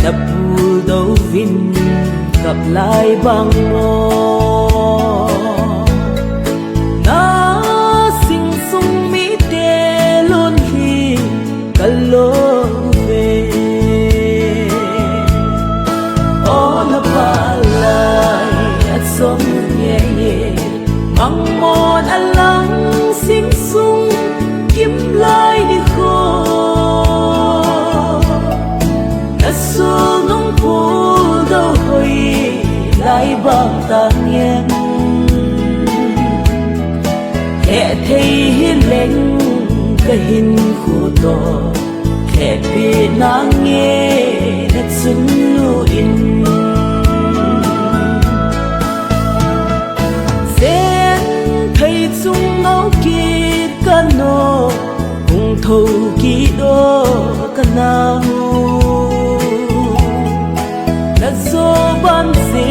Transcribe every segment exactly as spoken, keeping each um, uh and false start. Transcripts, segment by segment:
Na puldo vin kap lai bang mo. Na sing sung mite lun hi ka lo ve. O na palai a chom nge ye. Mangmon a lang sing sung kim lai ni kho. Na sul nung puldo hoi lai bang tang em. He thei hi leng ka hin khu to. He pi nang nge na chun nu in. Sen thei chung ngau kit ka no, hung tho kit o ka nau. Na zo ban se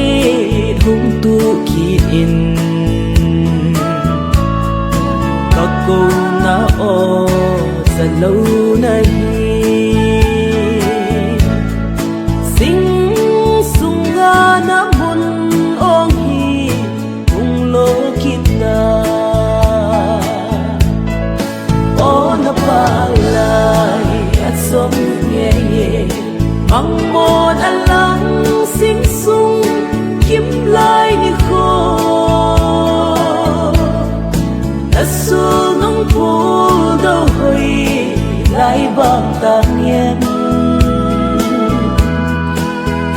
hung tu kit in. Ka ko na o sa lo na hi. Sing sunga na mun ong hi hung lo kita. O na palai a chom nge ye. Mangmon a lang sing sung kim lai ni kho. Na sul nung puldo hoi lai bang tang em.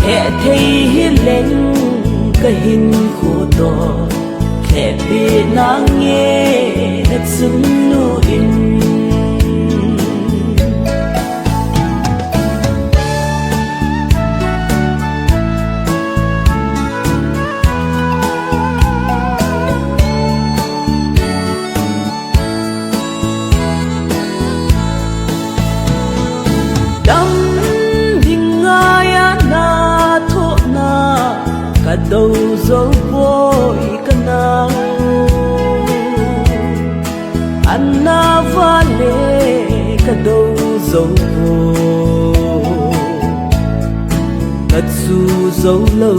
He thei hi leng ka hin khu to. He pi nang nge na chun nu in. Dam ding ngai a na tho na ka do zo poi ka nau. An na vale ka do zo poi. Ka chu zo lo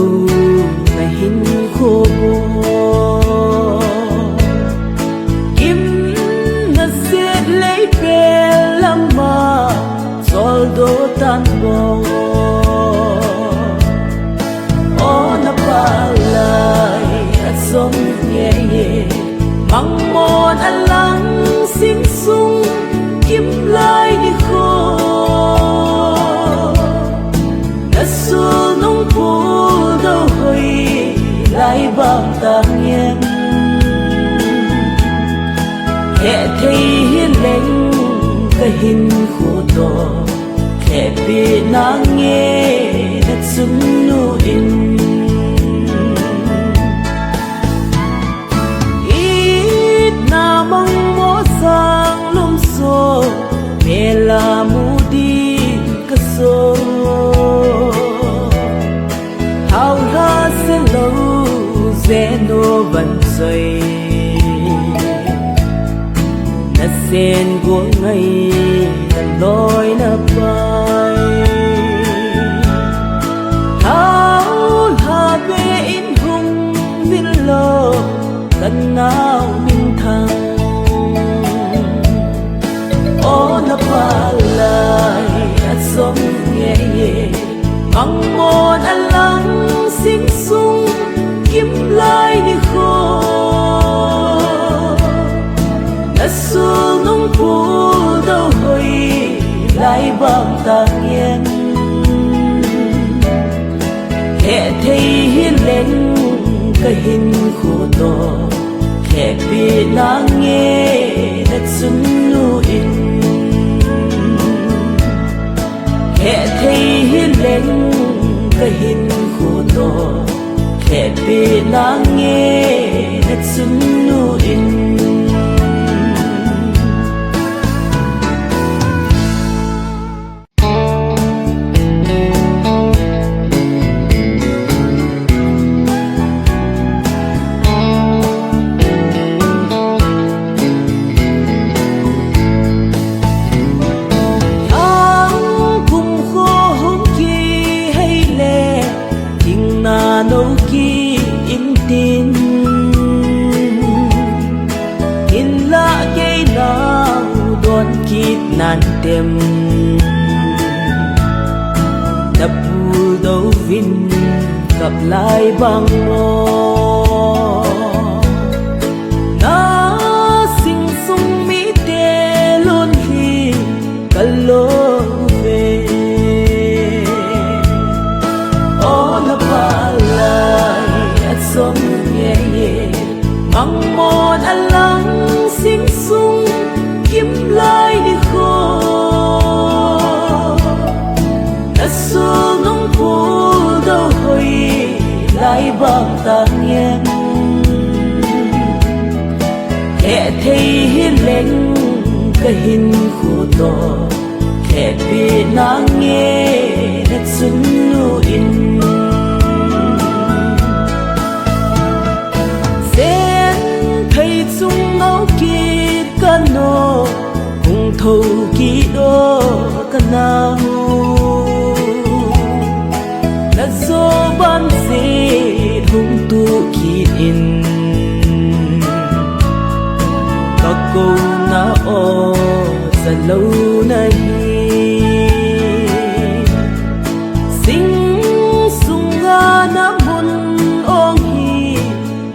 na hin kho bo. Kim na set lei pel lama sol do tan bo. O na palai a chom nge ye. Mangmon a lang sing sung kim lai ni kho. Na sul nung puldo hoi lai bang tang em. He thei hi leng ka hin khu to. He pi nang nge na chun nu in. It na mang mo sang lum so, me la mu din ka so. Hau la se lo, ze no van soi. Na sen gol ngai, na loi na pai. Hau la be in hung vil lo, ka nau min thang. O na palai a chom nge ye. Mangmon a lang sing sung kim lai ni kho. Na sul nung puldo hoi lai bang tang em. He thei hi leng ka hin khu to. He pi nang nge na chun nu in. He thei hi leng ka hin khu to. He pi nang nge na chun nu in. Napuldou vin kap lai bang mo, na sing sung mite lun hi kalo ve. O na palai a chom ye ye, mangmon a lang sing sung kim lai ni kho. Na sul nung puldou hoi lai bang tang em. Hethei hi leng ka hin khu to, hepi nange na chun nu in. Sen thei chung ngau kit ka no, hung tho kit o ka nau. Na zo ban se hung tu kit in, ka ko na o sa lo na hi. Sing sunga na mun ong hi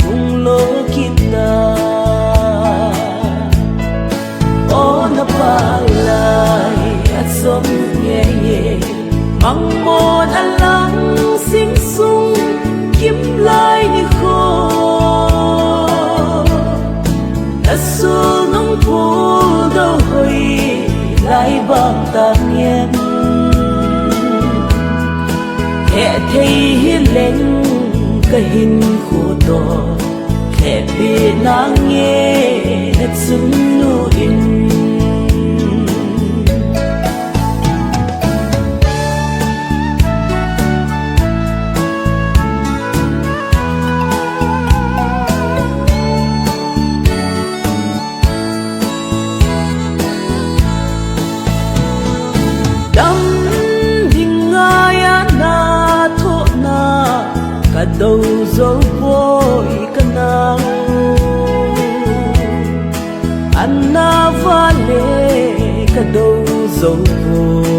hung lo kit ta. O na palai a chom ye ye, mangmon a lang sing sung kim lai ni kho. Na sul nung puldou hoi lai bang tang em. Hethei hi leng ka hin khu to, hepi nange na chun nu in. Dam ding ngai a na thohna ka do zo poi ka nau. Ana vale ka do zo poi.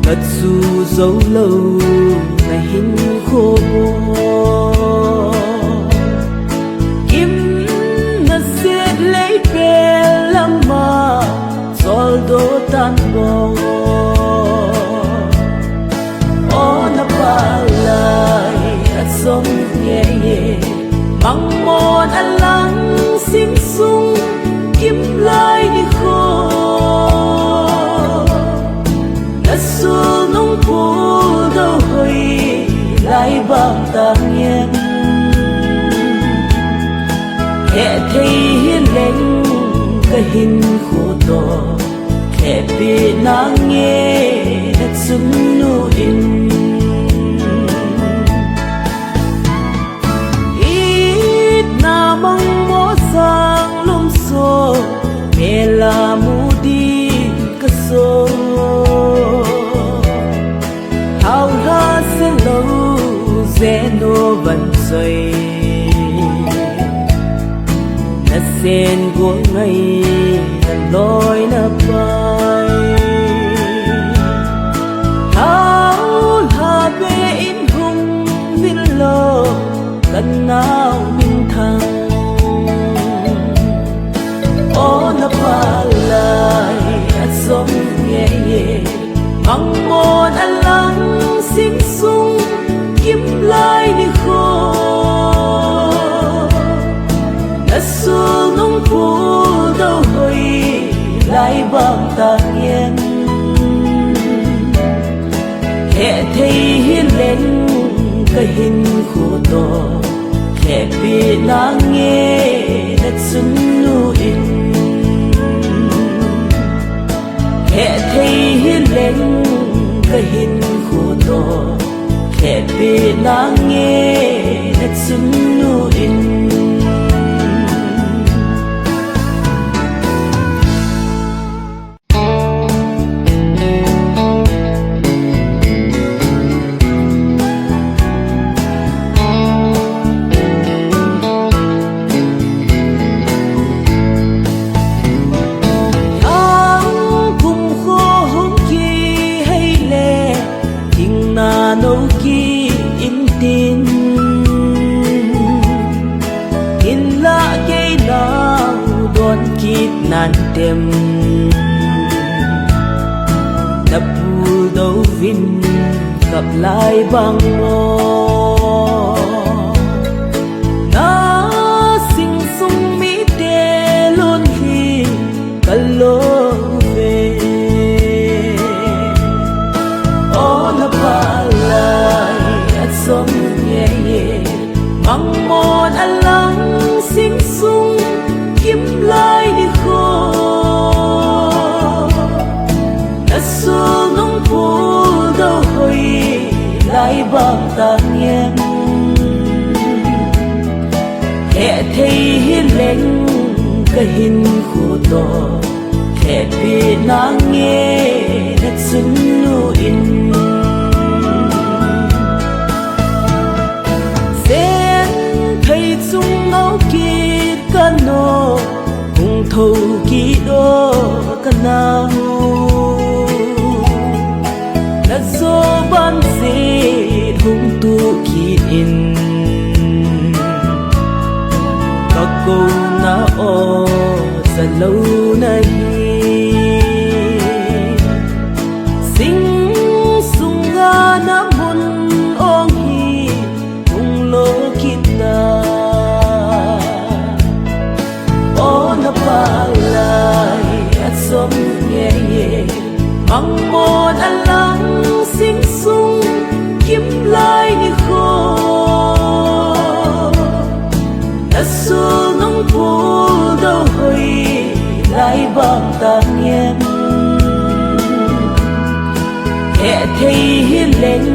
Ka chu zo lo na hin kho bo. Kim na set lei pel lama sol do tan bo. O na palai a chom ye ye, mangmon a lang sing sung kim lai ni kho. Na sul nung puldou hoi lai bang tang em. Hethei hi leng ka hin khu to, hepi nange na chun nu in. It na mangmo sang lum so, mela mu ding ka so. Thao la se lo zeno van soi. Na sen gol ngai na loi na pai. Thao la be in hung vil lo ka nau min thang. O na palai a chom ye ye, mangmon a lang sing sung kim lai ni kho. Na sul nung puldou hoi lai bang tang em. Hethei hi leng ka hin khu to, hepi nange na chun nu in. Hethei hi leng ka hin khu to, hepi nange na chun nu in. Ang kum kho hung ki In kap lai bang mo, na sing sung mite lun hi ka lo ve. O na pa lai a chom nge ye, mangmon a lang sing sung kim lai ni kho. Na sul nung pul do hoi lai bang ta ngen. He thei hi leng ka hin khu to. He pi na nge na chun nu in. Sen thei chung ngau kit ka no, hung tho kit o ka nau. Na zo ban se hung tu kit in. Ka ko na o sa lo na hi. Sing sunga na mun ong hi hung lo kita. O na pa lai a chom nge ye, mangmon a lang sing sung kim lai ni kho. Na sul nung pul do hoi lai bang ta ngen. He thei hi leng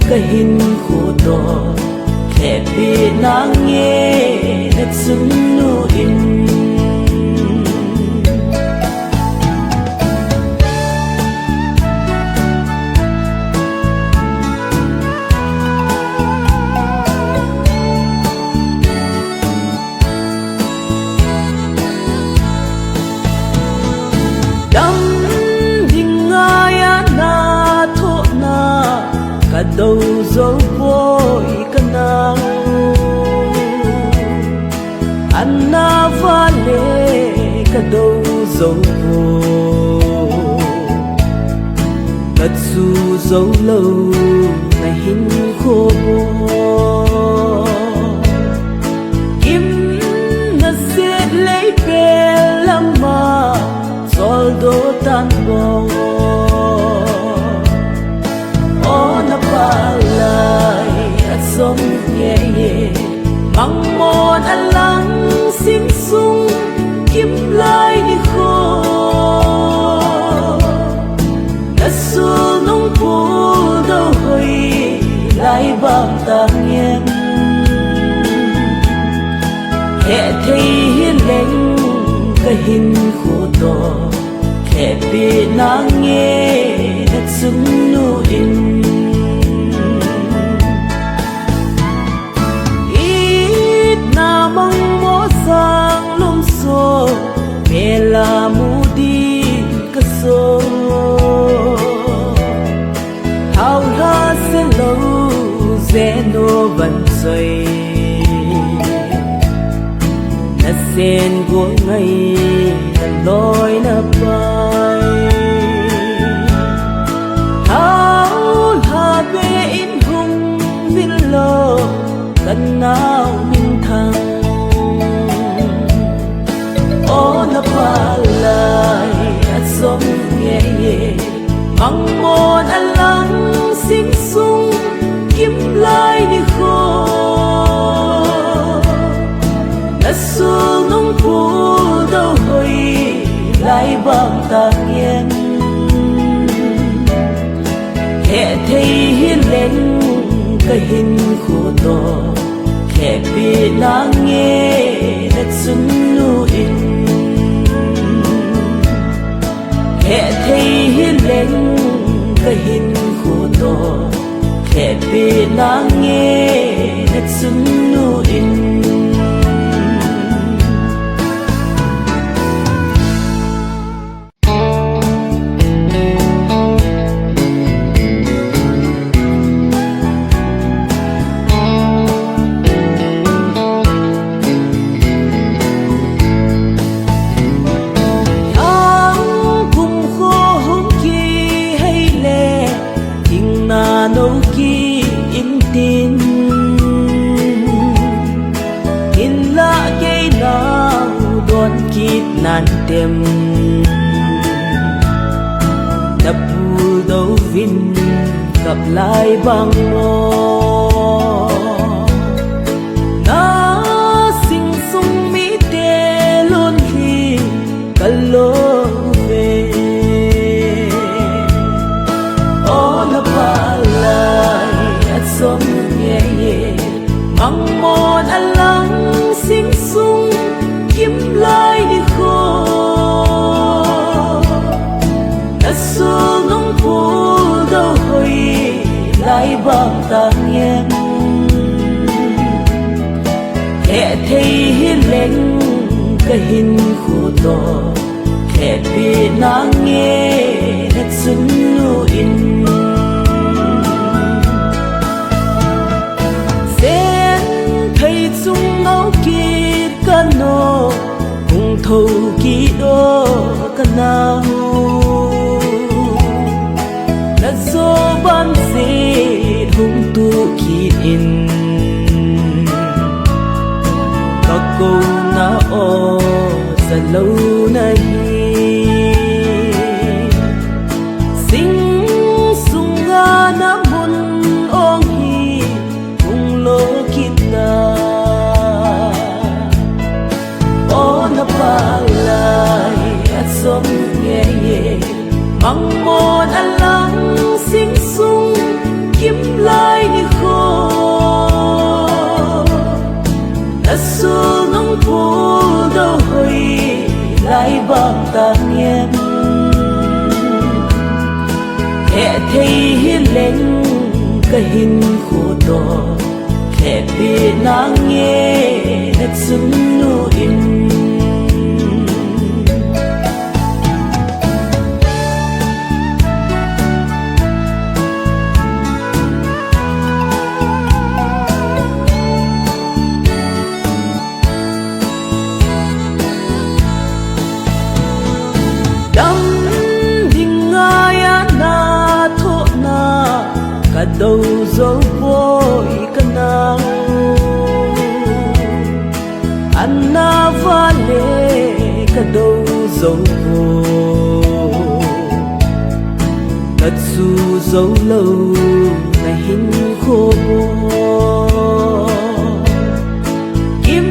ka hin khu to. He pi na nge na chun nu in. Dam ding ngai a na tho na, ka do zo poi ka nau. Ana vale ka do zo poi. Ka chu zo lo na hin kho bo. Kim na set lei pe lama sol do tan bo. O na pa lai a chom nge ye, mangmon a lang sing sung kim lai ni kho. Na sul nung pul do hoi lai bang ta ngen. He thei hi leng ka hin khu to. He pi na nge na chun nu in. It na mangmo sang lum so, me la mu din ka so. Thao la se lo ze no van soi. Na sen go ngai na loi na pai. Thao la be in hung vil lo ka nau min thang. O na pa lai a chom nge ye. Mangmon a lang sing sung kim lai ni kho. Na sul nung pul do hoi lai bang ta ngen. He thei hi leng ka hin khu to. He pi na nge na chun nu in. He thei hi leng ka hin khu to. He pi na nge na chun nu in. Ang kum kho hung kihei le, Lai bang mo, na sing sung mite lun hi ka lo ve. O na pa lai a chom nge ye, mang mon a lang sing sung kim lai ni kho. Na sul nung pul do hoi lai bang ta ngen. He thei hi leng ka hin khu to. He pi na nge na chun nu in. Sen thei chung ngau kit ka no. Hung tho kit o ka nau. Na zo ban se hung tu kit in. Ka ko na o sa lo na hi. Sing sunga na mun ong hi. Hung lo kit ta. O na pa lai a chom nge ye. Mang mon a lang sing sung kim lai ni kho. Na sul nung pul do hoi lai bang ta ngen. He thei hi leng ka hin khu to. He pi na nge na chun nu in. Dam ding ngai a na tho na ka do zo poi ka nau. Ana vale ka do zo poi. Ka chu zo lo na hin kho bo. Kim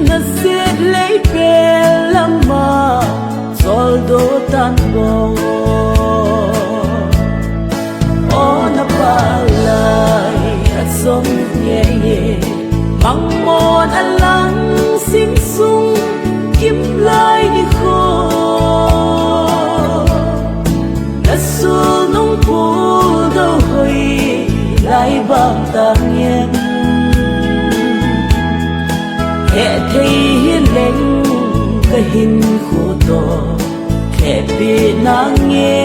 na set lei pel lama sol do tan bo. O na pa lai a chom nge ye. Mang mon a lang sing sung kim lai ni kho. Na sul nung pul do hoi lai bang ta ngen. He thei hi leng ka hin khu to. He pi na nge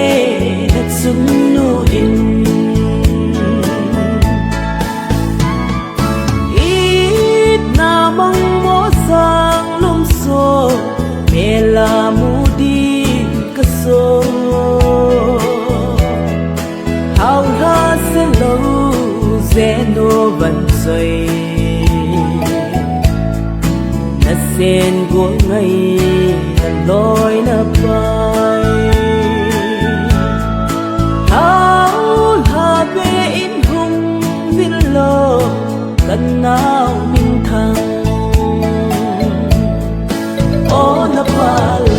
na chun nu in. It na mang mo sang lum so, me la mu ding ka so. Hau la se lo, ze no van soi. Na sen gol ngai, na loi na pai. Hau la be in hung vin lo, ka nau min thang. O na pa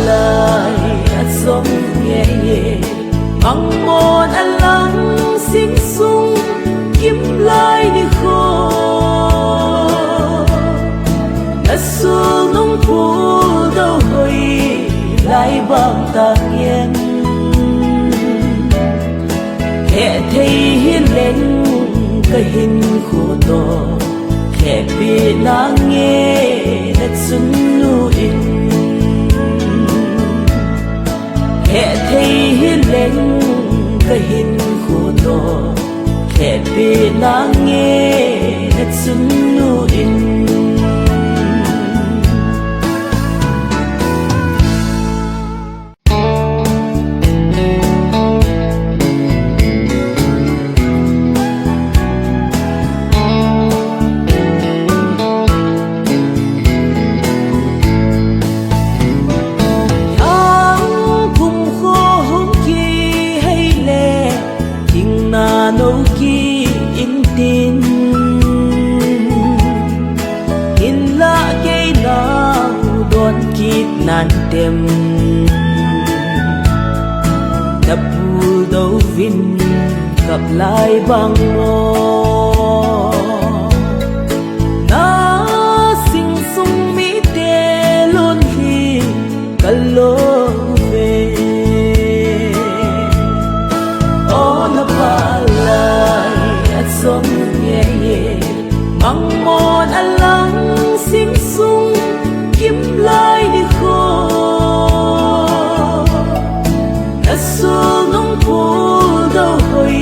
lai a chom nge ye. Mang mon a lang sing sung kim lai ni kho. Na sul nung pul do hoi lai bang ta ngen. He thei hi leng ka hin khu to. He pi na nge na chun nu in. He thei hi leng ka hin khu to. He pi na nge na chun nu in. Ang kum kho hung kihei le, king na Ano ki intin, inla kei nau don kit nan tem. Napul dovin kap lai bang mo. Na sing sung mite lon hi kalo ve. O na pa lai a som ye ye. Mang mon a lang sing sung kim lai ni kho. Na sul nung pul do hoi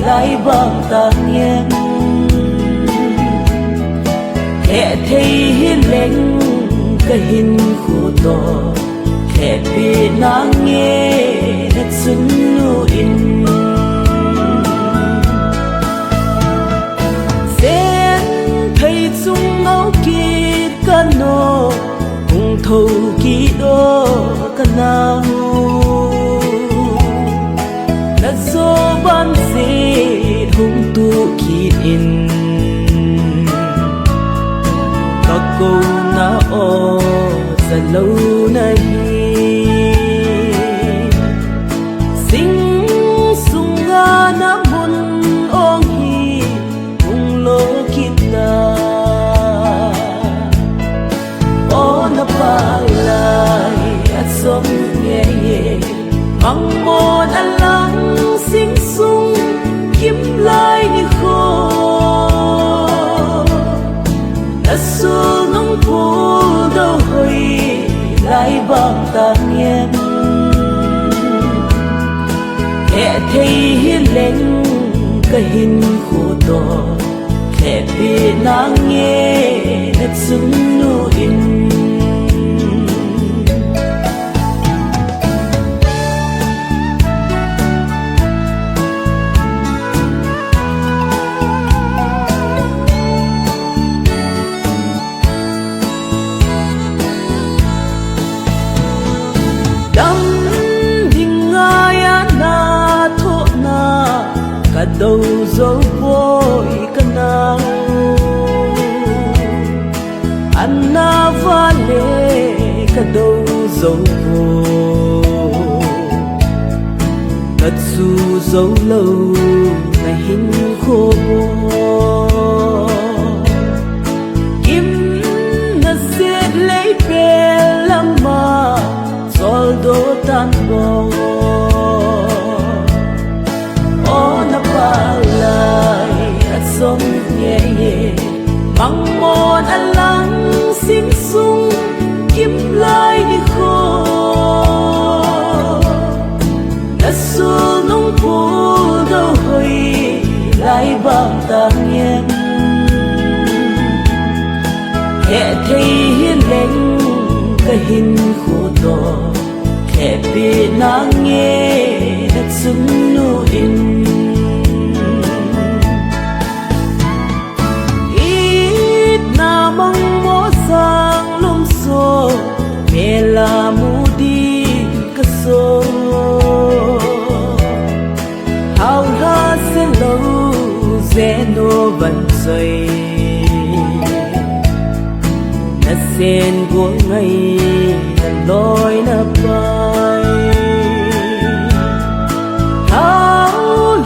lai bang tang yen. He thei hi leng ka hin khu to. He pi nang nge na chun nu in. Zen thei chung ngau kit ka no. Hung tho ki do ka nau. Na zo ban se hung tu ki in. Ka ko na o sa lo na hi. Sing sunga na mun ong hi. Hung lo kita. O na pa lai a som ye ye. Mang mon a lang sing sung kim lai ni kho. Na sul nung pul do hoi lai bang tang yen. He thei hi leng ka hin khu to. He pi nang nge na chun nu in. Dam ding ngai a na tho na ka do zo poi ka nau. An na va le ka do zo poi. Ka chu zo lo na hin kho bo. Kim na set lei pel lama sol do tan bo. O na pa lai a som ye ye. Mang mon a lang sing sung kim lai ni kho. Na sul nung pul do hoi lai bang tang yen. He thei hi leng ka hin khu to. He pi nang nge na chun nu in. It na mang mo sang lum so. Me la mu di ka so. Hau la se lo ze no van soi. Na sen go ngai na loi na pai. Hau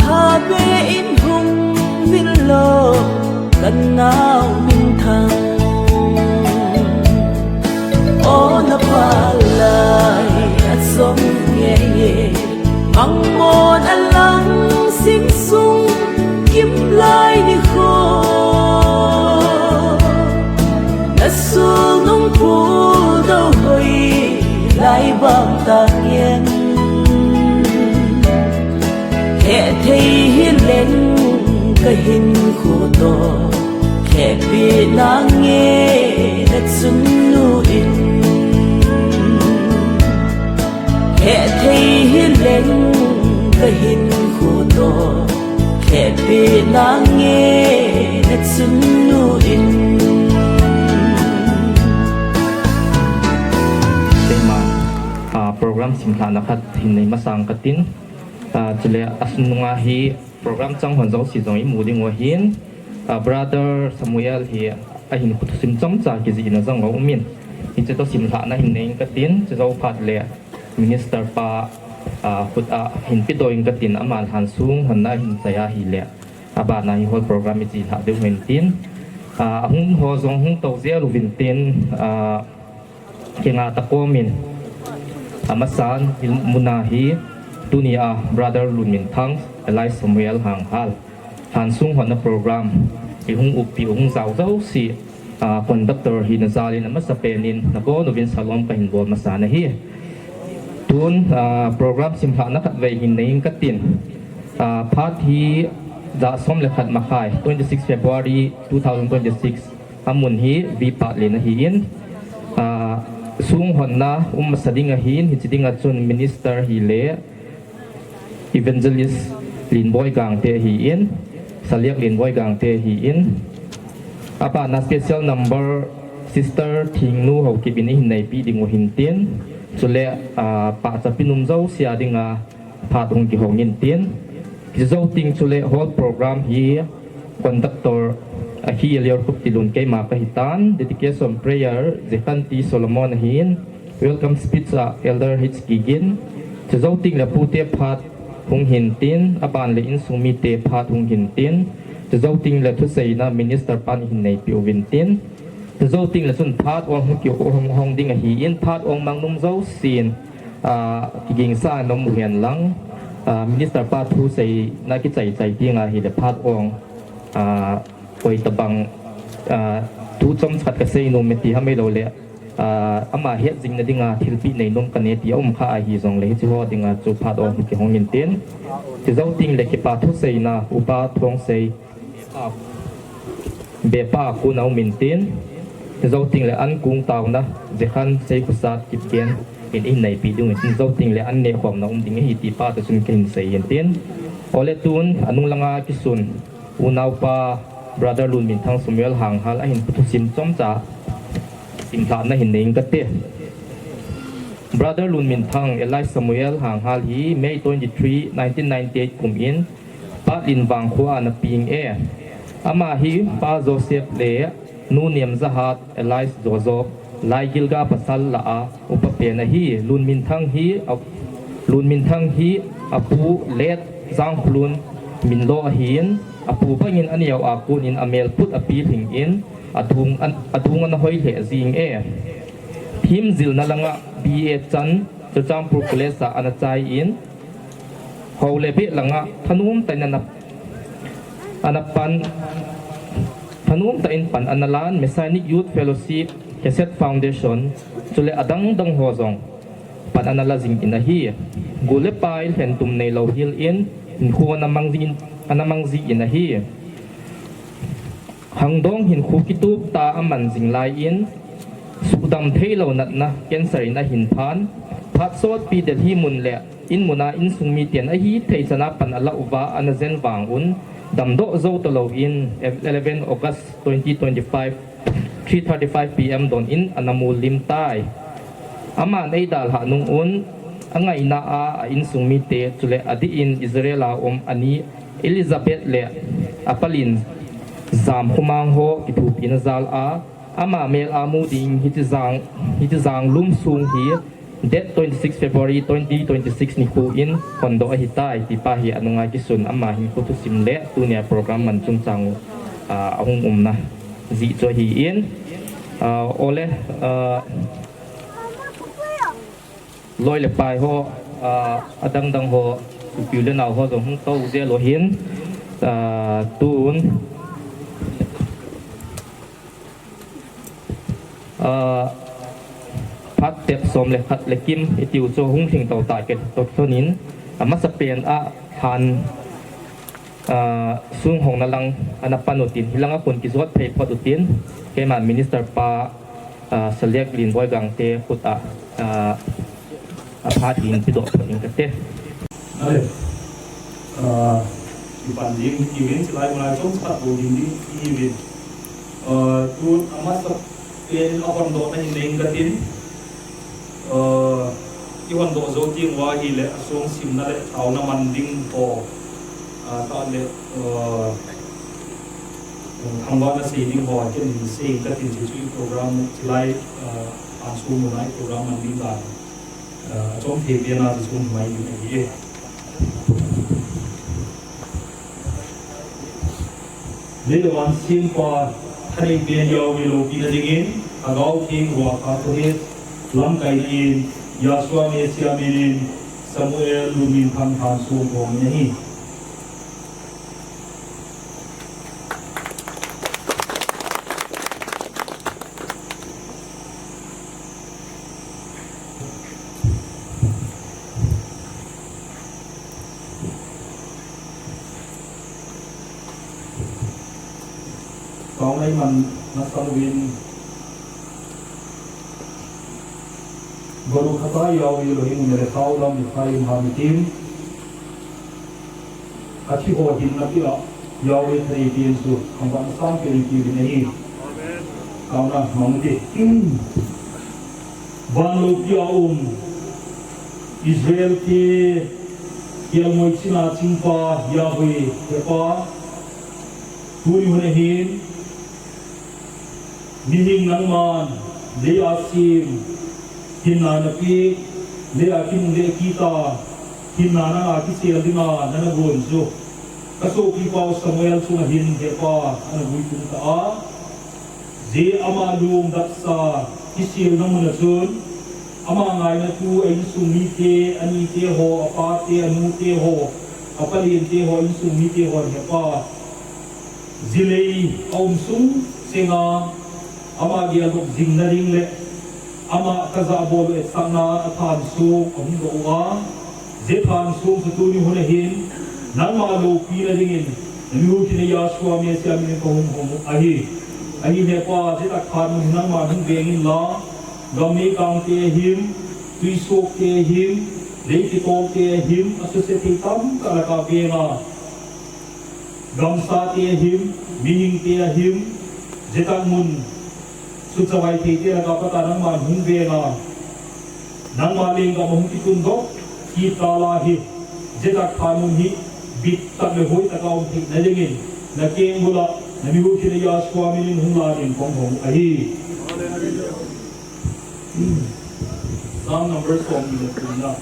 la be in hung vin lo ka nau min thang. O na pa lai a som ye ye. Mang mon a lang sing sung kim lai ni kho. Na sul nung pul do hoi lai bang tang yen. He thei hi leng ka hin khu to. He pi nang nge na chun nu in. He thei hi leng ka hin khu to. He pi nang nge na chun nu in. Keima, ah, program simlhahna khat hin nei masang ka tin. Ah, chule a nunga hi Program chang hon jouse jong imu diu ahin, ah, Brother Samuel hi ahin khut thusim chomcha kijihna jong aumin. Hiche toh simlhahna hin nei inge katin, chujou phat le Minister pa, ah, khut a hin pedoh inge katin, aman lhansong honna hin chai ahile, abana hi hall program iche lhah diu ahin tin. Ah, ahung ho jong hung tou jel uvin tin, ah, Kinga takomin, amasan, hi muna hi, tunia Brother Lunminthang, alias Samuel Hanghal, lhansong honna program, ihung upi, hung jao jouse, ah, conductor hina jalin amasapen in, nabonchauvin salom kahin bol masang ahi. Tun, ah, program simlhahna khatvei hin nei inge katin, ah, phat hi ja som le khat makhai, twenty-six February two thousand twenty-six, amun hi V Patlen ahin, ah, song honna um masa ding ahin, hiche dinga chun minister hile Evangelist Lenboi Gangte ahin, Saliak Lenboi Gangte ahin, abana special number Sister Thingnu Haokip in eihin neipi diu ahin tin, chule, ah, pachatpi um jouse a dinga phat hung kihong intin. Kijou teng chule hall program hi conductor ahi Liorkhup Tilun keima kahitan, dedication prayer Jekhanti Solomon ahin, welcome speech a Elder H Kigin, chujou teng le pute phat hung hintin, aban le insung mite phat hung hintin, chujou teng le thuseina minister pan eihin neipi uvin tin, chujou teng le chun phat ong hung kihong, hong ding ahin, phat ong mang um jousen, ah, kigingsa nom uhen lang, ah, minister pa thuseina kichai chai ding ahile phat ong, ah, koi tabang, ah, thu chomkhat kasei nom e ti ham ahilou le, ah, ama hetjingna dinga thilpeh nei nom kanei ti aum kha ahi jongle hiche ho dinga chu phat ong kihong intin. Chujou teng le kipa thuseina Upa Thongsei Bepa a kon a um intin, chujou teng le ankong taona Jekhan Seikhosat Kipgen in eihin neipi diu ahin, chujou teng le an nehkhomna um ding ahi ti pa toh chun kahin sei intin. Ole tun anung langa kisun unaopa Brother Lunminthang Samuel Hanghal ahin khut thusim chomcha simlhahna hin nei inge kate. Brother Lunminthang alias Samuel Hanghal hi May twenty-three, nineteen ninety-eight kum in Patlen Vangkho a ana peng e. Ama hi Pa Joseph le Nu Nemjahat alias Jojo, Laigilga pasal lah a upa pen ahi. Lunminthang hi a, Lunminthang hi apu Late Jangkholun Minlo ahin, apu bangin aneo a konin amel put apilhing in, adung an, adung ana hoi lheh jing e. Themjilna langa B A chan Churachandpur College a ana chai in, hou le beh langa thanom tah in ana, ana pan, thanom tah in pan ana lan, Messianic Youth Fellowship, Hesed Foundation, chule adang dang ho jong pan ana la jing in ahi. Gol le pai lhentum neilou hel in, hinkho ana mang jin, ana mang ji in ahi. Khangdong hinkho kitup tah a aman jing lai in, sudam theilou natna cancer in ahin phan. Phat sotpi Delhi mun le in muna insung miten ahithei chana pan ala uva ana jen vang un, damdoh jou talou in, eleven August twenty twenty-five, three thirty-five P M don in ana mol lim tai. Aman eidalhah nung un, angaina a, a insung mite, chule adih in Israel a um ani Elizabeth le apalin Jamkhomang ho kithopina jal a, ama mel a mu ding hiche jang, hiche jang lum sung hi date twenty-six February twenty twenty-six nikho in hondoh ahitai, ti pa hi anunga kisun ama hinkho thusim le tunia program man chungchang u, ah, ahung umna jeh chu ahin, ah, ole, ah, loi le pai ho, ah, adang dang ho, upi u le nao ho jong hung tou jel u ahin, ah, tun, ah, phat tep som le khat le kim itiu chu hung lhing tou tah kei toh lhon in, amasapen a han, ah, song hongna lang ana pan utin, hilanga kon kijot phei phot utin, keiman Minister pa, ah, Saliak Lenboi Gangte khut a, ah, aphat in pedoh phot inge kate. Ale, ah, kipan ding kiven, chulai mun a chomkhat bou ding ding kiven. Ah, tun amasapen a hondohna hin nei inge katin. Ah, i hondoh jou teng uva ahile asong simna le thaona man ding ho, Ah, ka le, ah, thangvahna sei ding ho, ken sei ka tin chu i program chilai, ah, an sum nai program man ding dan. Ah, chom thei pen a chu sum mai ding ahi e. Leivan sempa thanei pen Yahweh loupina dingin, Lhagao Theng ruakha toh he lamkai in, Yahshua Messiah minin, Samuel Lunminthang thansung thom in ahi. Taonai man na sang win. Baruch atah Yahweh Eloheinu melech haolam Mitzrayim ha'ametim. Athi ho hinna pia Yahweh thanei pen chu thangvahna sangpen in peuvin ahi. Amen. Taona mang u hite. Van loupi a um Israel te kelngoi china chingpa Yahweh hepa, tuni hun ahin Mihing nangman, lei a sem, hinna na pe, lei a kinungle kit a, hinna nanga kisel dinga nana gon chu. Ka sopipau Samuel chunga hin hepa ana vui tung ta a. Jeh ama lungdaksa, kiselna mun a chun, ama ngaina tu a insung mite, anite ho, apate, anute ho, apalente ho, insung mite ho hepa. Jilei a um sung chenga, ama geldop jing nading le, ama kajah bol u etsahna a thansung ahung doh uva, jeh thansung chu tuni hun ahin, nangma loupina dingin, na mihuhhingna Yahshua Messiah minin kahung hom u ahi. Ahin hepa, jeh tah thanmun nangma hung veng inla, gam meikang te ahim, twisok te ahim, lei kitol te ahim, asuse thei tamtah laka venga. Gamsa te ahim, mihing te ahim, jeh tah mun, sutchavai thei te laka pat a nangman hung veng a, nangma lenggam a hung kitun doh, kit tala hi, jeh tah thanmun hi, bit tah le hoi tah a um theina dingin, na kengbul a, na mihuhhingna Yahshua minin hung lan in kahung hom u ahi. Psalm number som ni le thumna.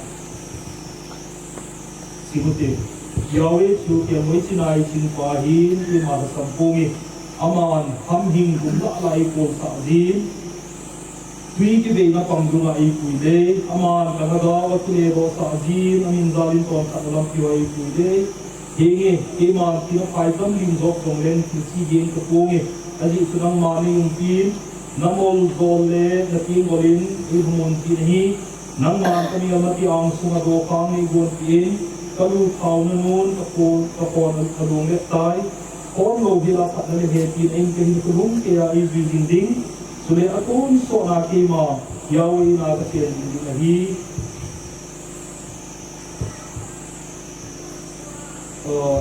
Sim u hite. Yahweh chu kelngoi china chingpa ahin, keima lhasam ponge. Aman hamhing gumlah lah a eikolsah jin, twi kiveina pang dunga eipui le. Aman kalhagao a kiledohsah jin, amin jal in tonkhatna lampi ho eipui le. Henge, keiman thina phaitam lim jop jongleng thilse gen kaponge. Ajeh chu nangman neiumpin, namol jol le natenggol in eihung munpin ahi. Nangman kamelmati angsunga dokhang neigonpin, kalu thaona nun kakhon, kakhon along le tai. Khonlou hila phatna le hepina in kahin khonung keiya eijui jing ding. Chule atonsotna keima Yahweh ina kachen jing ding ahi. Eh,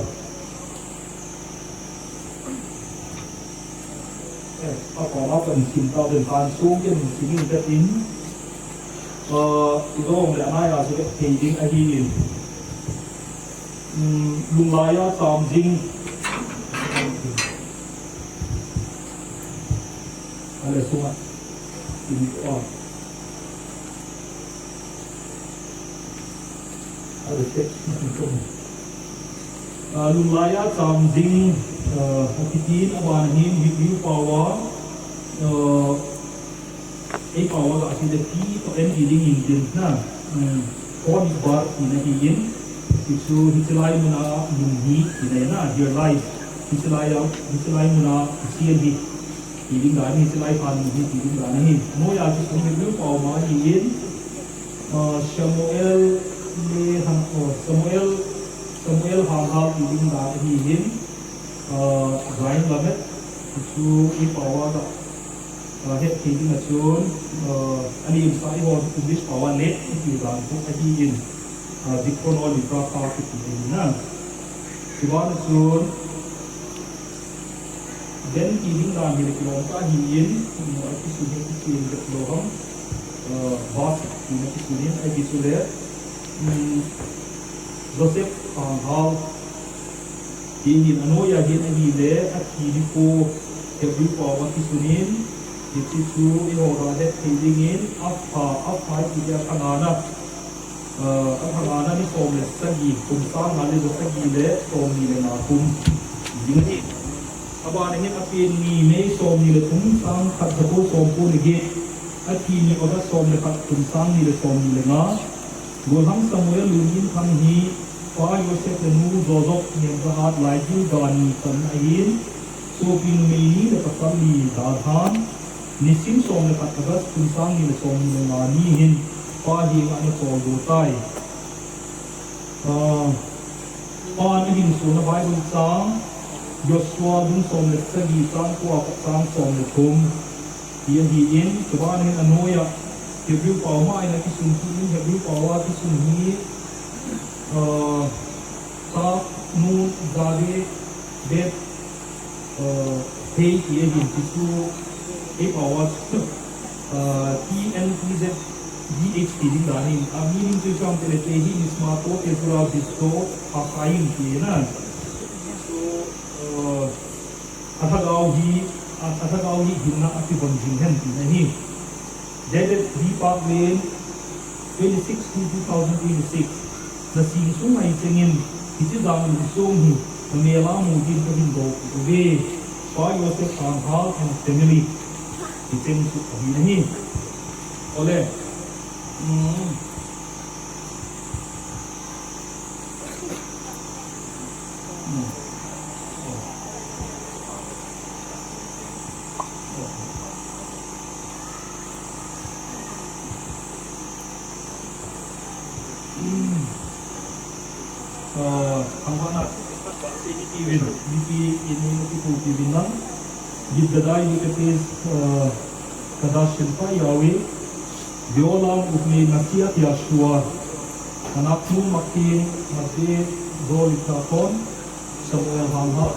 eh, akoma kahin sim tau den, thansung kahin sim in katin. Ah, idong le anai a chu thei ding ahin. Hmm, lunglai a cham jing. Ale sunga. Tin, ah. Ale se. Ah, lunglai a cham jing, ah, akitin aban hin Hebrew pao a, ah, Ei pao a gasei le P toh N I ding in tin na, um, P toh N I bar tina ahin, hichu hichelai muna lunghi tina na, here lies. Hichelai a, hichelai muna kisel hi. Ti ding dan, hichelai phan lunghi ti ding dan ahi. Noi a chu Hebrew pao ma ahin, uh, Samuel le han, oh, Samuel, Samuel hanghal ti ding dan ahin, uh, Zayin Lamed, hichu ei pao a ga Ah, het thei ding a chun, ah, ani sa i hon English pao a late i ti dan khu ahi in, ah, Deuteronomy ka ka ki ti in na. Chuban a chun, ben ti ding dan hi le kilom ka hi in, mo a kisun hi kisun le kilom, ah, bas ti na kisun in, a kisun le, um, Joseph, ah, hal, Hihin anoiya hin ahile, athi nikho Hebrew pao a kisunin, hiche chu eiho gahet thei dingin, apha, apha iti le athangana, ah, athangana ni som le sagi, kum sang nga le ja sagi le som ni le nga kum. Ding ahi. Abana hin apen ni May som ni le thum, sang khat ja ko som ko le get. Athi ni August som le khat, kum sang ni le som ni le nga. Gollhang Samuel Lunginthang hi Pa Joseph le Nu Jojok Nemjahat Laigil Gani channa ahin, sopi numei ni le pasal li dalhan, nisim som le khat August kum sang ni le som ni le nga ni hin Pa henga ana choldo tai. Ah, Pa ana hinsona Bible chang, Joshua bung som le sagi chang ko a pat chang som le thum. Hi ahin, chubana hin anoiya Hebrew pao ma in akisun kit in, Hebrew pao a kisun hi, ah, Tav, Nun, Yade, Bet, ah, Hei ti ahin, ti chu, Hei pao a chu, ah, T N T Z D H ti ding dan in, a meaning chu ipi ham itile, Tehi Nishmato Tezura Bisto Hachaim ti na. Ti chu, ah, Alhagao hi, a, alhagao hi hinna akivon jing hen tina ahi. David D. Park Lane, twenty-six two two thousand twenty-six. Nasing sung a ichengin, hiche jang lungsong hi, namel a mu din kahin bol uve. Pa Joseph Sanghal and family. Hicheng chu ahi nahi. Ole. Hmm. Ah, thangvahna, iti uvin, iti inin, iti uvin lang. Yitgadai Yikatis, ah, Kadash Shilpa Yahweh, Ve'olam Upnei Masiat Yahshua, Anaknu Makin Made Zolitakon, Samuel Hamha,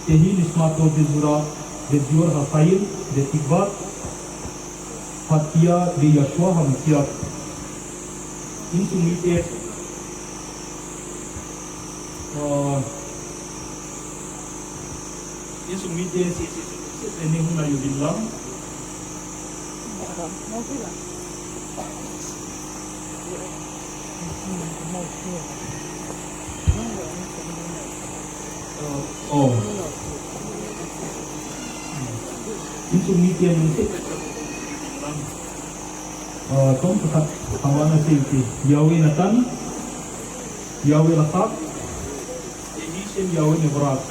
Tehi Nishmato Dezura, Dezior Hachaim, Detikvat, Hatia, Deyashua Hamasiat. Insung mite, ah, Insung mite sese sese sese ni hung na uvin lang. Oh. Insung mite ni sese sese ni hung na uvin lang. Ah, tom khat, thangvahna sese. Yahweh Natan, Yahweh Lachak, Tehi Shem Yahweh Nevarak.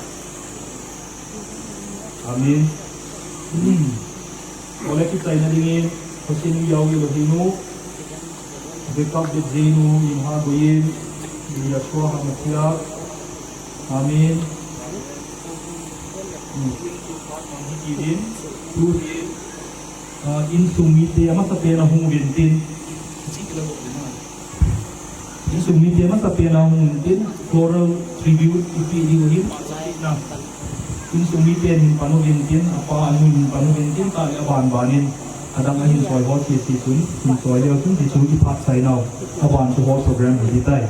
Amen. Ole kichaina dingin, Hosinu Yahweh Eloheinu, Bekap Bejenu, Imha Goyim, Yahshua HaMashiach. Amen. Hmm. Tu hi, ah, insung mite amasapen ahung uvin tin. Insung mite amasapen ahung uvin tin, floral tribute ipi diu hin, na. Insung mite hin pan uvin tin, apa anu hin pan uvin tin, tale aban banin, adang ahin soi ho sese chun, hin soi leu chun, ti chu iphat sai nau, aban chu ho program hi tai.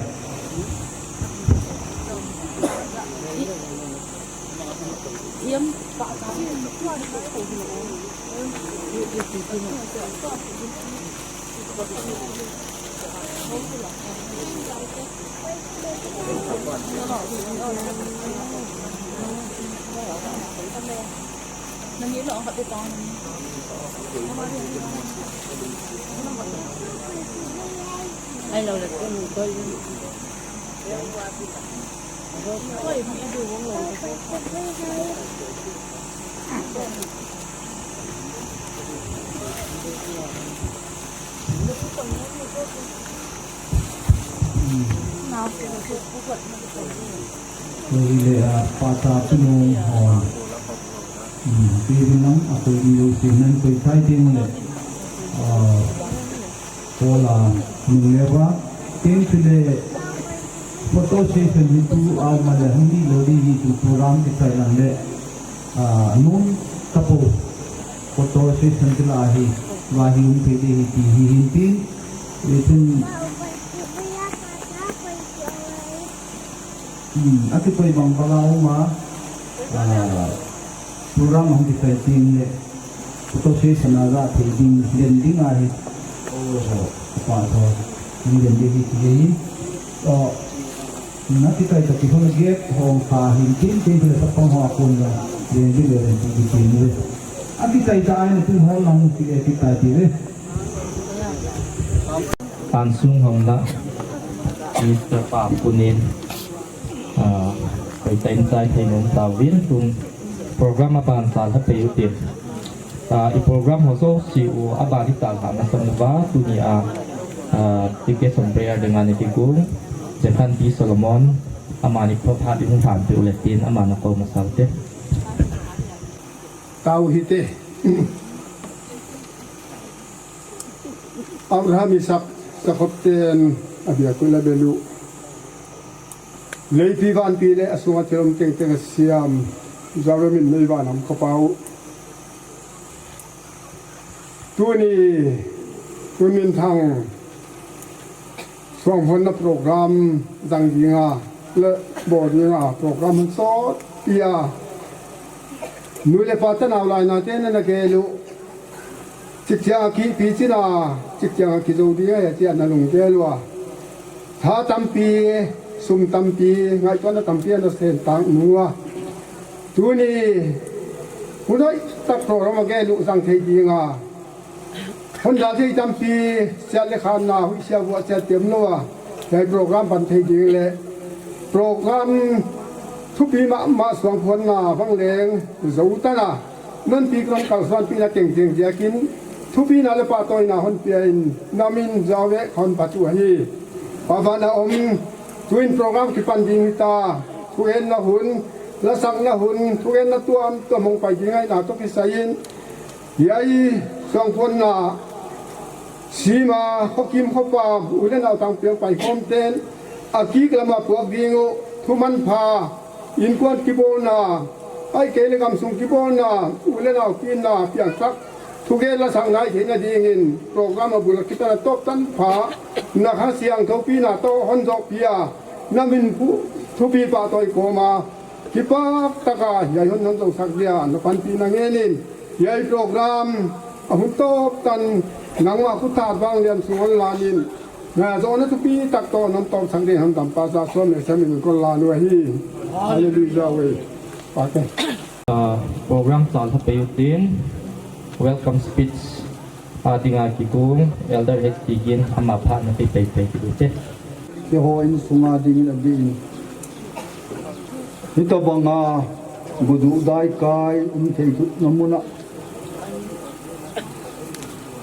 Koi le, ah, pata chunung hon. Hmm, pi ri nang, a koi ni lo si nan koi chai ti mo le. Ah, Paul a nung le va, tin chule photo session hi tu a ma le hung ni lo di hi tu program kichai lang le, ah, nung tapo photo session ti la hi, va hi um thei di hi ti hi hin tin, i tin, Hmm, akitoi bang bang a um a, ah, program hung kitai ding le, photo session a ga thei ding, len ding ahi. Oh, pa tho, len ding hi ti hi. Oh, na kitai ta ki hung ge, hung ka hin tin tin le sa pang ho kun la, len ding le len ding ki tin le. Akitai ta ai na tu ho lang ki le kitai ti le. Ansung Hongla, Mister Pa Punin, ah, koi time chai thei nom tauvin, tun program a ban chal ha pei u tin. Ah, i program ho jouse u a ban i chal ha masang uva, tuni a, ah, ticket som prayer ding a ni ti kung, Jekhan P Solomon, amani phat i hung than peh u le tin, amana ko masang te. Tau hite. Abraham, Isaac, Jacob ten abia kula belu. Leipi vanpi le asunga thilom tengteng asiam. Jaromin mei vanam kapau. Tuni, tunin thang. Suangphonna program dang dinga, le bol dinga program han sot pia. Nu le pa te nau lai na te na na gel u. Chikchang a kipi china, chikchang a kijo dinga, ya tia na lung gel ua. Tha tampi, sum tampi, ngaituana tampi ana sen tang nua. Tuni, hunoi tak program a gel u jang thei dinga. Hon da thei tampi, siat le khanna, huisia vua siat tem lou a, hiai program pan thei ding le, program thupi mahmah suangphonna bang leng, zo tana, non pi kron kalsuanpina tengteng diakin, thupina le pahtawina hon pia in, na min Jahve hon phat u ahi. Pa vana om, tuin program kipan ding hita, thugenna hun, lasakna hun, thugenna tuamtuam hong pai ding ahina toh kisai in, hiai suangphonna sima, khokim khopam, u le nau tangpi paikhom ten, akik lama puak ding u, thumanpha, inkuan kibolna, ahihkeileh gamsung kibolna, u le nau kinna, piangthak, thugen lasak nai theina dingin, program a bul a kipan a tawp tanpha, na Kha Siangthou pina toh hon zoh pia, na min phu, thupi pahtawi koma, kipak taka hiai hon hon zosak dia, na panpina ngenin, hiai program, a hun tawp tan, nangma khut tha vanglian sung hon lanin, na zohna thupi tak toh, non tawpsak ding hon dampa sa suan le sa min kon lan u ahi. Hallelujah we. Pate. Ah, program chal ha pei u tin, welcome speech a dinga kikung, Elder H T Gin, ama phat na pei pei pei kit u te. Keiho insunga dingin adin. Hitabanga, gudu daikai, um thei tutna muna.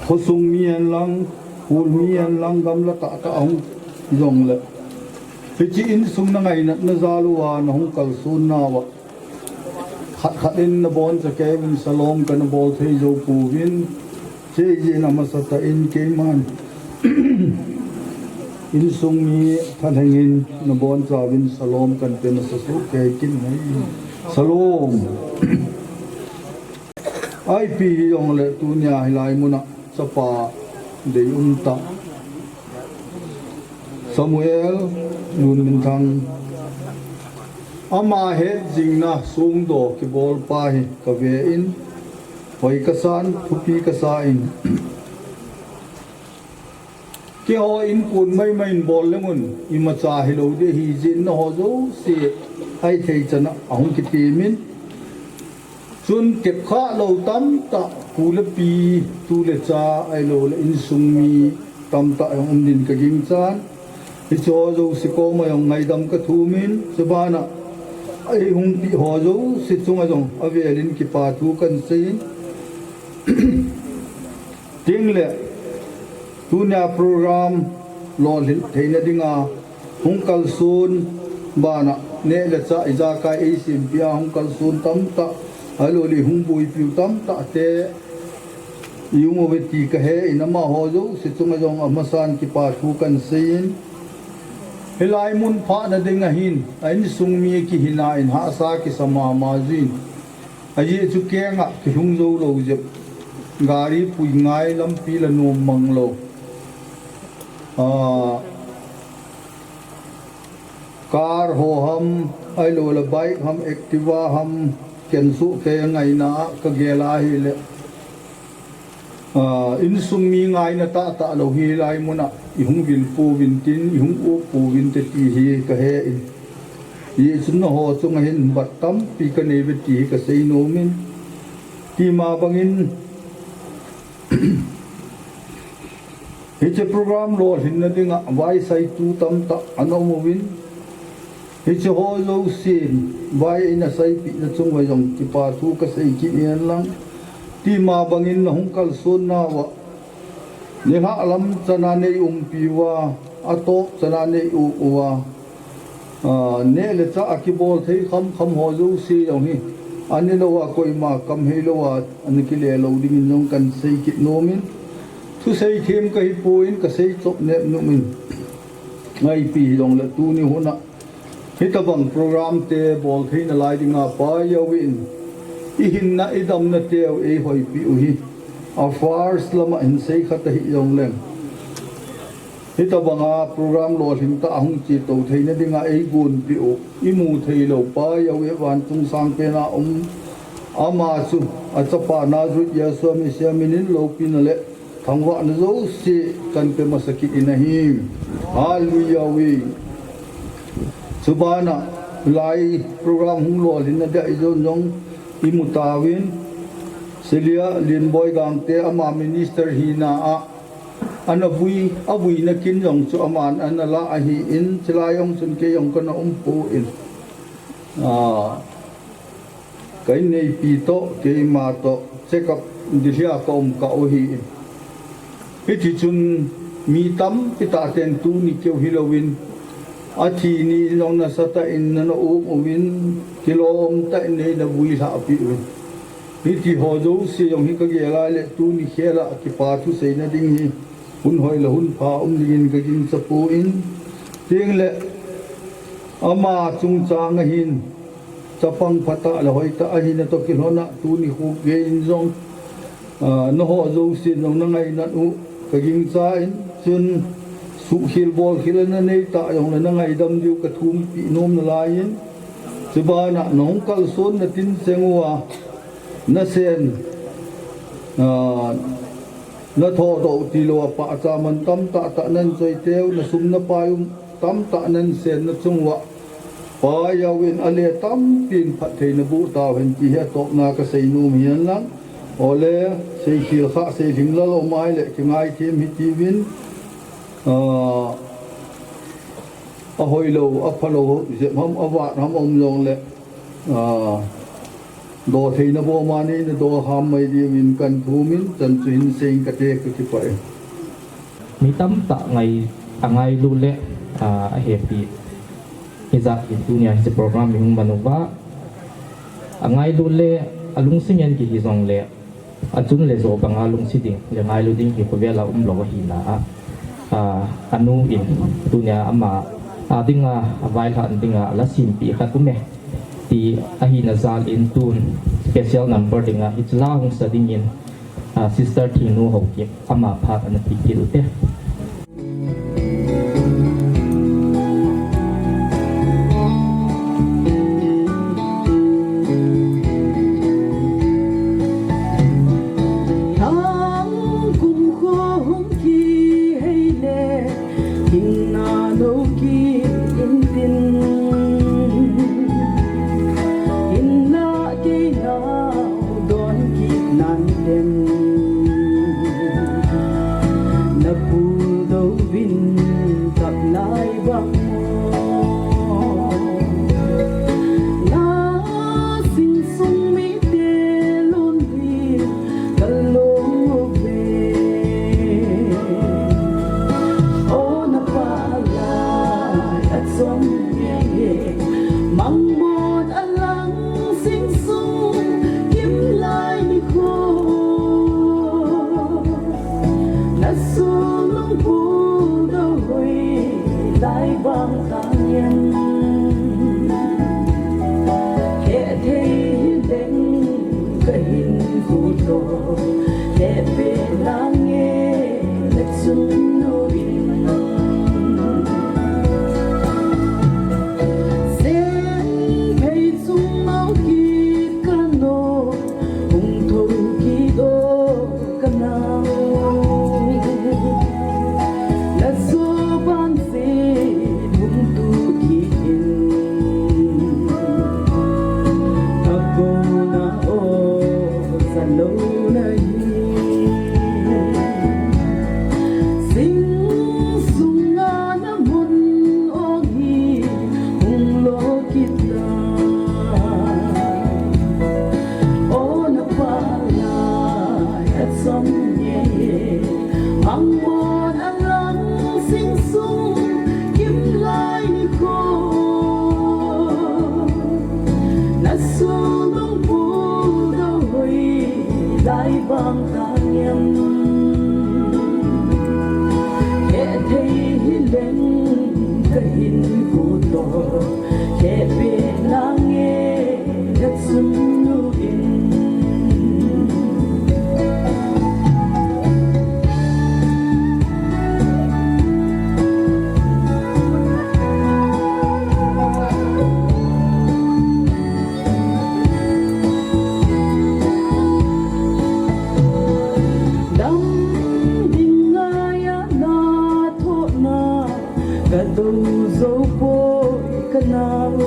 Khosung mi hen lang, khul mi hen lang, gamla tahtah a hung jongle. Hichi insung na ngainatna jal uva, na hung kalson nauva. Khat khat in na boncha kei uvin salom kana bol thei jou pouvin, hiche jeh in amasatah in keiman insung mi thalheng in na boncha uvin salom kan pe masa soh kei kit nai. Salom. Ipi hijongle tunia hilai muna chapa deium tah Samuel Lunminthang, ama hetjingna songdoh kibolpa hi kave in, hoi kasan, thupi kasa in. Keiho in kun maimai in bol leng un, imacha hilou ding ahi jeh in nangho jouse ahithei chan a ahung kitem in. Chun tepkhah lou tamtah, pu le pi, tu le cha, ahilouleh insung mi tamtah jong um din ka ginchan. Hicheho jouse koma jong ngaidam ka thum in, chubana eihung peh ho jouse chunga jong avel in kipa thu kan sei in. Tin le, tunia program lolhing theina dinga hung kalson bana neh le chah ijakai eisempia hung kalson tamtah, ahilouleh hung boipiu tamtah te i um uve ti kahe in amaho jouse chunga jong amasan kipa thu kan sei in. Hilai mun phatna ding ahin, a insung mi kihina in hahsa kisa mama jin. Ajeh chu kenga kilhung jou lou jep. Gari pui ngai lampi la nom mang lou. Ah, Car ho ham, ahilou le bike ham, Activa ham, ken suh kei ngaina a ka gel a ahile, ah, insung mi ngaina tahtah lou hi lai mun a i hung vil pouvin tin, i hung up pouvin te ti hi ka he in. Hichun nangho chunga hin bat tampi ka nei ve ti hi ka sei nom in. Tima bangin, hiche program lolhinna dinga vaisaitu tamtah ana um uvin. Hiche ho jousen vai eina saipeh na chung uva jong kipa thu ka sei kit in lang. Tima bangin na hung kalson nauva, nilhah lam chana nei umpi uva, atop chana nei um uva, ah, neh le chah a kibol thei kham kham ho jouse jong hi, ani lou a koima kam hei lou a, ana kile lou dingin jong kan sei kit nom in. Thusei them ka hi poi in ka sei chop nep nom in. Ngaipi hi jong le tuni hun a hitabang program te bol theina lai dinga Pa Jao in i hinna i damna teu ei hoipeh u hi. A first lama hin sei khat ahi jong leng, hitabanga program lolhing tah a hung chetou theina dinga ei gonpeh u, i mu thei lou Pa Jao e vanchung sangpen a um, ama chu a chapa Nazareth Jesu Messiah minin loupina le thangvahna jouse kan pe masa kit in ahi. Hallelujah. Chubana lai program hung lolhinna dia i jon jong i mu tauvin, Selia Limboi Gangte ama minister hina a, ana vui, avuina kin jong chu aman ana la ahi in, chulai jong chun kei jong kana um poi in. Ah, ka inneipi toh, keima toh, check up Delhi a ka um kah u ahi in. Hiti chun mi tampi tah ten tuni keu hilouvin, athi ni in jong nasatah in nana um uvin, kilom tah in neina vui lhah peh uvin. Hiti ho jouse jong hi ka gel a le tuni khel a kipa thu seina ding hi hun hoi le hun pha um dingin ka gingcha poi in, tin le ama chungchang a hin chapang phatah le hoitah ahina toh kilhon a tuni khu gei in jong, ah, nangho jousen jong na ngainat u ka gingcha in, chun suhkhel bolkhel ana nei tah jong le na ngaidam diu ka thumpeh nom nalai in, chubana na hung kalson na tin cheng uva, na sen, ah, na thodoh tilou a pahcha man tamtah tah nan choi teu, na sum na pai um tamtah nan sen na chung uva, Pa Jao in ale tampin phattheina boh tauhen ti hi atopna ka sei nom ahi in lang. Ole, seikhel kha, seilhing lal um a ahile kingaithem hitiuvin, ah, ahoilou, aphalou, jep ham, avat ham um jong le, ah, do theina bou mani na do ham mai diuvin kan thum in, chan chu hin sei inge kati ka kipah e. Mi tamtah ngai, angailut le, ah, ahepi. Hijeh hin tunia hiche program i hung man uva, angailut le alungset ngen kihi jong le, achun le jo banga lungset ding le ngailut ding hi khovel a umlou ahina a, ah, anu in tunia ama a dinga availhah dinga la sempeh khat um e ti ahina jal in tun special number dinga hiche la hung sa dingin, ah, Sister Thingnu Haokip ama phat ana pe kit u hite. Thang kum kho hung kihei le, thingna lo kit intin, hinna kei nau don kit nan den. Na puldoh vin kap lai bang mo. Na singsung mite lungvin kalung uve. O na palai achom nge, mangmon alang singsung kimlai nikho. Na sulung puldoh hoi lai bang tang in. Hethei hileng kahin khuto, hepeh nange na chungnung in. Ka do zo poi ka nau,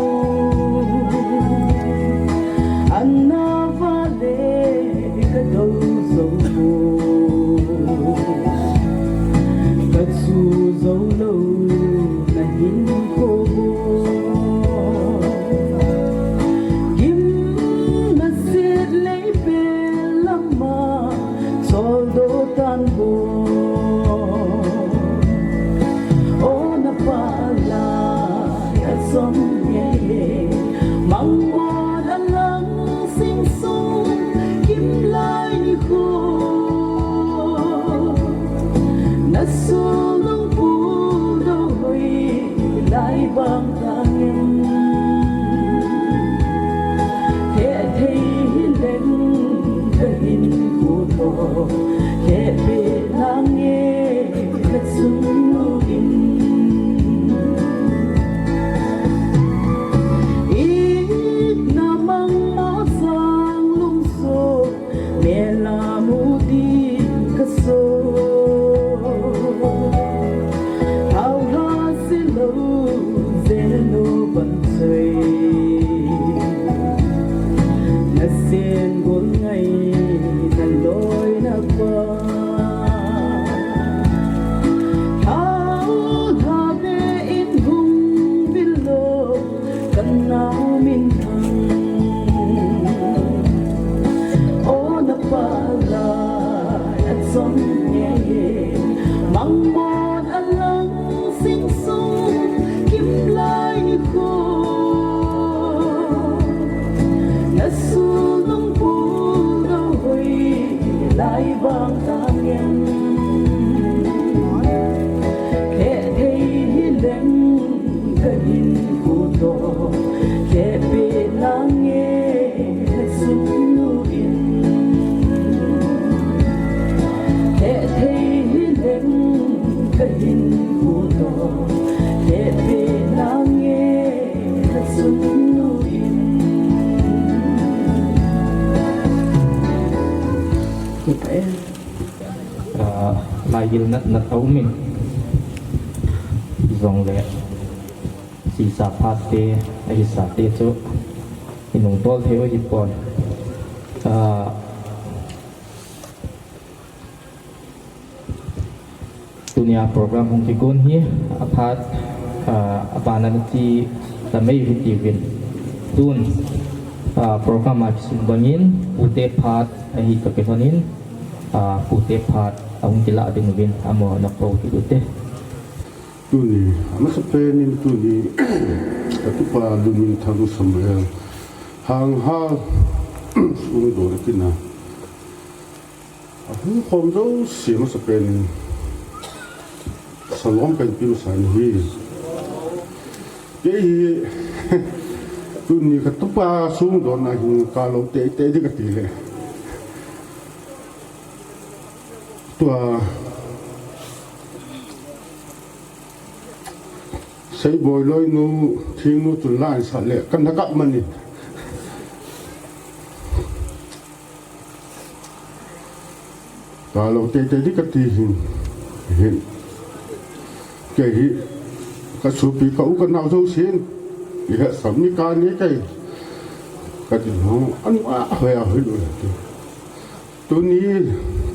ana vale ka do zo poi, ka chu zo lo na hin ko bo. Kim na sit lei pe lama, sol do tan bo. O na pala ya som ye, mang mo na lang sing sung, kim lai ni ko. Na sulung pu do hoi lai bang tangin. He thei hi leng ka hin ko to, he pe nange na sung in. I na mang mo sang lung so, mela mu di ka so. Hau ha se lo, ze lo ban soi. Na sen gol ngai, na loi na pa. Hau ha be in hung bilo, ka nau min thang. O na pala ya som ye, mang mo na lang sing sung, kim lai ni ko. Na sulung pu do hoi lai bang tangin. He thei hi leng ka hin ko to, he pe nange na sung in. He thei hi leng ka hin ko to, he pe nange na sung in. Kipah e. Ah, lai gilna na tau min. Jong le. Sisa phat te, ahi sa te chu. I nung tol thei u hi pon. Ah, tunia program hung kigon hi, a phat, ah, a bana na ti ta mai u hi ti vin. Tun, ah, program a kisun bangin, pute phat, ahi ka kihon in, ah, pute phat, a hung kila ding vin, amo na po ki ute. Tuni, amasa penin tuni, ka tupa Lunminthang Samuel, hang ha, sung do na kina. A hung khom zo si masa penin, salom pen pi masa ni hi. Kei hi, tuni ka tupa sung do na hin ka lo te te di ka ti le. Tua, Seiboi loinu, thingnu chun la an sa le, kan na kap mani. Ka lo te te di ka ti hin, hin. Kei hi, ka supi ka u ka nau zo sin. I ha sam ni ka ni kei. Ka ti ho, an a, hoi a, hoi lo. Tuni,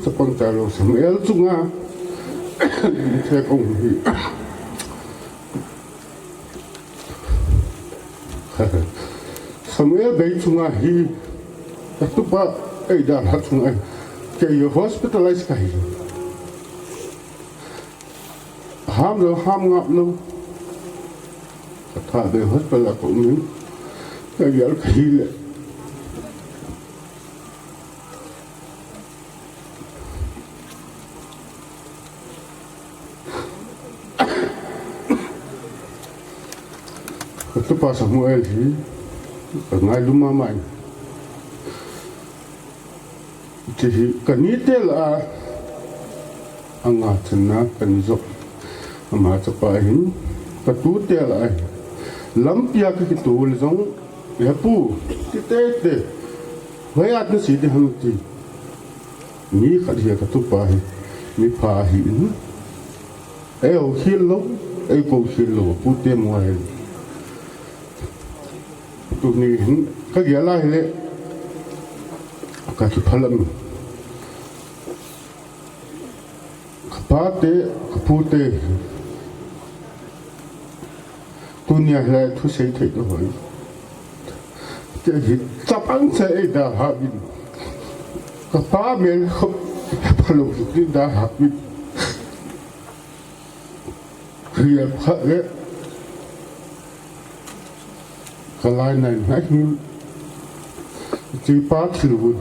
chapang cha lo Samuel chunga, the kong hi. Samuel bei chunga hi, ka tupa ei da la chunga, kei hospitalize ka hi. Ham lo, ham ngap lo. Ka tha be hospital a ka um in, ka gel ka hi le. Ka tupa Samuel hi, ka ngailu mama in. Hiche hi, ka ni tel a, anga channa, ka ni jop. Ama chapa hin, ka tu tel a hin. Lampi a ka kitu le jong, He pu, ti te te. Hoi at na si ti ham ti. Mi khat hi ka tupa hi. Mi pha hi in. E o khil lo. Ei kou khel lou, pute mo ahi. Tuni hin, ka gel a hile, ka kiphalam. Ka pate, ka pute. Tunia hile, thusei thei to hoi. Kei hi, chapang sa ei dalha vin. Ka pa mel khop, phalou ki dalha vin. Hriel khat le ka lainat ngai hin, chipa thilbun,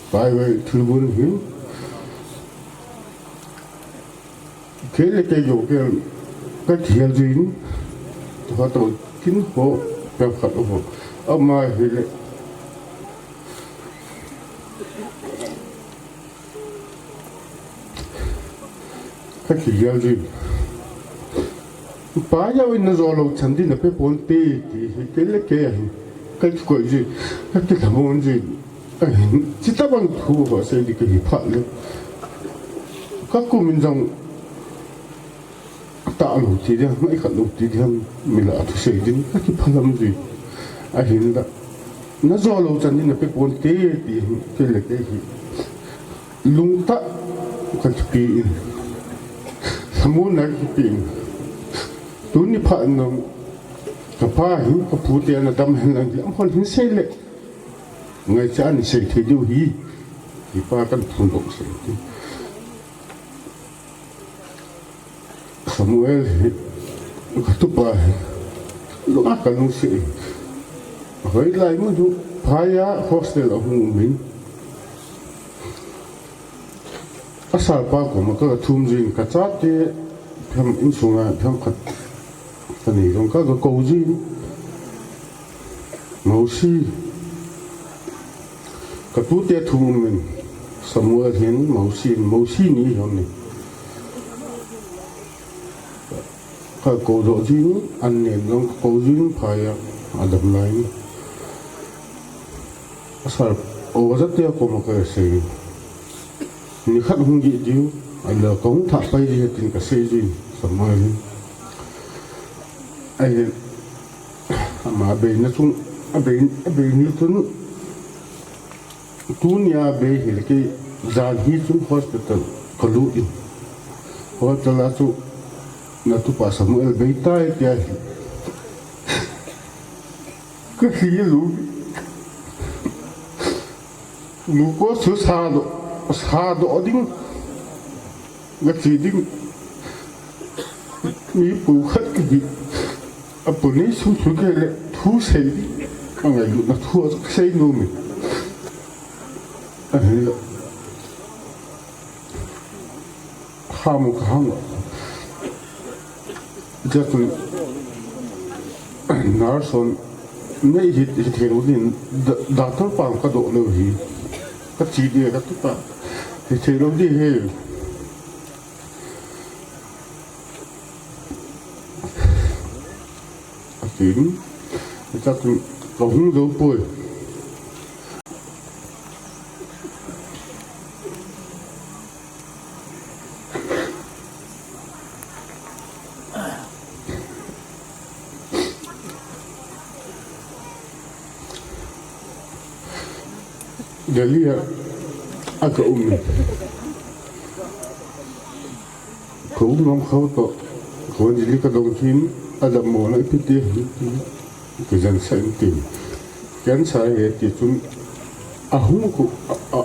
pai vai thilbun hin, kei le kei jo kei ka thial jin, tua to kin ho, ka khat ho, ama hile. Ka kigel jin. Pa jao in na jo lou chan din na pe ponte ti hi kei le kei ahi. Ka kikoi jin. Ka kilhamon jin. Ahi, chita bang thu ho sei di ka hi phat le. Ka kum in jong Tah lou ti ding, ngai khat lou ti ding, mi lah a thusei ding, ka kiphalam jin. Ahinla, na jo lou chan in na pe ponte ti, kei le kei hi. Lungtah ka kipe in. Lhamonna ka kipe in. Tuni phat in jong, ka pa hin, ka pute ana dam hen lang, amaho hin sei le. Ngaicha ana sei thei diu hi. Kipa kan phondoh sei ti. Samuel hi, ka tupa hi, lunga ka lungset. Hoilai mun hi, phai a hostel a hung um in. A sir pa koma ka thum jin ka chate, pham insunga, pham khat. Ka ni jong ka, ka kou jin. Mosi. Ka tute thum um in. Samuel hin, Mosi hin, Mosi ni jong ni. Ka kou doh jin, an nen jong ka kou jin, phai a, a dam lai in. A sir, o, a jate koma ka sei. Ni khat hung gih diu, ahinla ka hung thah pai ding ahi tin ka sei jin, Samuel hin. Ahin, ama beina chung, a bei, a bei ni chun, tunia bei hile kei, jan hi chun hospital ka lut in. Hospital a chu, na tupa Samuel bei tai tia hi. Ka hi lu. Lu ko su sa doh, sa doh ding. Nga chi ding. Mi pu khat ka hi. A pu ni sum su ke le thu sei ding. Ka ngailutna thu ka sei nom in. Ahi. Hamu ka hang. Jatun nurse hon nei hi, hithei lou din, da-, doctor pa ka doh lou hi. Ka chi dia ka tupa. Hithei lou di hi. Atin. Jatun ka hung jou poi. Delhi a, a ka um in. Ka um ngam khau toh, ka hon jili ka dong chin, a dam mo na ipi ti, ti, ti jan sa in tin. Ken sa he ti chun, a hung ku, a, a,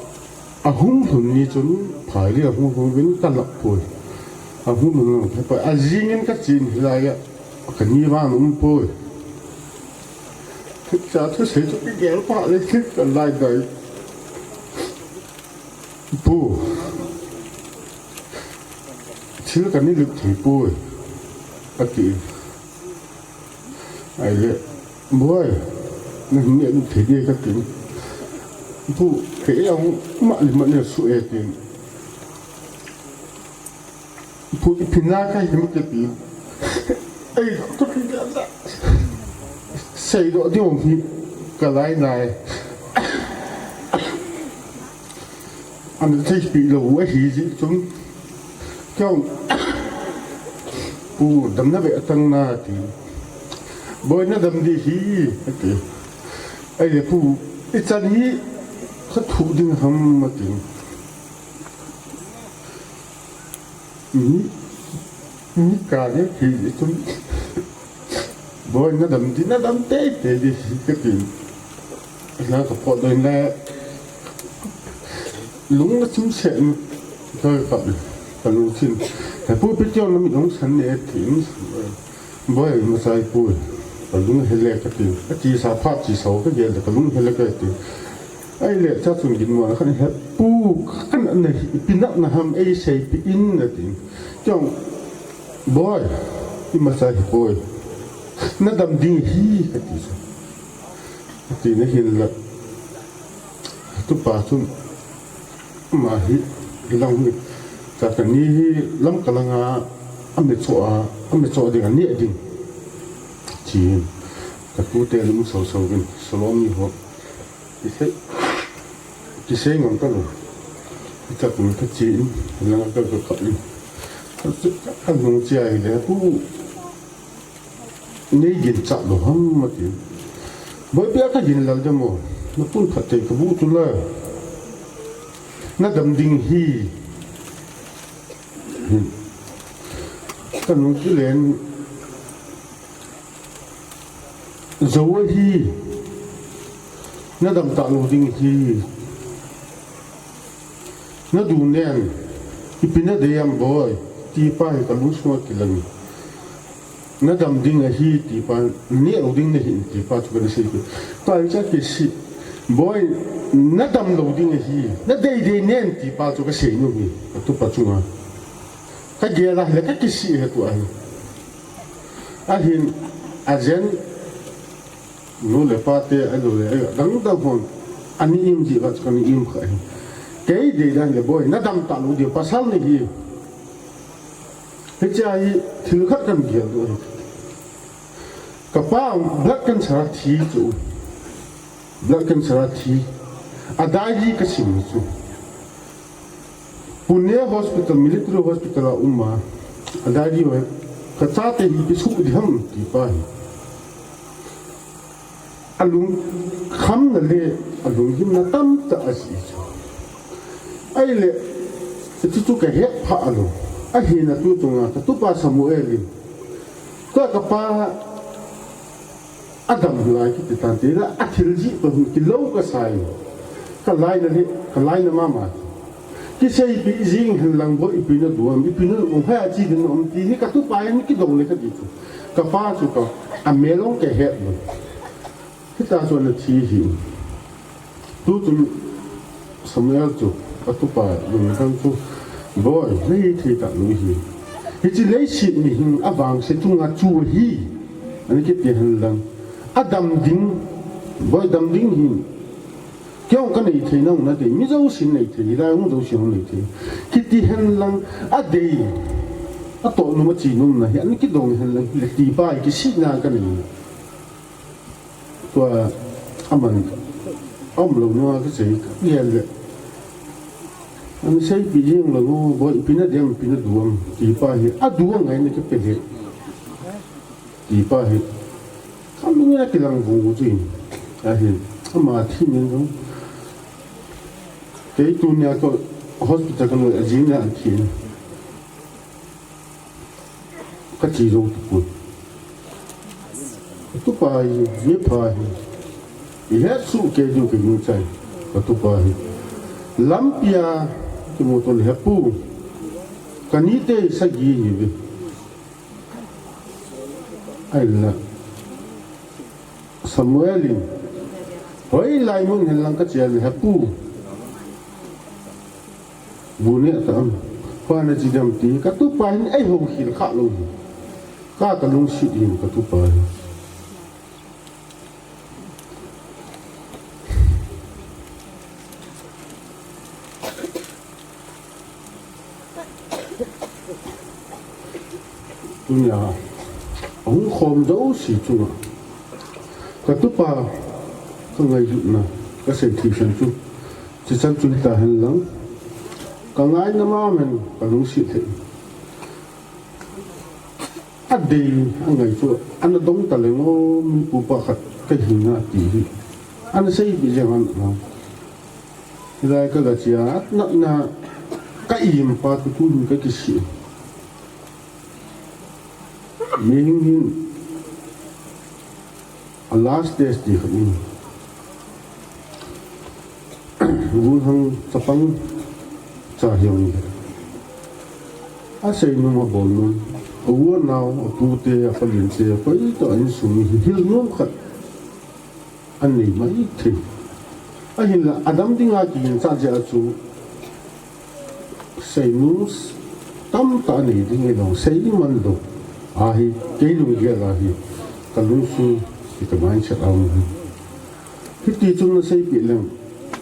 a hung lhun ni chun, phai li a hung lhun vin ka lap poi. A hung lhun lang phe poi. A jing in ka chin hilai a, ka ni vang um poi. Cha thusei chu ka gel pah le, ka lai dai. Pu, thil ka ni lut thei poi, a ti. Ahile, boi, na hin ni lut thei di ka ti. Pu, kei a hung mah le mah le su e ti. Pu, ipi na ka him ka ti. Ei, tu ki ka da. Sei doh ding hi ka lai nai. Ana theipi lou ahi jeh chun. Kei, Pu, damna ve atang na, ati. Boi, nadam ding ahi, ati. Ahile pu, ichan hi kathu ding ham, ati. Ni, ni ka de hi chun. Boi, nadam ding, nadam teitei ding ahi, kati. Ahile kapotdoh in le, lung nachim seh in, kakap in, kalungthim. He pu, ipi ti jong nami dong san ne, ati. Boi, imacha ipoi. Kalung ahel e, kati. Achesa phat chesa ho kagel le, kalung ahel e, kati. Ahile, cha chun ginmo khat in, he pu, kana na hi, ipi natna ham, eiseipeh in, ati. Chong, boi, imacha hipoi. Nadam ding ahi, kati chu. Ati na hinla, katupa chun, ama hi, hilang hi, cha kani hi Lamka langa, ame cho a, ame cho ding, ane ding. Chin, katute lum sausau vin, Salomi ho. Kisei, kisei ngam talou. Cha kani kachen, hilanga ka, kakap in. Ka, ka, kanung che ahile, pu, nei ginchat lou ham, ati. Boi, ipi a kagin lel dem o. Napun phatthei kaboh chu la. Nadam ding ahi. Kanung kilen jou ahi. Nadam talou ding ahi. Nadu nen, ipi nadei ham boi, tipa hi kalungsunga kilang. Nadam ding ahi tipa, neh lou ding nahi tipa chu kana seipeh. Tua hi cha kisih, boi, nadam lou ding ahi, nadei dei nen tipa chu kasei nom hi, katupa chunga. Kagel a ahile kakisih e tua hi. Ahin, ajen, nu le pa te, ahilou le, adang dang hon, ana im jeh uva chu kana im kha hi. Kei dei dan le boi, nadam talou ding, pasal nahi. Hiche a hi thil khat kana gel diu ahi. Kapa blood cancer a thi chu. Blood cancer a thi. A diary kasim chu. Pune Hospital, Military Hospital a um a. A diary ho, kachate hi ipi soh ding ham tipa hi. Alungkhamna le alunghimna tamtah ajih chu. Ahile, chuchu kahet phah lou. Ahina tuchunga katupa Samuel in, tua kapa adam lai kiti tante la, athil jih toh hin kilou kasai. Kalaina le, kalaina mama. Kiseipeh jing hen lang boi, ipi nadu ham, ipi nadu ham, hoiya che ding naum ti hi katupa hin kidong le kati chu. Kapa chu ka, amel jong kahet lou. Hitia chu ana thi hi. Tuchun Samuel chu katupa lungdam chu, boi, nahithei talou hi. Hiche leiset mihem avangse chunga chu ahi, ana kiti hen lang. Adam ding, boi, dam ding hi. Kei jong kanei thei, nang nadei, mi jousen nei thei, hilai hung jousen hung nei thei. Kiti hen lang, adei, atoh nom, ache nom na hi, ana kidong hen lang, hile tipa hi kisihna kanei. Tua, aman, aumlou nunga kasei, kagel le. Ana seipeh jing lou, boi, ipi nadei ham, ipi nadu ham, tipa hi, adu angai na kipe le. Tipa hi. Kalung a kilang vung u chu in. Ahin. Ama thi nin jong. Kei tunia ka hospital ka loi a jing a thi. Kache jou tapoi. Katupa hi, mipha hi. Ihet soh kei diu kagingchai. Katupa hi. Lampia kimuto le, he pu. Kanite sagi ahiuve. Ahile Samuel in, hoilai mun hen lang kache le, he pu, bu neh tah em? Hoiya nache dem ti, katupa hin eihoukhel kha lou hi. Ka, kalungset in katupa hi. Tunia, ahung khom jouse chunga, katupa kangailutna, kasei thei san chu, chichan chu hita hen lang, kangaina mama in kalungset lheh. Adei angai chu, ana dong ta leng o, mi pupa khat kahi ngai ti hi. Ana sei bi jeng an lang. Hilai ka ga chia, na, na, ka im pa tu tu ka kisi. Mihing hin, a last test ti khat in. Gu hang chapang cha hiong. A sei nung a bol nung. A u a nao, a pu te, a palin te, a pai ta in sum hi hil nung khat. An nei mai thei. Ahinla, a dam dinga kiginchah jeh a chu, seinu tamtah a nei ding ahi lou, sei man lou. Ahi, kei lunggel ahi, ka lungsung hi ka mindset a um hi. Hiti chun na seipeh leng,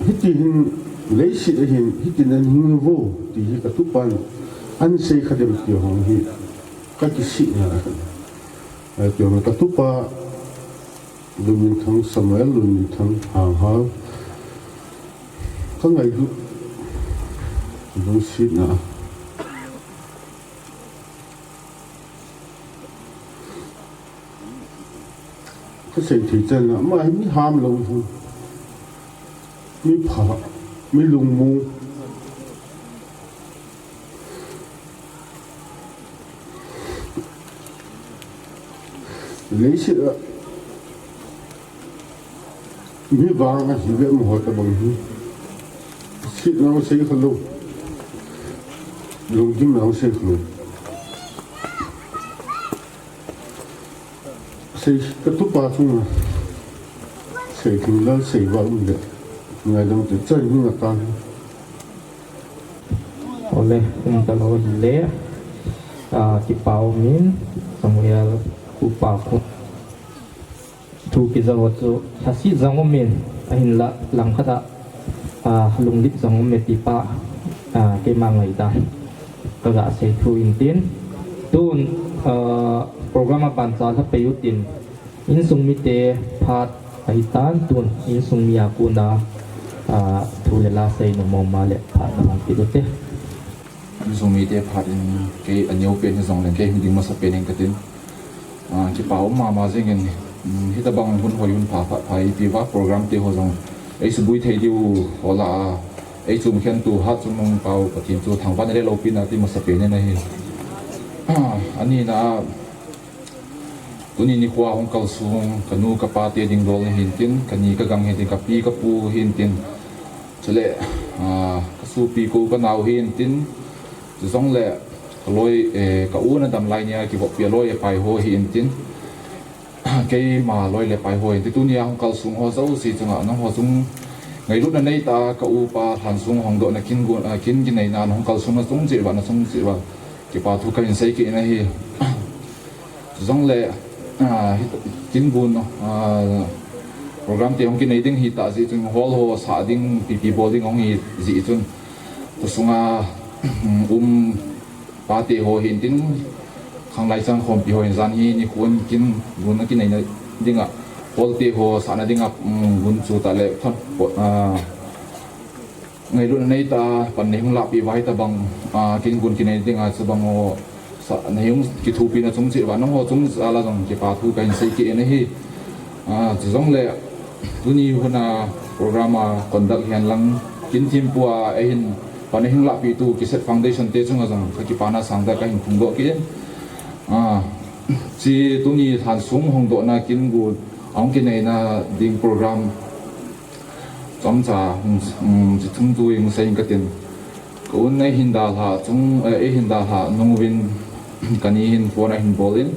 hiti hin leiset a hin, hiti nan hing vo, ti hi ka tupan, an sei kha dem ti hong hi, ka kisihna a ka. Ai, ti hong ka tupa, Lunminthang Samuel, Lunminthang Hanghal. Ka ngailut, lungsetna. Ka sei thei chan a, ama hi mi ham lou hi. Mi pha, mi lungmong. Leiset a mi vang a hi ve mo ho ta bang hi. Setna sei kha lou. Lunggimna sei kha lou. Sei ka tupa chunga. Sei thim lal sei va um le. Ngaidam te chan hi nga ta. Ole, um ta lou le. Ah, kipa um in, Samuel, upa khu. Thu kija ho chu, lhaset jong um in, ahinla, langkhat a, ah, lunglip jong um e ti pa, ah, keima ngaidam. Ka ga sei thu in tin. Tun, ah, program a ban cha lha pei u tin. Insung mite phat ahi tan tun, insung mi a kona, ah, thu le la sei nom mama le phat na hung kit u te. Insung mite phat in kei a neo pen hi jong leng kei hung ding masa pen in ka tin. Ah, kipa um mama jeng in, um, hitabang hun hoi hun pha pha pha ipi va program te ho jong ei subui thei diu ho la a, ei chum khen tu hat chum nung pau Pathen chu thangvah in le loupina ti masa pen in ahi. Ah, ani na a, Tuni nikho a hung kalsong, ka nu ka pa te ding dol ahin tin, ka ni ka gang ahin tin, ka pi ka pu ahin tin. Chule, ah, ka sopi ka u ka nao ahin tin. Chujongle, ka loi, eh, ka u na dam lai nia, kivop pi a loi a pai ho ahin tin. Keima loi le pai ho ahin tin. Tuni a hung kalsong ho jouse chunga, nangho chung ngailutna nei ta, ka u pa lhansong hongdohna kin gon, ah, kin kineina, na hung kalsong na chung cheh uva, na chung cheh uva. Kipa thu kahin sei kit in ahi. Chujongle, ah, hi, kin gon, ah, program te hung kinei ding ahi ta jeh chun hall ho sah ding, pipi bol ding hung hi jeh chun. Kho sunga, um, pa te ho ahin tin, khanglai chang khompi ho ahin jan hi nikho kin gon a kineina dinga, hall te ho sahna dinga, um, gon chu ta le, thon, ah, Ngailutna nei ta, pan nei hung lahpeh uva hitabang, ah, kin gon kinei dinga chubang ho, sa, nei hung kithopina chung cheh uva, nangho chung jal a jong kipa thu kahin sei kit in ahi. Ah, chujongle, tuni hun a program a conduct hihen lang, kin thempu a, eihin, pan nei hung lahpeh tu, Kiset Foundation te chunga jong, ka kipana sangtah kahin phongdoh kit in. Ah, chi tuni lhansong hongdohna kin gon, ahung kineina ding program, Chomcha, um, um, chi thum chu hung sei ing katin. Ka un eihin dalha chung, eh, eihin dalha nung uvin ka ni hin phone ahin bol in.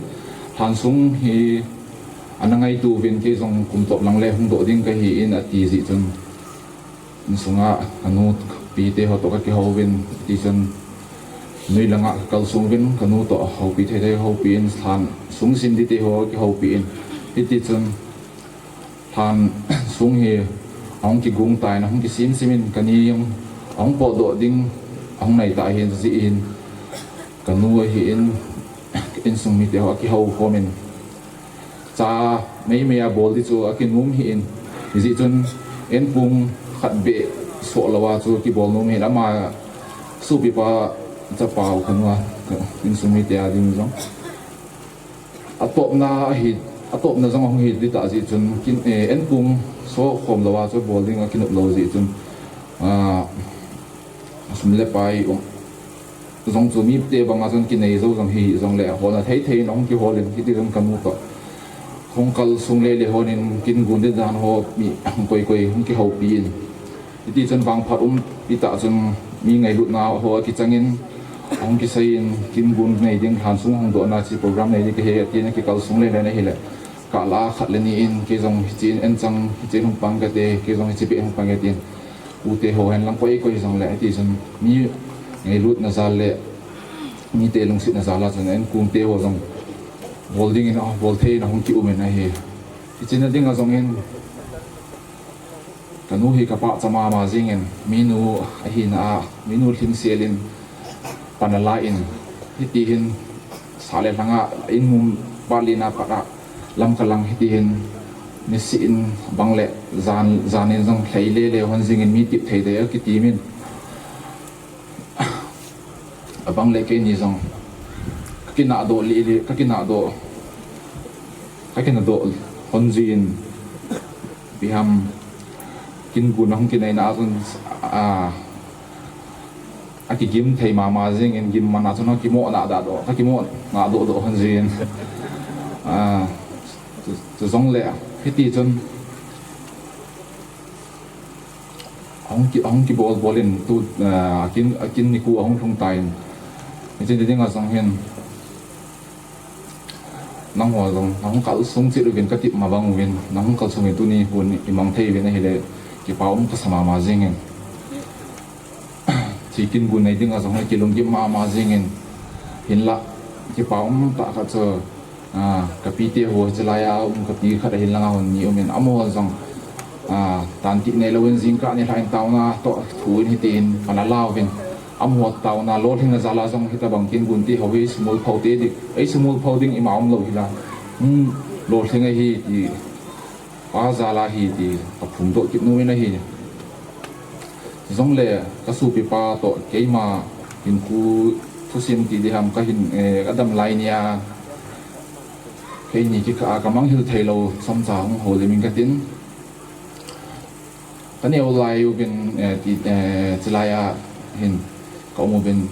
Lhansong hi ana ngaito uvin kei jong kum tolop lang le hungdoh ding kahi in ati jeh chun. Insunga ka nu pi te ho toh ka kihou uvin ti chun. Noi langa ka kalsong uvin ka nu toh houpi thei thei houpi in lhansong sim ding te ho kihoupi in. Hiti chun. Lhansong hi ahung kigong tan, ahung kisim sim in ka ni jong ahung potdoh ding ahung nai ta ahin jeh in ka nu ahin insung mite ho akihou khom in cha meimei a bol ding chu akinom ahin jeh chun inpung khat beh soh lou a chu kibol nom ahin ama sopipa chapa u ka nu a insung mite a ding jong Atopna ahi, atopna jong ahung hi ding tah jeh chun, kin, eh, enkong so khom lou a chu bol ding a kinop lou jeh chun, ah, sum le pai um, jong chu mite banga chun kinei jou jong hi jong le, holna thei thei in ahung kihol in, hiti chun kanu toh hung kalsung le le hon in, kin gun ding dan ho mi koi koi hung kihoupi in. Hiti chun vangphat um pi tah chun mi ngailutna ho akichang in, ahung kisei in, kin gun nei ding, lhan sung hung dohna chi program nei ding kahi, ati in akikalsung le le na hile, kah la khat le ni in, kei jong hichi in en chang, hichi in hung pang kate, kei jong hichi beh hung pang kate in, u te ho hen lang koi koi jong le, hiti chun mi ngailutna jal le, mite lungsetna jal a chun enkong te ho jong bol ding in, ah, bol thei in ahung ki um in ahi. Hichi na ding a jong in, kanu hi kapachat mama jing in, minu ahina a, minu lhingsel in pan ala in, hiti hin sa le lhang a, in mum pa lina pat a, lam kalang hiti hin, nisi in bang le jan, jan in jong lhai le le hon jing in mi tip thei dei a kiti min. Abang le keini jong, ka kinah doh li li, ka kinah doh, ka kinah doh hon jin, ipi ham, kin gun ahung kinei na a chun, a, akigim thei mama jing in, gim man a chun akimo na da doh, ka kimo na doh doh hon jin. A, chu, chu jong le, hiti chun, Ahung ki, ahung kibol bol in tu, ah, akin, akin nikho ahung lhung tan. Hiche ni ding a jong hin. Nangho jong, nahung kalsung cheh uvin katip ma bang uvin, nahung kalsung in tuni hin imang thei uvin ahile, kipa um kasa mama jing in. Hiche kin gun nei ding a jong hin kilunggim mama jing in. Hinlah, kipa um tah khat chu, Ah, ka pite ho, hiche lai a um ka pi khat ahin lang a hon ni um in, amaho jong, ah, tan tih nei louvin jingkah nilhah in taona toh thu in hitin pan ala uvin. Amaho taona lolhing na jal a jong hitabang kin gun ti ho hi sumil pho te ding, ei sumil pho ding ima um lou hi la. Hmm, lolhing ahi ti, pa jal a hi ti, ka phongdoh kit nom in ahi. Jong le, ka sopipa toh keima hinkho thusim ti ding ham ka hin, eh, ka dam lai nia. Keini kikah a ka manghil thei lou, chomcha hung houlim in ka tin. Ka neo lai uvin, eh, ti, eh, hiche lai a hin ka um uvin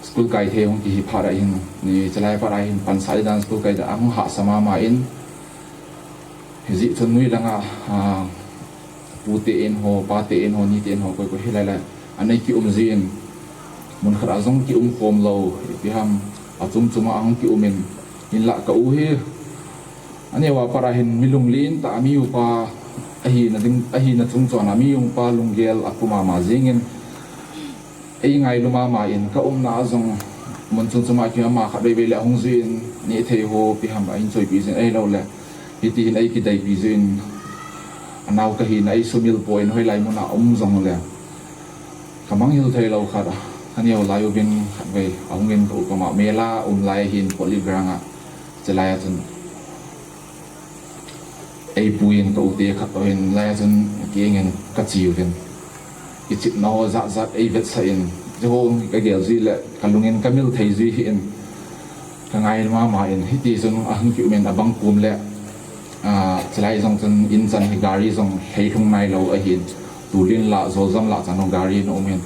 school kai thei hung kihi phat a hin, ni hiche lai phat a hin pansah ding dan school kai ding a hung hahsa mama in. Hijeh chun noi lang a, ah, pu te in ho, pa te in ho, ni te in ho, koi koi hilai lai. Anei ki um jin, mun khat a jong ki um khom lou, ipi ham, achom chom a hung ki um in, hinlah ka u hi, aneo a pat a hin mi lunglen tah a mi upa, ahina ding, ahina chung chon a mi upa lunggel a kum mama jing in, ei ngailu mama in ka umna a jong mun chom chom a ki ama khat vei vei le ahung jui in, neh thei ho, ipi ham a hin choipi jin ahilou le, hiti hin ei kideipi jin, anao ka hina ei sumil poi in hoilai mun a um jong le. Ka manghil thei lou khat, ka neo lai uvin khat vei, ahung in ka u koma mel a um lai hin Polygram a, hiche lai a chun. Ei pu in ka u te khat toh hin lai a chun keng in ka che uvin. Kichepna ho jat jat ei vetsah in, hiche ho ka gel jui le, ka lung in ka mil thei jui hih in. Ka ngai mama in, hiti chun ahung ki um in abang kum le, ah, hiche lai jong chun in chan hi gari jong lhai lhung nai lou ahin, tulin lah, joljam lah chan ho gari na um in.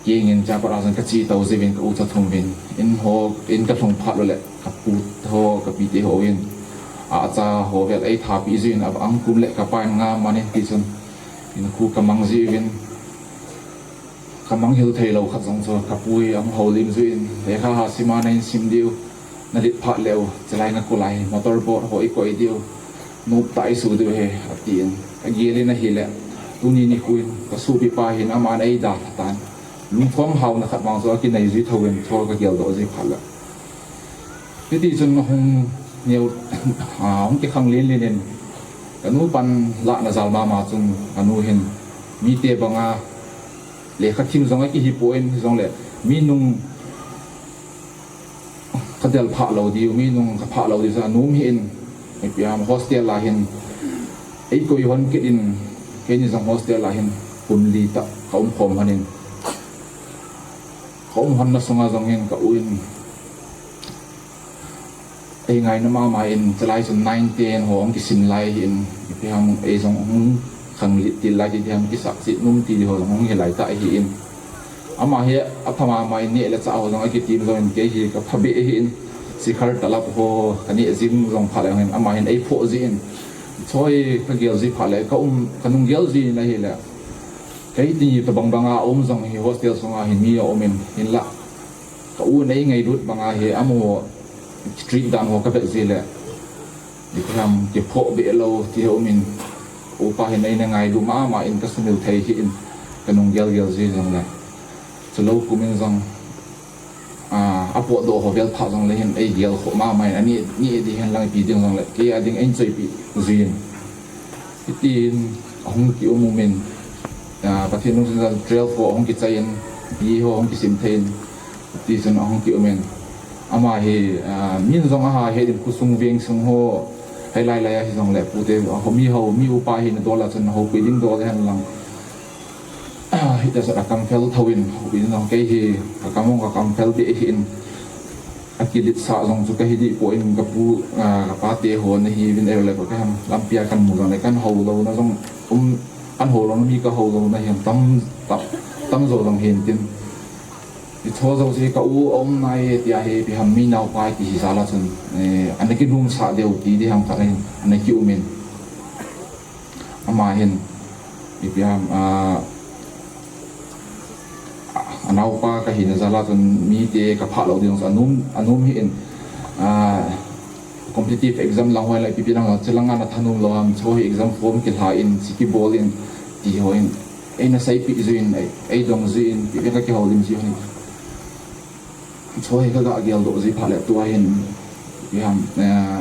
Keng in chapa lah jong ka che to jeh uvin ka u cha thum uvin. In ho, in ka lhung phat lou le, ka pu ho, ka pi te ho in. A cha ho vel ei thapi jeh uvin abang kum le ka pa in nga man in ti chun. In khu ka mang jeh uvin. Ka manghil thei lou khat jong chu ka pu hi ahung houlim jeh uvin, lekha ha sim a na in sim diu, na lit phat leh u, hiche lai na kol a hi, motor boat ho i koi diu, nop tah i su diu ahi, ati in. Ka gel in ahile, tuni nikho in, ka sopipa hin aman ei dalha tan. Lungkham hauna khat vang chu akinei jui thou in, chol ka gel doh jeh phat le. Hiti chun ahung neo, ah, ahung kikhang len len in, ka nu pan lahna jal mama chun, ka nu hin, mite banga, lekha thim jong a kihi poi in, hijong le, mi nung ka del phah lou diu, mi nung ka phah lou diu, sa nom hih in, ipi ham hostel a hin, ei koi hon kit in, keini jong hostel a hin, kum li tah ka um khom hon in, ka um hon na sunga jong hin, ka u in, Ei ngaina mama in, chulai chun nine ten ho hung kisim lai ahin, ipi ham ei jong hung khanglit til lai ti ham, kisaksit nom ti ho jong hung hi lai ta ahin. Ama hi apha mama in, neh le chah ho jong akitim jong in, kei hi kapha beh ahin, sikhar talap ho kaneh jing jong phat le hin ama hin eiphoh jin. Choi kagel ji phat le ka um, kanung gel jin ahile. Kei ti tobang banga um jong hi hostel sunga hi mi aum in, hinla ka u in eingailut banga hi amaho treat dan ho kavet ji le, ipi ham, kiphoh beh lou ti aum in, upa hin eina ngailu mama in kasumil thei hi in, kanung gel gel ji jong le. Chulou kum in jong, a, apotdoh ho vel phat jong le hin eigel khoh mama in, ani, ni di hen lang ipi ding jong le, kei a ding eichoipi jin. Hitin ahung kium um in, a, Pathen lungset in twelve ho ahung kichai in, B A ho ahung kisim thei in, tichun ahung kium in. Ama hi, a, min jong aha het in, khosung vengsung ho, hilai lai ahi jong le, pute, a, ho mi ho, mi upa hi nadol a chun houpi ding dol hen lang. Hita chun akam fel thou in, houpi ding jong kei hi, akam jong kakam fel beh ahin. Akiletsah jong chu kahi deh poi, kapu, a, kapate ho nahiuvin, ahile ka, ka ham, lampi a kamu jong le, kahin hou louna jong, um, kahin hou louna mi kahou louna hi tam, tam, tamjo jong hin tin. Hicho jouse ka u aum nai tia hi ipi ham, mi naopa kihi jal a chun, eh, ana kilungsa diu ti di ham khat ahin, ana kium in. Ama hin, ipi ham, a, anaopa kahina jal a chun mite kaphah lou ding jong chu anom, anom hi in, a, competitive exam lang ho le ipi ipi lang, chulanga nathanom lou ham, choi exam form kihla in, chi kibol in, ti ho in, eina seipeh jin, ei, eidong jin, ipi ipi kakihoulim ji ho in. Choi kaga geldoh ji phat le tua hin, ipi ham, a,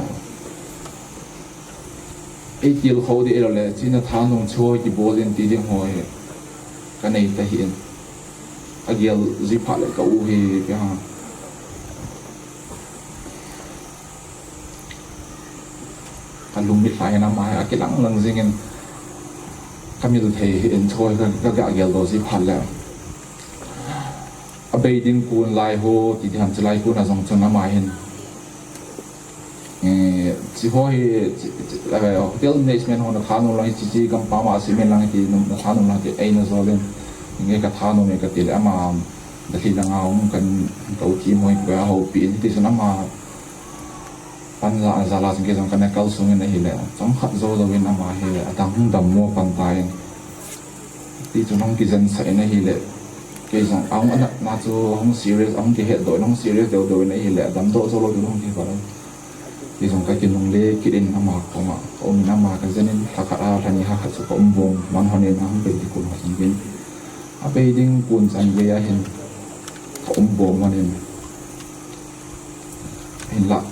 eitilkhou ding ahilou le, chi nathanom choi kibol in ti ding ho hi kanei ta hi in. Agel ji phat le ka u hi, ipi ham, kalungmit lhai in ama hi akilang lang jing in, kamil thei hi in, choi ka, kaga geldoh ji phat le. Abei ding kun lai ho, ti di ham, chulai kun a jong chun ama hin, eh, chi ho hi, chi, chi, eh, hotel management ho nathanom lang hi, chi, chi gampam a sim in lang hi ti, nathanom lang ti, eina jol in, nge kathanom e kati le, ama Delhi langa um kan, ka u team ho hi kahoupi in, hitichun ama pan ja, jal a chun kei jong kana kalsong in ahile, chomkhat jou jouvin ama hi adang dammo pan tan. Tichun hung kijensah in ahile, kei jong ahung anatna chu hung serious, ahung kihetdoh in, hung serious deu deu in ahile, adamdoh jou lou ding hung kival in. Kei jong kakinungle kit in ama koma kaum in, ama kajen in, lhakhat a, lhani, lhakhat chu kaum bom man hon in, ahung bei ding kun ho jong in. Abei ding kun chan gei a hin kaum bom man in. Hinla,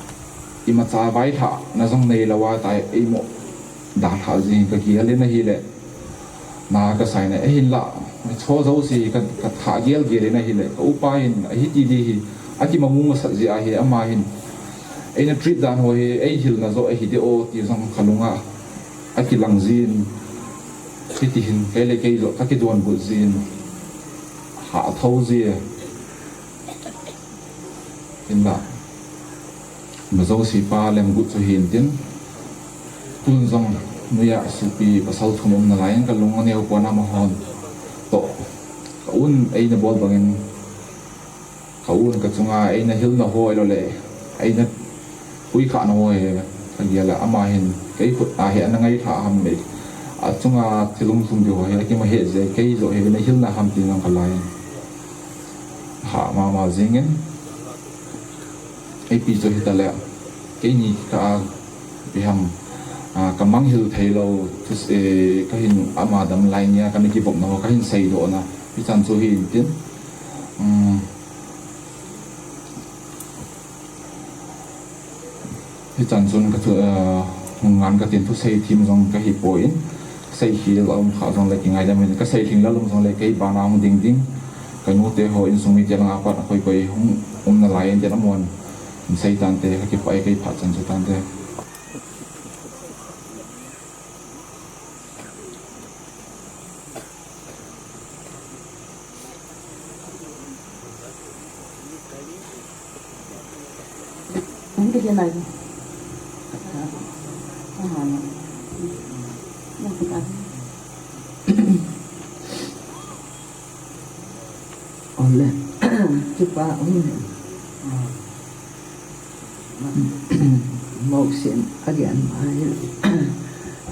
imacha vailhahna jong neilou a tai, eimo dalhah jing kagel in ahile, na kasa in, ahinla, cho jouse ka, kathah gel gel in ahile, ka upa hin, ahiti di hi, akimangmang masat jeh ahi, ama hin, eina treat dan ho hi, eihilna joh ahi de o, ti jong kalunga akilang jin, hiti hin, kei le kei joh kakidonbut jin, hah thou ji. Hinla, ima jouse pa lemgut chu hin tin, tun jong noiya sopi pasal thum um nalai in, kalung aneo pon, amahon toh, ka un eina bol bangin, ka un kachunga eina hilna ho ahilou le, eina puikhahna ho hi kagel a, ama hin kei khut a hi ana ngailhah ham, achunga thil umlhung diu ho hi akima het jeh, kei joh hi eina hilna ham tin jong kalai in. Hah mama jingin, ipi chu hitale, keini kikah a, ipi ham, a, kamanghil theilou, thus-, eh, kahin ama dam lai nia, kana kivopna ho, kahin seidohna, hichan chu hin tin, um, Hichan chun ka thu, eh, hung ngan katin, thusei thim jong kahi poi, seikhel aum kha jongle kingaidam in, kasei lhing lel um jongle kei bana hung ding ding, ka nute ho, insung mite langa pat a koi koi hung um nalai in tin, amahon sei tante, kakipah e, kei phat chan chu tante. Hung kile nai. Ole, kipa um. Mosin agen mai.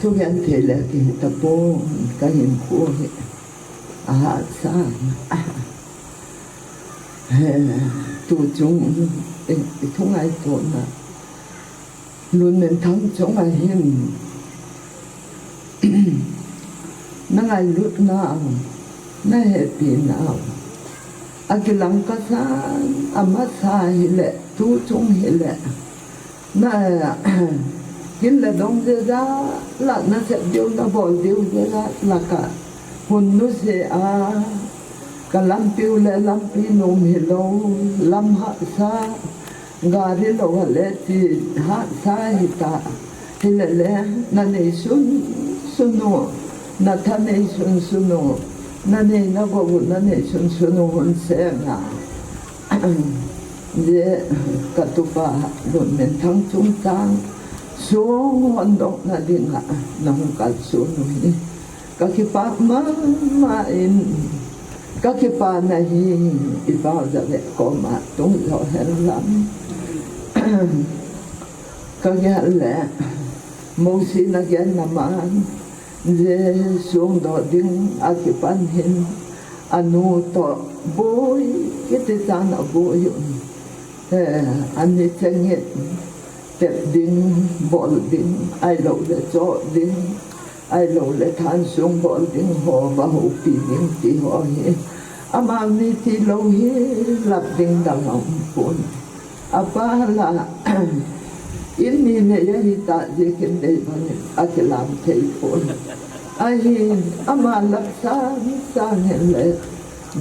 Thugen thei le kihita pon, kahinkho hi ahatsa. He, tuchung, i, i thungaitona. Lunminthang chunga hin, na ngailutnau, na hepinau, akilang kasan, amasa hile, tuchung hile, na, hin le dong jejal a, na sep diu, na bol diu jejal a ka, hun nuse a, ka lampiu le lampi nom hilou, lam hahsa, gari lou hale ti hahsa hita. Hilele, na nei sunsun u, na tha nei sunsun u, na nei na gou u, na nei sunsun u hun seng a. Hijeh a ka tupa Lunminthang chungchang, song hondokna dinga, na hung kalson u hi. Ka kipah mama in, ka kipana hi, i pau jale koma tung jo hen lang. Ka gel le, Mosi na gel na man, Jesu do ding a kipan hin, anu to boi, kiti chan a boi un. Eh, ani chengin, tep ding, bol ding, ahilou le cho ding, ahilou le thansung bol ding ho, va houpi ding ti ho hi. Amani tilou hi, lap ding dang a um pon. Apa la, in ni le ya hi ta je kin dei bang, akilam thei pon. Ahin, ama lap sang sang hen le,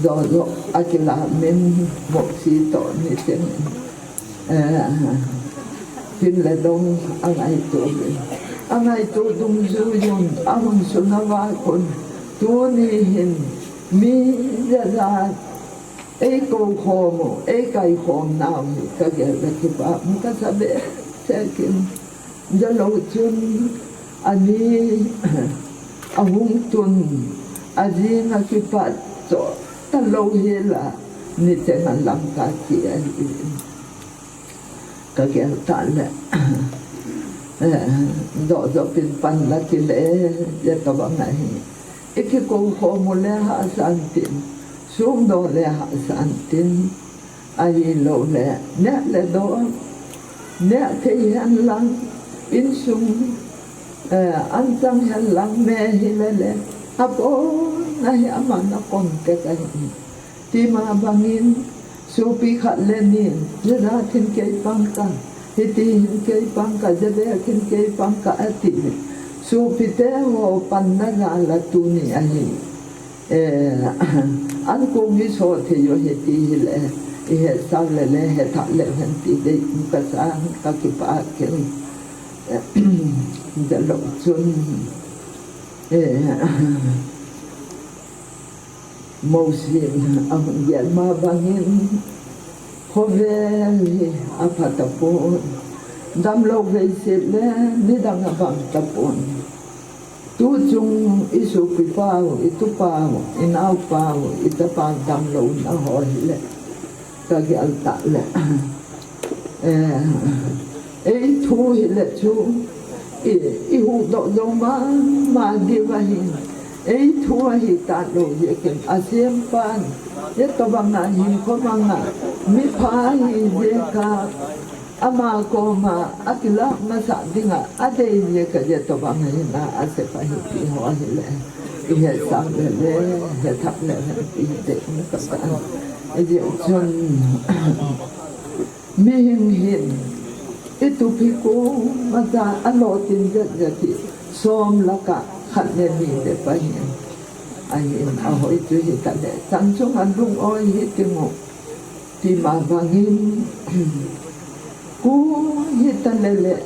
jo jo, akilam in, Mosi to ni cheng. Eh, hin le dong angaito, angaito dungjui un, ahung sun ava kun, tuni hin, mi jajat, ei kou khom u, ei kai khom nau hi, ka gel le kipah um kasa behseh in, jalou chun, ani, ahung tun, ajing a kipat, cho, talou hi la, ni cheng a lam ka ki ahi. Ka gel ta le, eh, jo jo pin pan la kile, je ka bang ahi. I kikou khom u le hahsa intin, sum do le hahsa intin, ahilou le, neh le do, neh thei hen lang, insung, eh, anchang hen lang, me hilele, apon ahi ama na kon te ka hi. Tima bangin, sopi khat le ni, jada thin kei pang ka, hiti hin kei pang ka, jada thin kei pang ka ati le. Sopi te ho panna jal a tuni ahi. Eh, an kong i so thei u hiti hile, i hetsah le le, hethah le hen ti dei, ka sa, ka kipah kei. Jalou chun, eh, Mosi in ahung gel ma bangin, khovel hi apha tapon, damlou vei se le nidang abang tapon. Tuchung i sopi pau, i tupa u, i naopa u, i chapa u damlouna ho hile. Ka gel ta le. Eh, ei thu hile chu, i, i huhdoh jou mama diu ahin. Ei thu ahi talou jeh in, asempan, hitobang a hinkho mang a, mipha ahi jeh a, ama koma akilah masat dinga adei jeh a, hitobang a hin a, asep ahi ti ho hile. I hetsah le le, hethah le le, i dei ka sa. Ijeh chun, mihing hin, i tupi koma cha alo tin jet jet hi, som laka khat le ni le pa hin. Ahin, ahoi chu hita le, chan chung a lung oi hi ti mu. Tima bangin, ku hita le le,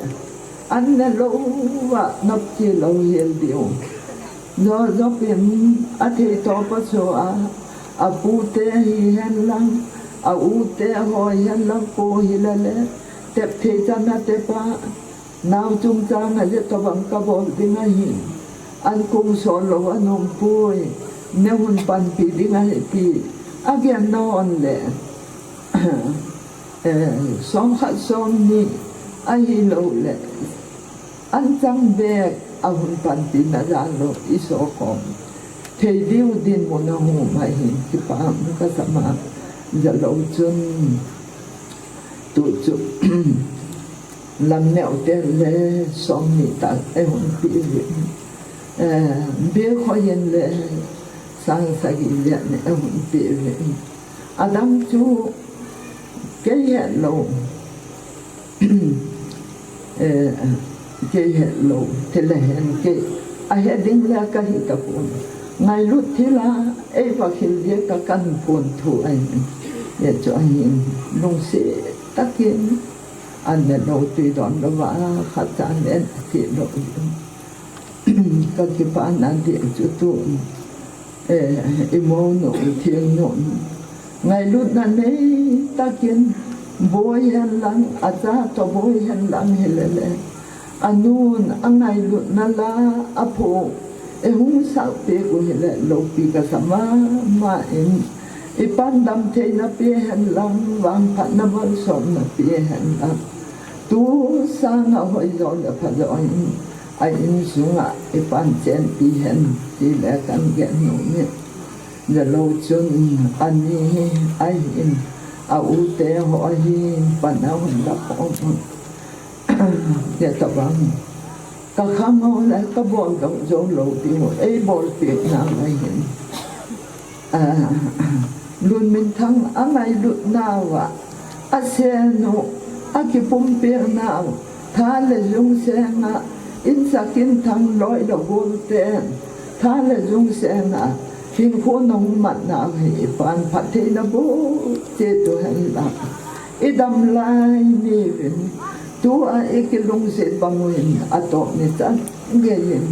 an ne lou va nop chi lou hel diu. Jo jo pin, athei to pa so a, apu te hi hen lang, a u te ho hi hen lang, pu hile le, tep thei chan a tep a, Nao chungchang a hitabang kabol ding ahi. Ankong sol lou anom poi. Nei hung panpi ding ahi ti. Agen naon le. Eh, som khat som ni ahilou le. Anchang bek a hung panpi na jal lou i so kom. Thei diu dinmun a hung mai hin kipa ka sa ma. Jalou chun. Tu chu. Lam neo te le som ni ta e hung pi vi. Eh, bia khoi yen le sang sagi le ne e hung pi vi. Adang chu kei het lou. Eh, kei het lou. Te le hen kei. A het ding le ka hi ta pon. Ngailut thil a, ei va khil dia ka kan pon thu ai. Ye chu ahin. Lungset takin. An ne lou tui don lou va khat cha an en ti lou. Ka kipa na di chu tu. Eh, i mo nu, i thil nu. Ngailutna nei takin boi hen lang, a cha to boi hen lang hi le le. Anun, a ngailutna la, a pho. E hung sak pe ku hi le, loupi ka sa ma, ma in. I pan dam theina pe hen lang, vangphatna malsomna pe hen lang. Tu sang a hoi jo le pha jo in, a insung a i pan chen pi hen, ti le kan gen nu ni. Jalou chun ani ahin, a u te ho ahin, pan a hun la khom. Hitabang. Ka khangho le ka bol dong jou lou ding u, ei bolpi na ngai hin. Ah, Lunminthang a ngailutna uva, a sen u, a kipumpil na u, tha le jung seng a, insak inthang loi le gol ten, tha le jung seng a, hinkho na hung mat na u hi, i pan phattheina bou, che tu hen lang. I dam lai ni uvin, tu a i kilungset bang uvin, a to ni chan gei in,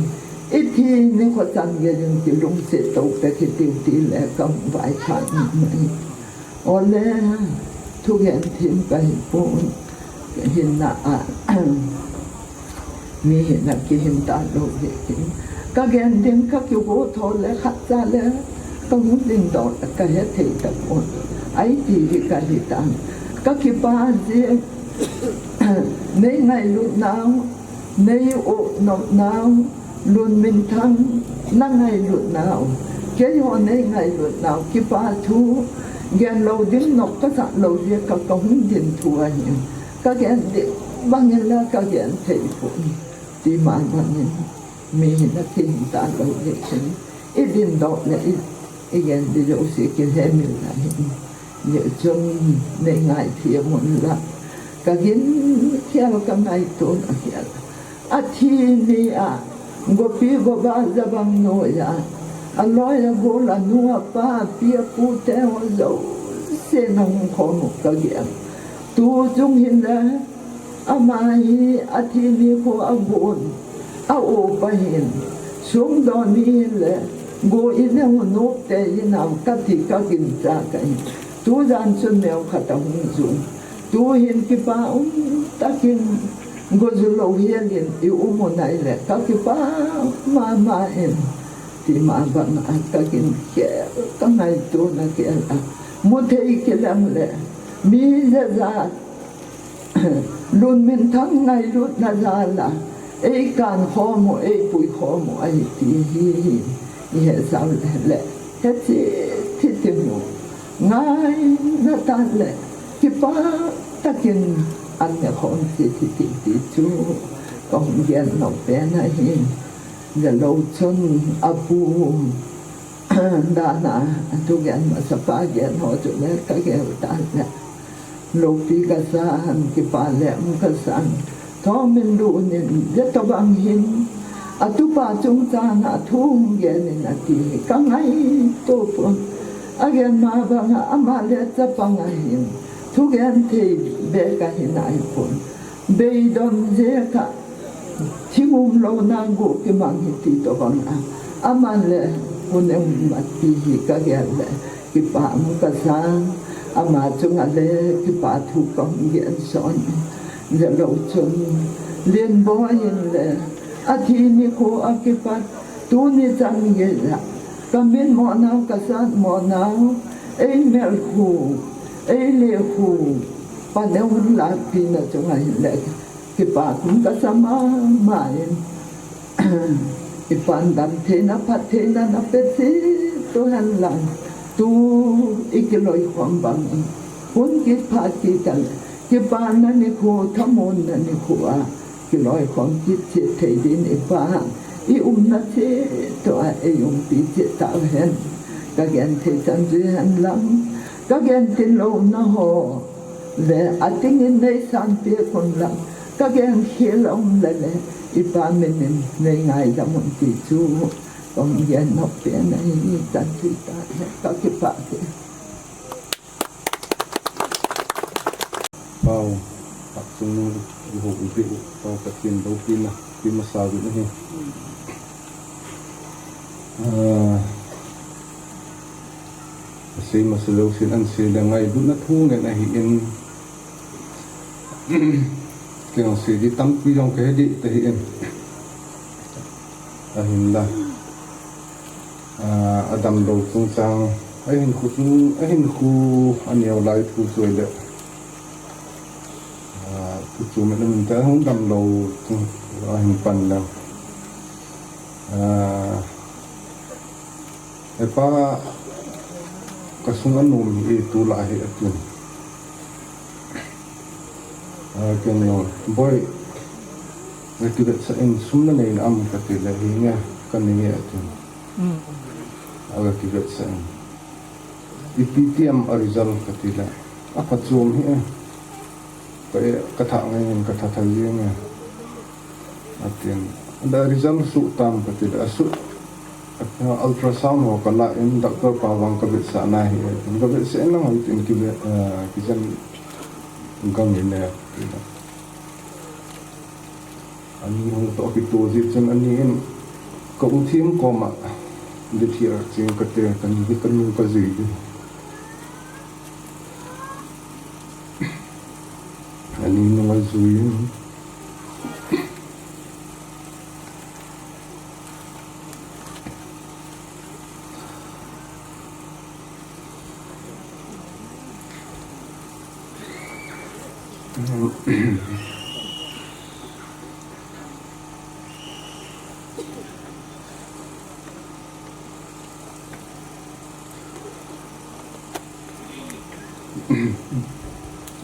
i thi ni kho chan gei in, kilungset to pe ki tiu ti le kam vai kha ni mai. O le, thugen thim ka hi pon, hinna a, Mi hina kihin ta lou ve kin. Ka gen ding ka kigo tho le khat cha le. Ka hung ding doh ka he thei ta pon. Ai ti hi ka hi tan. Ka kipa ji. Nei ngailut nau. Nei u nop nau. Lunminthang na ngailut nau. Kei ho nei ngailut nau. Kipa thu. Gen lou ding nop ka sa lou ve ka ka hung ding thu ahin. Ka gen ding bang in la ka gen thei pon. Ti ma bang in mi hina kihin ta lou le kin. I din doh le i, i gen ding jouse kihe mil na hin. Ye chun nei ngaithem un la. Ka gin khel ka ngaito na khel. A thi ni a, gopi goba jabang noiya. A loi a gol a nu a pa, pi a pu te ho jouse na hung khom u ka gen. Tu chung hin le, ama hi a thi ni kho a gon, a upa hin. Sung don ni hin le, go in a hung nop te in a ka thi ka gin cha ka hin. Tu jan chun neo khat a hung jung. Tu hin kipa um takin go ju lou hial in i um u nai le ka kipa mama in. Ti ma bang a ka gin khel ka ngaito na khel a. Mu thei kilang le mi jajat Lunminthang ngailutna jal a, ei kan khom u, ei pui khom u, ahi ti hi, hi, i he sao le, le, he chi, thi ti mu. Ngai na tan le, kipa takin an ne khom chi thi ti ti chu, ka hung gen nau pen ahi. Jalou chun a pu, Dan a, a thugen masa pa gen ho chu le ka gel tan le. Loupi ka san, kipa le um ka san. Thom in lu nin, le to bang hin. A tupa chungchang a thu hung gen in a ti hi ka ngaito pon. A gen ma bang a ama le chapang a hin. Thugen thei be ka hin ai pon. Beidon je ka Thingum louna gu kimang hi ti to bang a. Aman le, hun em mat ti hi ka gel le, kipa um ka san, ama chunga le, kipa thu ka hung gen son. Jalou chun, Lenboi in le, athi nikho a kipat, tuni chan geiya, ka mitmo nau, ka satmo nau, ei melkhu, ei lekhu, paneo lakpina chunga hin le, kipa kum ka sa mama in. I pan damtheina, phattheina na pe cheh tu hen lang, tu i kiloikhom bang in, hun kipha kit a le, kipana nikho, thamuanna nikho a kiloikhom kit cheh thei din i Pa, i umna cheh tua ei umpi cheh tauhen. Ka genthei chan chu hen lang, ka genthei louna ho le, ating in nei sanpeh un lang, ka genkhel a um le le, i Pa min in nei ngaidam un ti chu, ka hung gen nop pen ahi, chan chu ta le, ka kipah e. Pau, Patchungnung, i houpi u, Pau Pathen loupina, pi masa uvin ahi. Ah, Sei masa lou sin an sei le ngailutna thu ngen ahi in. Kei jong sei di tampi jong kahe di ta hi in. Ahinla. Ah, adam lou chungchang. Ahin khu chung, ahin khu aneo lai thu chu le. Ah, thu chu min um ta hung dam lou chung ahin pan lang. Ah, Hepa, ka sung a nom hi e, tulai hi atin. A, ken jong, Boi, na kivetsah in sum na nei na am kati le, hi nge, ka nei e atin. Mm. A ka kivetsah in. Ipi ti am a result kati le, a phachom hi e. Ka e, ka tha ngai in, ka tha tha jeng e. Atin, da result suh tam kati le, asuh, ultrasound ho kala in, doctor pa vang ka vetsah na hi, atin, ka vetsah in lang ho tin ki ve, eh, kijen gang in e, atin. Ani hung toh kitoh jeh chun ani in, ka u thim koma, de thi a ching kate, ka ni, ka nu ka jui di. Ani nunga jui in.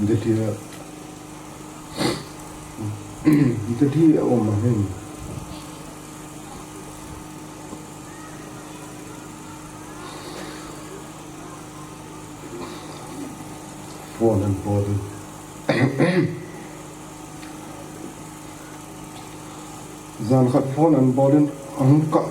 Deti a, deti a um ahin. Phone an bol in. Jan khat phone an bol in ahung kap.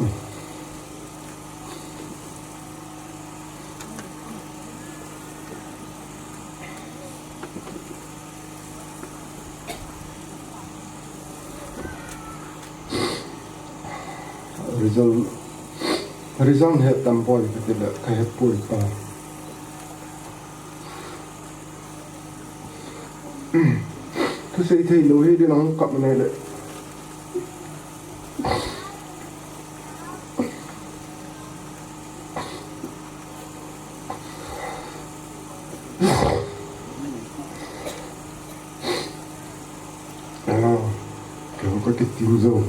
Result, result he tam poi kati le, ka he poi pa. Thusei thei lou hi din ahung kap nei le. Hello. Kei ka kitim jou.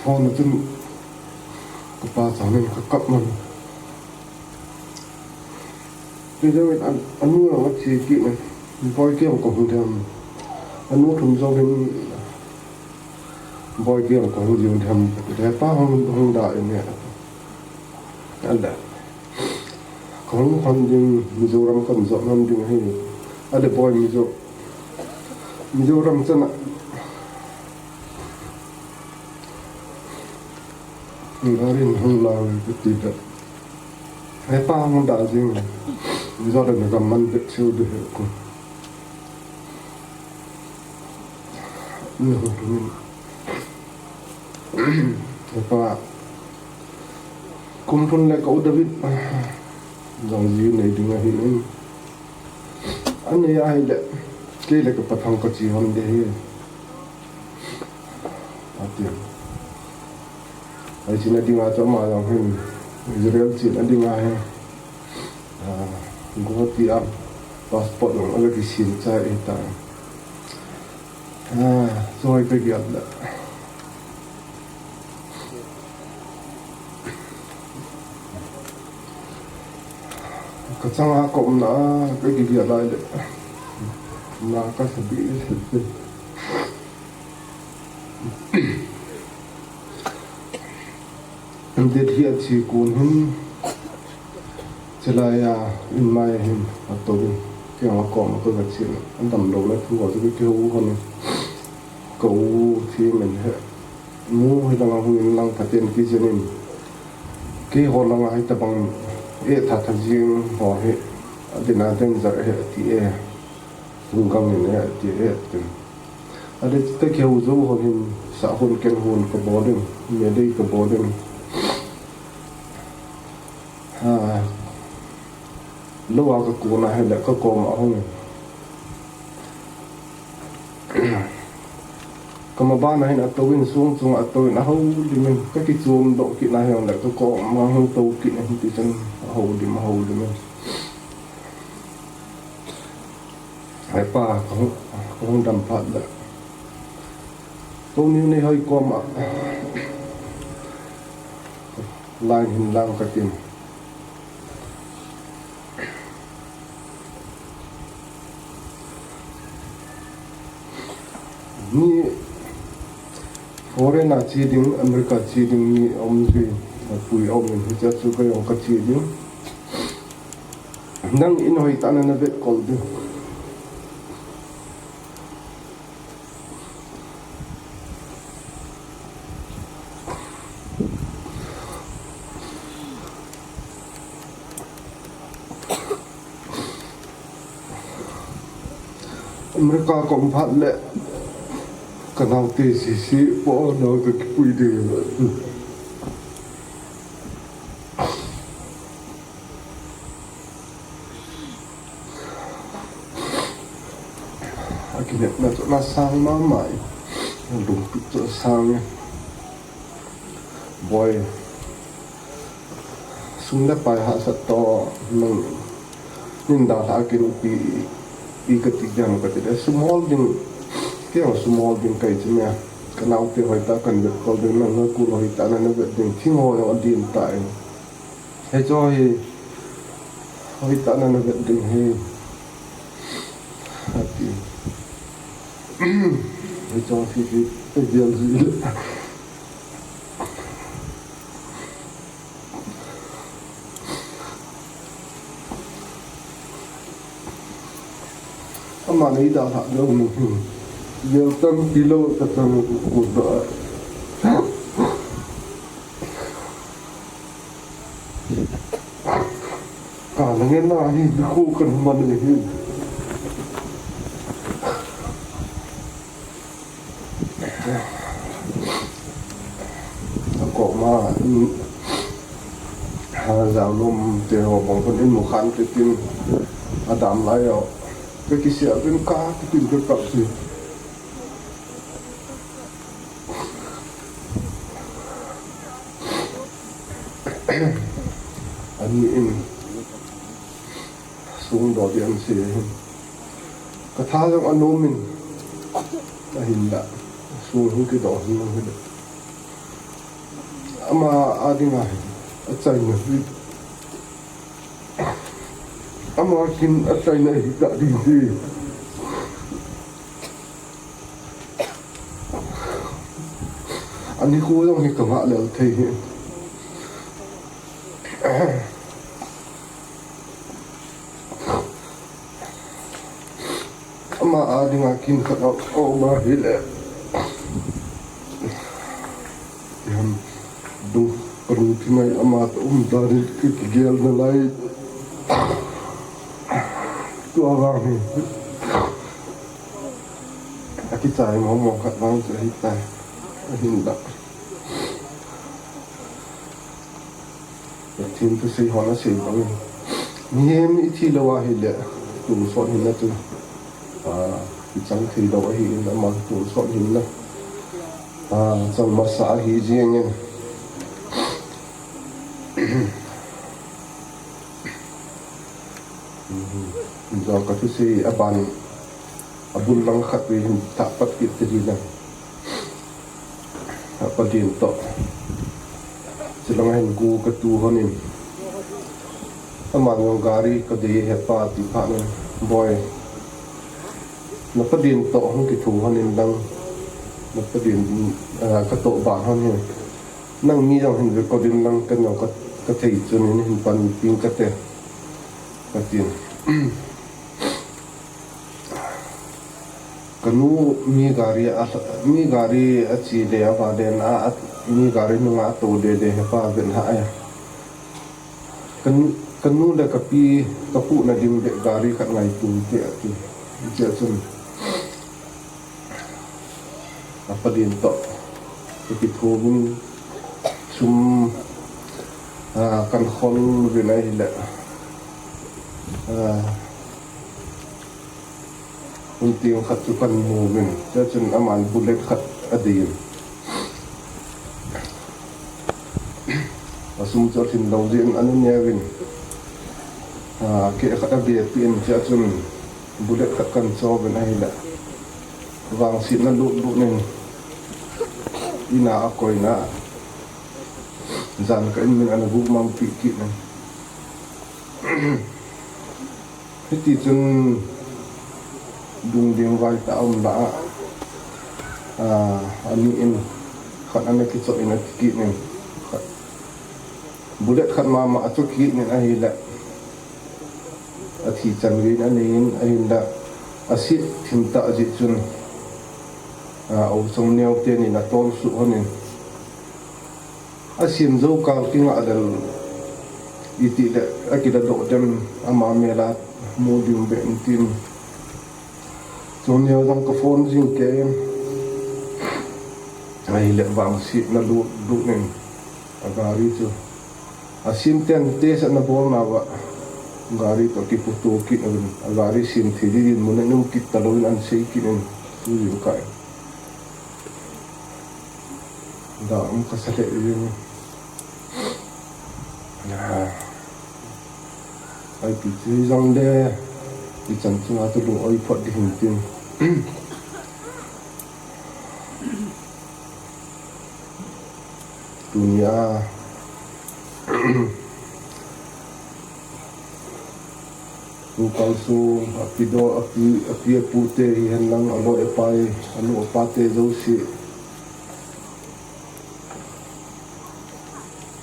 Phone a chun ka pa chang in ka kap man. Kei jou in an, anu lang a che kit in. Boi kei jong ka hung dem. Anu thum jou in. Boi kei jong ka hung jiu dem. Kei pa hung, hung da in e. An da. Ka hung hon ding, Mizoram kan jot hon ding ahi. Ale Boi Mizo-, Mizoram chan a. Gari in hung lang kati da. Hepa hung da jing. Mizoram na ka man bet cheu de he ko. Ni hung tu. Hepa. Kum thum le ka u David jong ji nei ding ahi in. Anei ahi le. Kei le ka pathang ka chi hon de hi. Ati. Ai chena dinga chu ama jong hin Israel chena dinga hi. Ah, Guwahati a passport jong ala kisin chai ta. Ah, choi ka giat le. Ka changa ka umna, ka kigiat lai le. Na ka sabi. Date hi a chi kon hin, chulai a in mai hin a to in, kei a kom a ko ka chi, a damlou na thu a chu kei u hon, ka u thi men he, mu hi langa hung in lang phaten kijen in, kei ho langa hi tabang e tha tha jing ho hi, a dina danger he ti e, hung gang in he ti e, tin. Ade te keu jou hon hin, sa hon ken hon ka bol in, me dei ka bol in. Ha, lou a ka kon a hi le ka kom a hung in. Ka ma ban a hin a to in sung chung a to in a ho lim in. Ka kichom doh kit na hi le ka kom a hung to kit na hin ti chan a ho lim, a ho lim in. Hai pa, ka hung, ka hung dam phat le. Tuni ni hoi kom a. Line hin lang ka tin. Ni foreign a chi ding, America chi ding ni om jui, a pui om in hicha chu ka jong ka chi ding. Nang in hoi tah na na vet kol ding. America kom phat le ka naote sisi po na ka kipui ding. A kinepna chu na sang mama e. Lungput chu sang e. Boi. Sum le pai hahsat toh nang nin dalha kin pi i ka ti jam ka ti le sum hol ding. Kei sum hol ding kai chu me. Ka naote hoi tah kan vet kol ding nang na kul hoi tah na na vet ding. Thing ho jong a din ta e. Hicho hi, hoi tah na na vet ding hi. Ati. Hicho hi hi, hi vial hi. Ama nei dalha lou nu hi. Vial tampi lou ka chang ku da. Ka la ngen na hi, bikhu kan man ni hi. A kom a, ha, Jaolom te ho bang kon in mu khan te tin, a dam lai o. Ka kisia vin ka, ka tin ka kap si. Ani in sung doh ding an sei hin. Ka tha jong anom in, ahinla sung hung kidoh hin lang hile. Ama a dinga hin, achaina hi. Ama kin achaina hi ta ding hi. Ani khu jong hi ka ngah lel thei hi. Ama a dinga kin khat a, a um a hile. Ham dung paru thi mai ama ta um ta ni ki, kigel na lai. Tua vang hi. A kichai mong mong khat vang chu hi tai. Ahinla. Pathen thusei hon asei bang in. Mihem i thi lou a hile, tu sot hin na chu. Ah, Chang thei lou ahin, ama tonsot hin na. A, chang masa ahi jeng in. Jong ka thusei aban, abul lang khat vei hin thah pat kit te di na. A padin toh. Chilang hin gu ka tu honin. Ama jong gari ka dei he pa ti phat in. Boi. Na padin toh hung kithu honin lang. Na padin, ah, ka toh ba hon hin. Nang mi jong hin record in lang ka jong ka, ka thei chun in hin pan ping ka te. Ka tin. Ka nu mi gari a, mi gari a chi le a va den a, a, mi gari nunga a to le le he pa ven ha a. Ka nu, ka nu le ka pi, ka pu na ding le gari khat ngai tu te a ti. Ti a chun. A padin toh. Ka kitho vin sum, a, kan khol vin a hile. A, Hun tiang khat chu kan mu vin, chua chun aman bullet khat a dei in. A sum chu a thin lo jeh in a nu neo vin. A, keh khat a be pi in, chua chun bullet khat kan cho vin ahile. Vangsetna lut lut in. Ina a koina. Jan ka in min ana guk mang pi kit in. Hiti chun dung ding vai ta um la a, a, ani in khat ana kicho in a kikit in khat. Bullet khat mama a cho kit in ahile a thi chan vin a nei in ahin la a sit thim ta jeh chun a, o chong neo te nin a tol suh hon in. A sim zo kal kinga lel, iti le, a kila doh dem, ama mel a mu ding be in tin. Chun neo jong ka phone jing kei in. Ahile vangsetna lut lut in. A gari chu. A sim ten te sa na bol na va. Gari toh kipu to kit na vin. A gari sim thi di din mun a nung kit ta lo in an sei kit in. Tu yu kai. Da um ka sa le yu. Ah. Ai pi chu jong le, i chan chunga chu lung oi phot di hin tin. Tunia, tu kalsung, a pi do, a pi, a pi a pu te hi hen lang, a loi a pai, a nu a pa te jouse.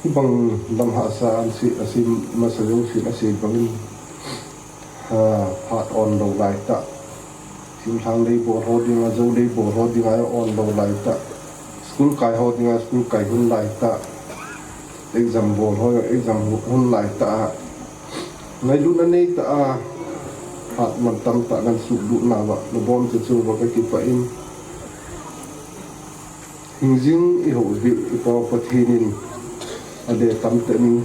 Hibang lam hahsa an si, a si masa jouse a si bangin, ha, phat on lo lai ta. Thingthang lei bol ho dinga, jo lei bol ho dinga on lo lai ta. School kai ho dinga, school kai hun lai ta. Exam bol ho, exam hun lai ta. Ngailutna nei ta a. Phat man tam ta nan suh lut na va. Na bon chu chu va ka kipah in. Hingjing i hou hi i Pa Pathen in a le tam tah in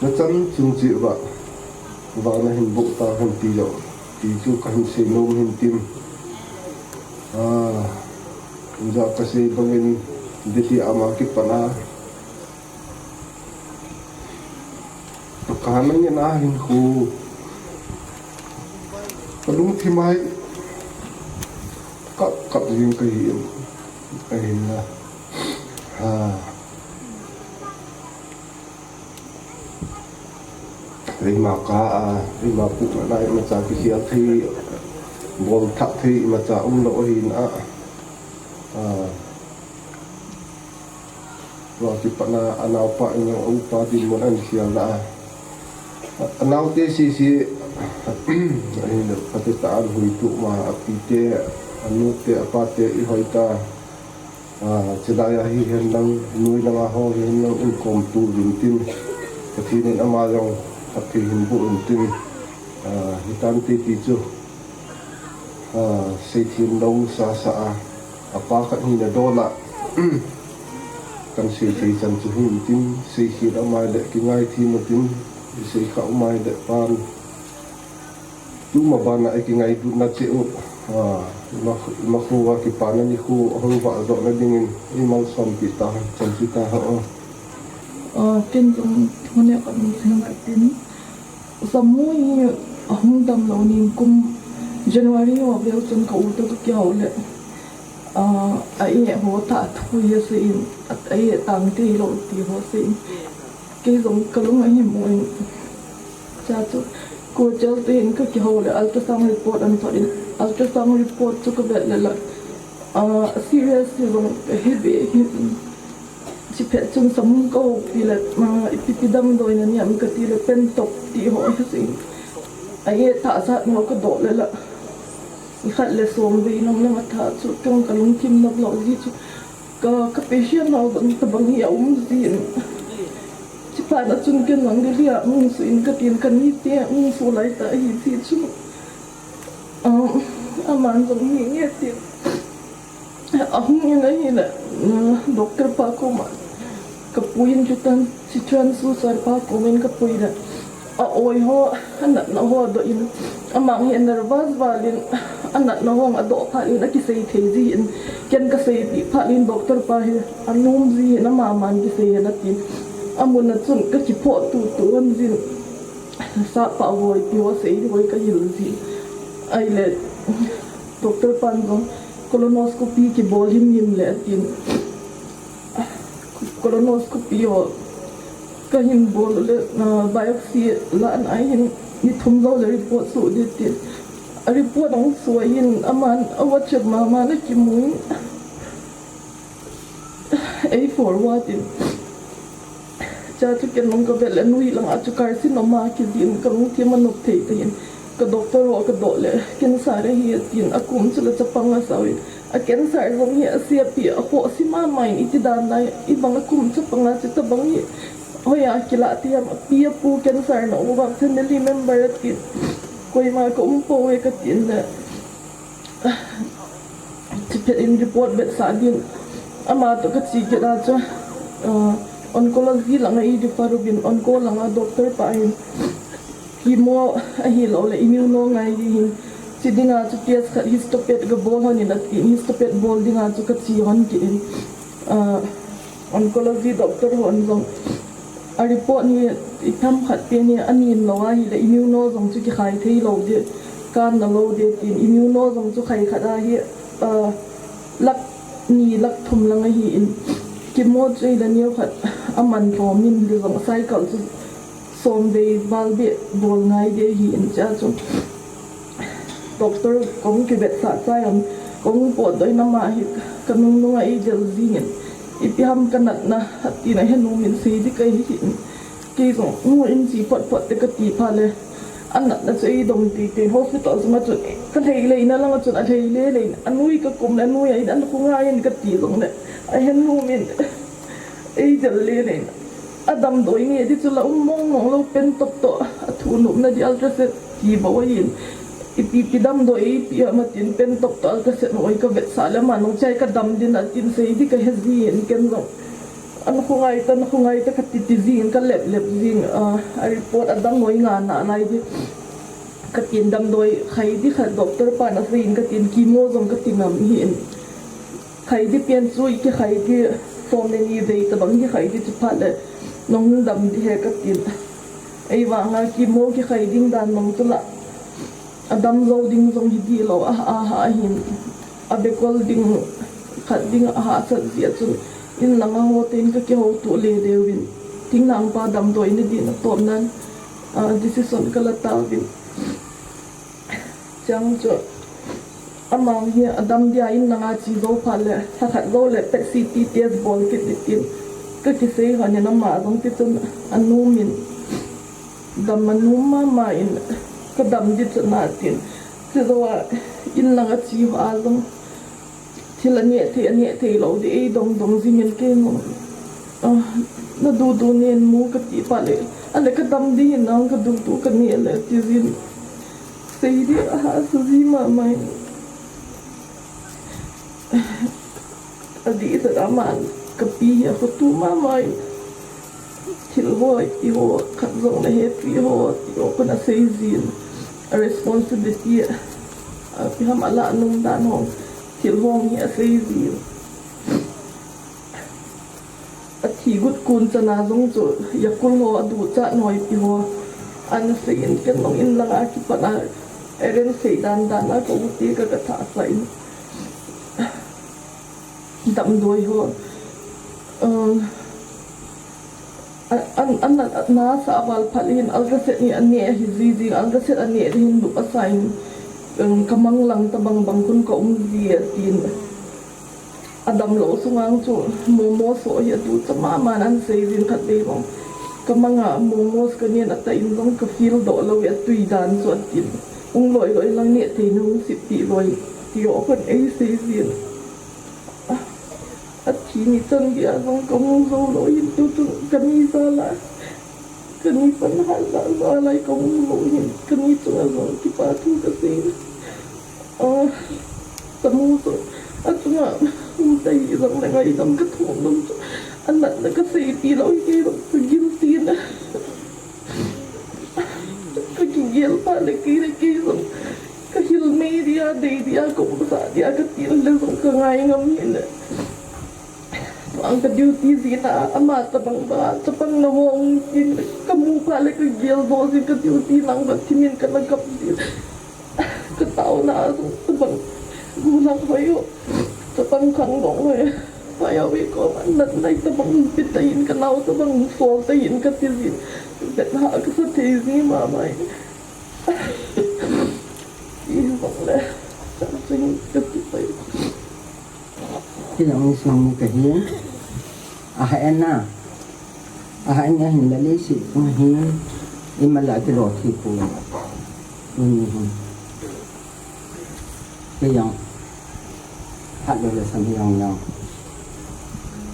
na chan chung cheh uva, vang na hin boh ta hen ti jong, ti chu ka hin sei nom hin tin. Ah, ja ka sei bangin Delhi a ma kipan a. Ka nang in a hin khu. Ka lungthim a hi. Kap, kap jing ka hi. Ka hin na. Ha. Eima ka a, eima pu na na, imacha kikhel thei, bol thah thei, imacha um lou ahin a. Ah. Tua kipat na, a naopa in jong a upa dinmun ahin khel na a. A naote sese, ahin phatah a an huhdoh ma, a pite, a nute, a pate i hoi ta. A, chilai a hi hen lang, noi lang a ho hi hen lang, in kom tu vin tin. Pathen in ama jong phatthei hin boh in tin. A, hitan te ti chu. A, seithem lou sasa a, a pa khat hina dol a, kan seithei chan chu hin tin, seikhel a um le kingaithem u tin, seikha um le pan. Tuma bana i kingailutna cheh u, Ah, ima, ima khu a kipana nikho ahung vah doh na dingin, imalsom pi ta, chan pi ta ha o. Ah, ken jong thu ne ka min sing ka tin. Samu hi ahung dam lou nin kum January ho vel chun ka u toh ka kihou le. Ah, a e ho tha thu hi ase in, a e tang te lou ti ho ase in. Kei jong ka lung ahi mo in. Cha chu, ko chel te in ka kihou le ultrasound report an thot in. Ultrasound report chu ka vet le la. Ah, serious hi jong ka he be hi. Chi phet chun samun ka houpi le, ah, ipi pi damdoi na niam ka ti le pen top ti ho hi sin. A e tha sat mo ka doh le la. I khat le som vei nong nang a tha chu kong ka lungthim nop lou ji chu. Ka, ka patient nau bang ta bang hi a um ji in. Chi phat na chun ken lang di lia, um su in ka tin ka ni te, um su lai ta hi ji chu. Ah, aman jong hi nge ti. Ahung in ahile, mm, doctor pa koma ka pui in chutan, si chuan su sar pa koma in ka pui le. A oi ho, a natna ho doh in, amang hi nervous val in, a natna ho a doh phat in a kisei thei ji in, ken ka seipi phat in doctor pa hi a nom ji in, ama man kisei hen a tin. A mun a chun ka kiphoh tu tu an jin. Sa pa voi ti ho sei voi ka hil ji. Ahile, doctor pan jong colonoscopy kibol him him le a tin. Colonoscopy ho ka hin bol le, ah, biopsy la an ai hin ni thum jou le report su di tin. A report ang su a hin aman a WhatsApp ma ma na kimu in. Ei forward in. Cha chu ken nong ka vet le nui lang a chu carcinoma kiti in ka lungthim a nop thei ta hin. Ka doctor ho ka doh le cancer ahi a tin a kum chu le chapang a sau in. A cancer jong hi a sia pi a ho si ma ma in iti dan lai i bang a kum chapang a chu ta bang hi. Hoi a kila ti ham a pi a pu cancer na u bang family member a tin. Koima ka um po e ka tin le. Chi phet in report vetsah din. Ama toh ka chi kit a chu, ah, oncology langa i refer uvin, onco langa doctor pa hin chemo ahilou le immuno ngai di hin. Chi dinga chu test khat histopath ka bol hon in a tin, histopath bol dinga chu ka chi hon kit in. Ah, oncology doctor hon jong a report hi i tham khat pen hi a nin lou ahile immuno jong chu kikhai thei lou di, kan na lou di tin immuno jong chu khai khat ahi, ah, lakh ni lakh thum lang ahi in chemo chu ahile neo khat a man lhom in hile jong cycle chu som vei val beh bol ngai di ahi in cha chu. Doctor kong kivetsah chai am, kong potdoh in ama hi ka nungnung a eidel jing in, ipi ham ka natna, ati na he nom in sei di ka hi hin. Kei jong ngu in chi phot phot te ka ti pha le, a natna chu eidong ti te, hospital sunga chun ka lhei lei na langa chun a lhei le lei, a nui ka kum le a nui a in an khunga in ka ti jong le, a he nom in eidel le lei. A damdoi nge di chu la um mong mong lou, pen top toh a thu nopna di ultrasound ti bou ahin. Ipi pi damdoi ipi ama tin pen top toh ultrasound hoi ka vetsah le ama nung chai ka dam din a tin sei di ka he jin ken jong. An khungai ta, an khungai ta ka ti ti jin ka lep lep jin, ah, a report a damdoi nga na lai di. Ka tin damdoi khai di kha doctor pa na sei in ka tin chemo jong ka ti ngam hi in. Khai di pian chu i kikhai di som le ni vei tabang kikhai di chu phat le nong dam di he ka tin. Ei vang a chemo kikhai ding dan nong chu la a dam jou ding jong hi di lou a, a, a hin a bekol ding khat ding a hahsat jeh a chun in langa ho ten ka kihou tu le deu in. Thinglhang pa damdoi na din a tom nan, ah, decision ka la tauvin. Chang chu, amang hi a dam dia in langa chi jou phat le, lha khat jou le PET CT test bol kit di tin. Ka kisei hon in ama jong ti chun a nom in, dam a nom mama in, ka dam di chun a tin. Chi jou a in langa chi ho a jong. Thil a neh thei, a neh thei lou di, ei dong dong jing in kei nung. Ah, na dudu nen mu ka ti phat le. A le ka dam di hin nang ka dudu ka neh le ti jin. Sei di a hahsa ji mama in. A di sa da man ka pi hi a khotu mama in. Thil ho, i ho, khat jong na he pi ho, ti ho, ko na sei jin. A responsibility. Ipi ham ala nom dan ho, thil ho hi asei ji. Athi got kon chana jong chu Yakult ho aducha noi ti ho ana sei in, ken jong in langa kipat a, Eren sei dan dan a ka u te ka, ka thah sa in. Damdoi ho. Um, an, an, an, an, nasa aval phat in Alka Set ni ane ahi ji jing, Alka Set ane hin lup asa in, um, ka mang lang tabang bang khun ka um ji atin. Adamlou sungang chu momo so hi adu cha mama nan sei jin khat vei bang. Ka manga momo ka nen ata in jong ka feel doh lou e, atui dan chu atin. Ung loi loi lang ne thei nung sip ti loi ti o kon ei sei jin. Athi ni chan dia jong ka mu jou lou hin tu tu ka ni jal a. Ka ni pan hat la la lai ka mu lou hin, ka ni chunga jong kipa thu ka sei. Ah, ka mu chu, achunga, um, tai jong le ngaidam ka thum dam chu. Anatna ka seipi lou hi kei jong ka guilty na. Ka kigel pha le kei le kei jong. Ka hil mei dia, dei dia, ka um sa dia, ka til le jong ka ngai ngam hin. Ang ka duty jin a, ama tabang ba, chapang na hong kin, ka mu pha le ka gel doh jin ka duty lang ba thimin ka na kap jin. Ka taona a jong tabang, gu lang hoi o, chapang khang dong hoi. Hoi o, we ko, man nat nai tabang pit ta in ka nau tabang sol ta in ka ti jin. Bet ha ka sa thei ji ma mai. Ki bang le, chang chang ka ti pai. Kei jong insung mi kahi. Aha en na. Aha en na hin la leiset chung hi. Ima la kilo thi pu. Tuni hin. Kei jong. Hat lou le sam hi jong jong.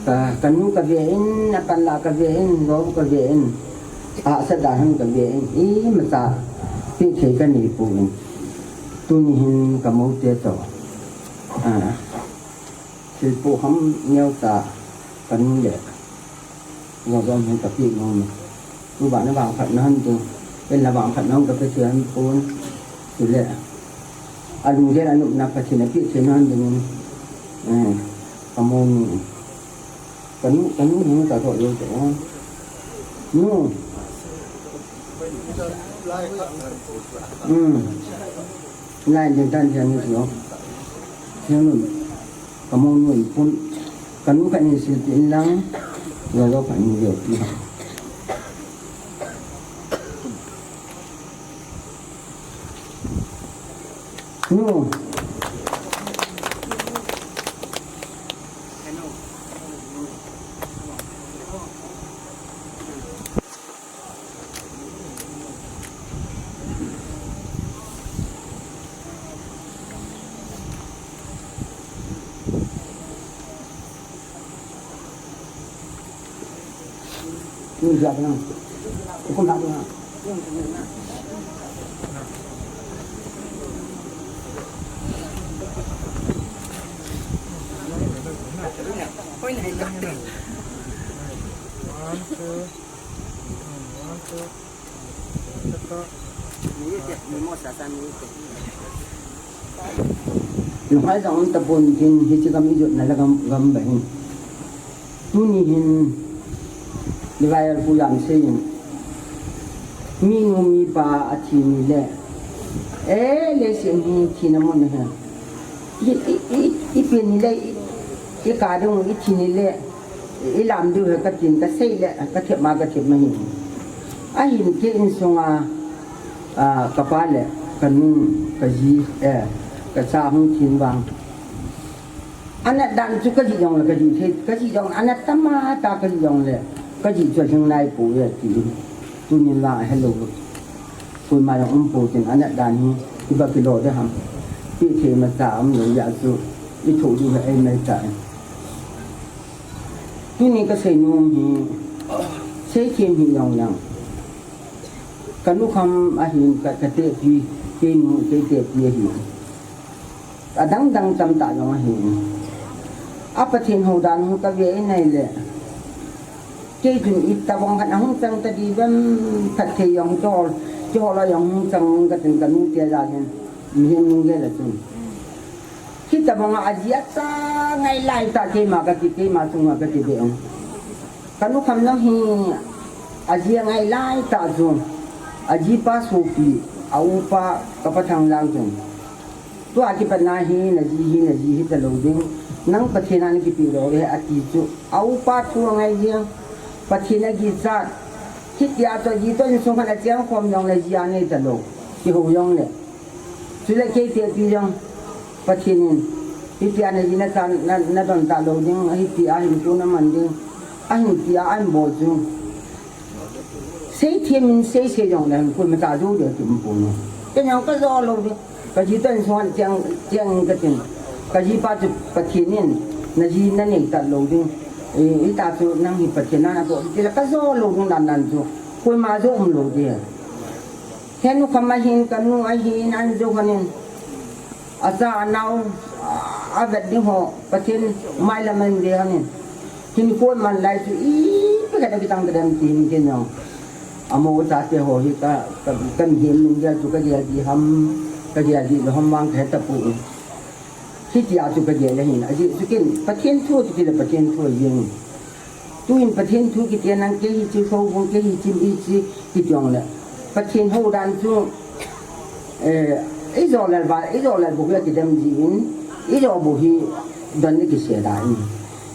Ka, ka nu ka ve in, a pan la ka ve in, lou ka ve in. A sa da han ka ve in. Imacha. Pi thei ka nei pu in. Tuni hin ka mo te to. A. Thil pu ham neo ta ka nu le. Ngo zom hin ka pi nom. Tu ba na vang phat na han tu. En na vang phat na han ka pe thian pun. Tu le. A lung jen a nup na Pathen a pi thian han tu nun. Eh, ka mo nu. Ka nu, ka nu hin ka to yo to. Nu. Hmm. Lai ding tan thian ni lo. Thian nun. Ka mo nun pun. Ka nu ka ni sil pi in lang. Lo lo ka ni yo pi. Nu. One, two. Hmm, one, two. Lunghai jong um tapon tin hiche gam ijotna le gam, gam ba hin. Tuni hin Revival Pu Jamsei in. Minu mipa athi ni le. Eh, leiset hi thina mun ahi. I, i, i, ipi ni le, i, i ka ding ithi ni le. I lam diu ahi katin kasei le, ka thep ma, ka thep ma hi. Ahin kei insunga, a, kapa le, kanu, kaji, eh, kacha hung thin vang. Anat dan chu kaji jong le, kaji thei, kaji jong, anat tama ta kaji jong le, kaji chu ahing nai pou e ti. Tunin la hello. Koima jong um pou tin anat dan hi, iba kilo de ham. Pi thei ma ta um lou jeh chu, i tho diu ahi mai ta. Tuni kasei nom hi, seithem hi jong jong. Kanu kham ahin ka, ka tepi, kei nu, kei tepi ahi. Adang dang tamtah jong ahi. A Pathen hou dan hung kave in ahile. Kei chun itobang khat ahung chang tadi vem, phatthei jong chol, chol a jong hung chang katin kanu te jal hin. Mihem nunggel a chun. Hitabang a aji acha ngai lai ta keima kati, keima chunga kati be ong. Ka nukham nang hi aji angai lai ta chu. Aji pa sopi, a upa ka Pathang lang chun. Tua kipat na hi, naji hi, naji hi ta lou ding. Nang Pathen a na kipe lou ve ati chu. A upa thu angai jeng. Pathen a kichat. Hitia chu aji toh insung khat a cheng khom jong le ji anei ta lou. Kihou jong le. Chule kei te pi jong. Pathen in. Hitia naji na chan, na, na don ta lou ding. Hitia hin tu na man ding. Ahin tia ahin bol chu. Seithem in sei sei jong le, koima cha jou ding ti um pon. Kei jong ka jo lou ding. Ka ji toh insung a cheng, cheng ka tin. Ka ji pa chu Pathen in, naji na nei ta lou ding. E, hita chu nang hi Pathen a na toh, ti la ka jo lou ding dan dan chu. Koima jo um lou ding. He nukham a hin, ka nu a hin, an jo khan in. Acha anao, a vet ding ho, Pathen mailam a hin ve hon in. Hinkho man lai chu ipi khat a kitang ta dem ti hin ken jong. Amo chate ho hi ka, ka, ka mihem nunggel chu ka gel ding ham, ka gel ding lou ham vang ka he tapoi. Hitia chu ka gel ahin, ajeh chu ken Pathen thu chu kile Pathen thu jeng. Tuin Pathen thu kiti nang kei hiche houbung, kei hiche mi hiche kiti jong le. Pathen hou dan chu, eh, ijo lel ba, ijo lel bou hi kidem ji in, ijo bou hi don ni kise da in.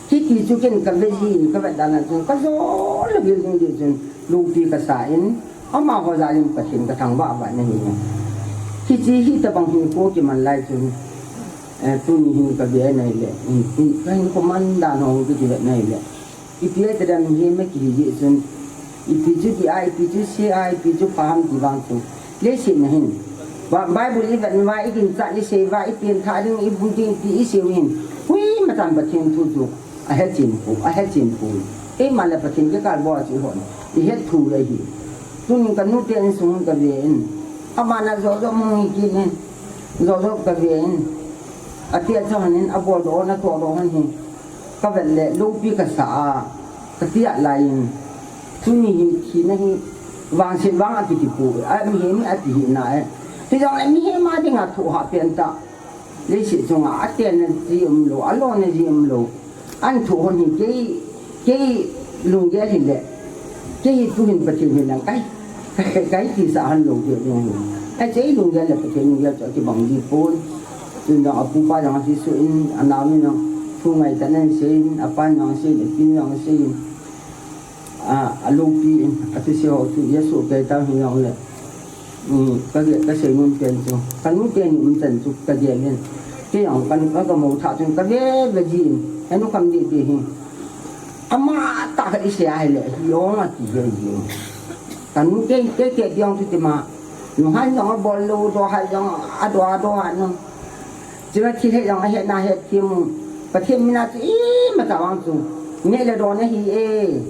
Hiti chu ken ka ve ji in, ka vet dan chu, ka jo le vil ding di chun, lungpi ka sa in, amaho jal in Pathen ka thangvah vah na hi. Hiche hitabang hinkho kiman lai chun, eh, tuni hin ka ve nai le, in, in, ka hinkho man dan ho ki ve nai le. Ipi a tia mihem a kihi jeh chun, ipi chu ti a, ipi chu sei a, ipi chu pha ham ti vang chu. Leiset na hin. Ba-, Bible i vet uva, i ginchat i sei uva, i pengthah ding, i bu ding ti i sei u hin. Koima chan Pathen thu chu ahe chen poi, ahe chen poi. Keima le Pathen kikal bou a chu i hon. I het thu le hi. Tunin ka nute insung ka ve in. Ama na jo jo mu hi kit in. Jo jo ka ve in. Ati a chu hon in, abol doh, na toh doh hon hi. Ka vet le, loupi ka sa a, ka ti a lai in, tuni hi thina hi vangset vang a kiti poi, a mihem hi ati hi na e. Hijongle mihem a dinga thoh hah pen tah. Leiset chunga, a tenna ji um lou, a lona ji um lou. An thoh hon hi kei, kei lunggel hi le. Kei hi tuhin Pathen hi lang kai. Ka, ka, ka hiti sa han lou ding ding hi. Ka chei lunggel le Pathen lunggel chu kibang ji pon. Tun jong apupa jong asei suh in, anao min jong thu ngaitah nan sei in, apan jong asei in, apin jong asei in. A, aloupi in, athusei ho chu, Jesu kei tah hi jong le. Um, ka, ka sei mun pen chu. Ka nu pen um chan chu, ka gel in. Kei jong, ka, ka, ka mo tha chun, ka ve ve ji in. He nukham didi hi. Ama tah khat i sei a hile, hi ong a ti hi a hi. Ka nu kei, kei, kei, kei ong tu ti ma. Nu han jong a bol lou, do han jong a do, a do han jong. Chuna thil he jong a he na he ti mu. Pathen mina chu i ma ta vang chu. Ne le do na hi e.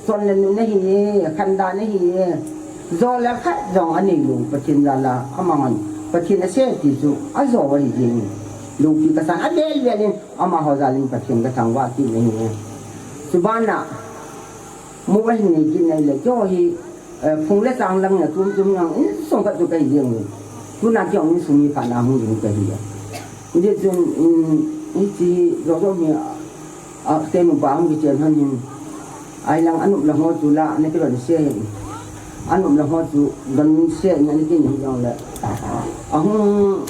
Chon le nu na hi e. Khan da na hi e. Jo le khat jong a nei lou. Pathen jal a, ama ngan. Pathen a sei ti chu. A jo a hi jing. Loupi ka san a vel vel in. Amaho jal in Pathen ka thangvah kit nahi e. Chuban a, mu ahin nei kit nahi le, keiho hi, eh, phung le chang lang na tum tum lang, insung khat chu kahi jeng e. Tuna keiho insung mi phat na hung jing kahi e. Hijeh chun, um, hiche, jo jo mi, a, tenu pa hung kichen hon hin, ahi lang anop lang ho chu la, na kilon se hin. Anop lang ho chu, don se hin, na kin hin jong le. Ahung,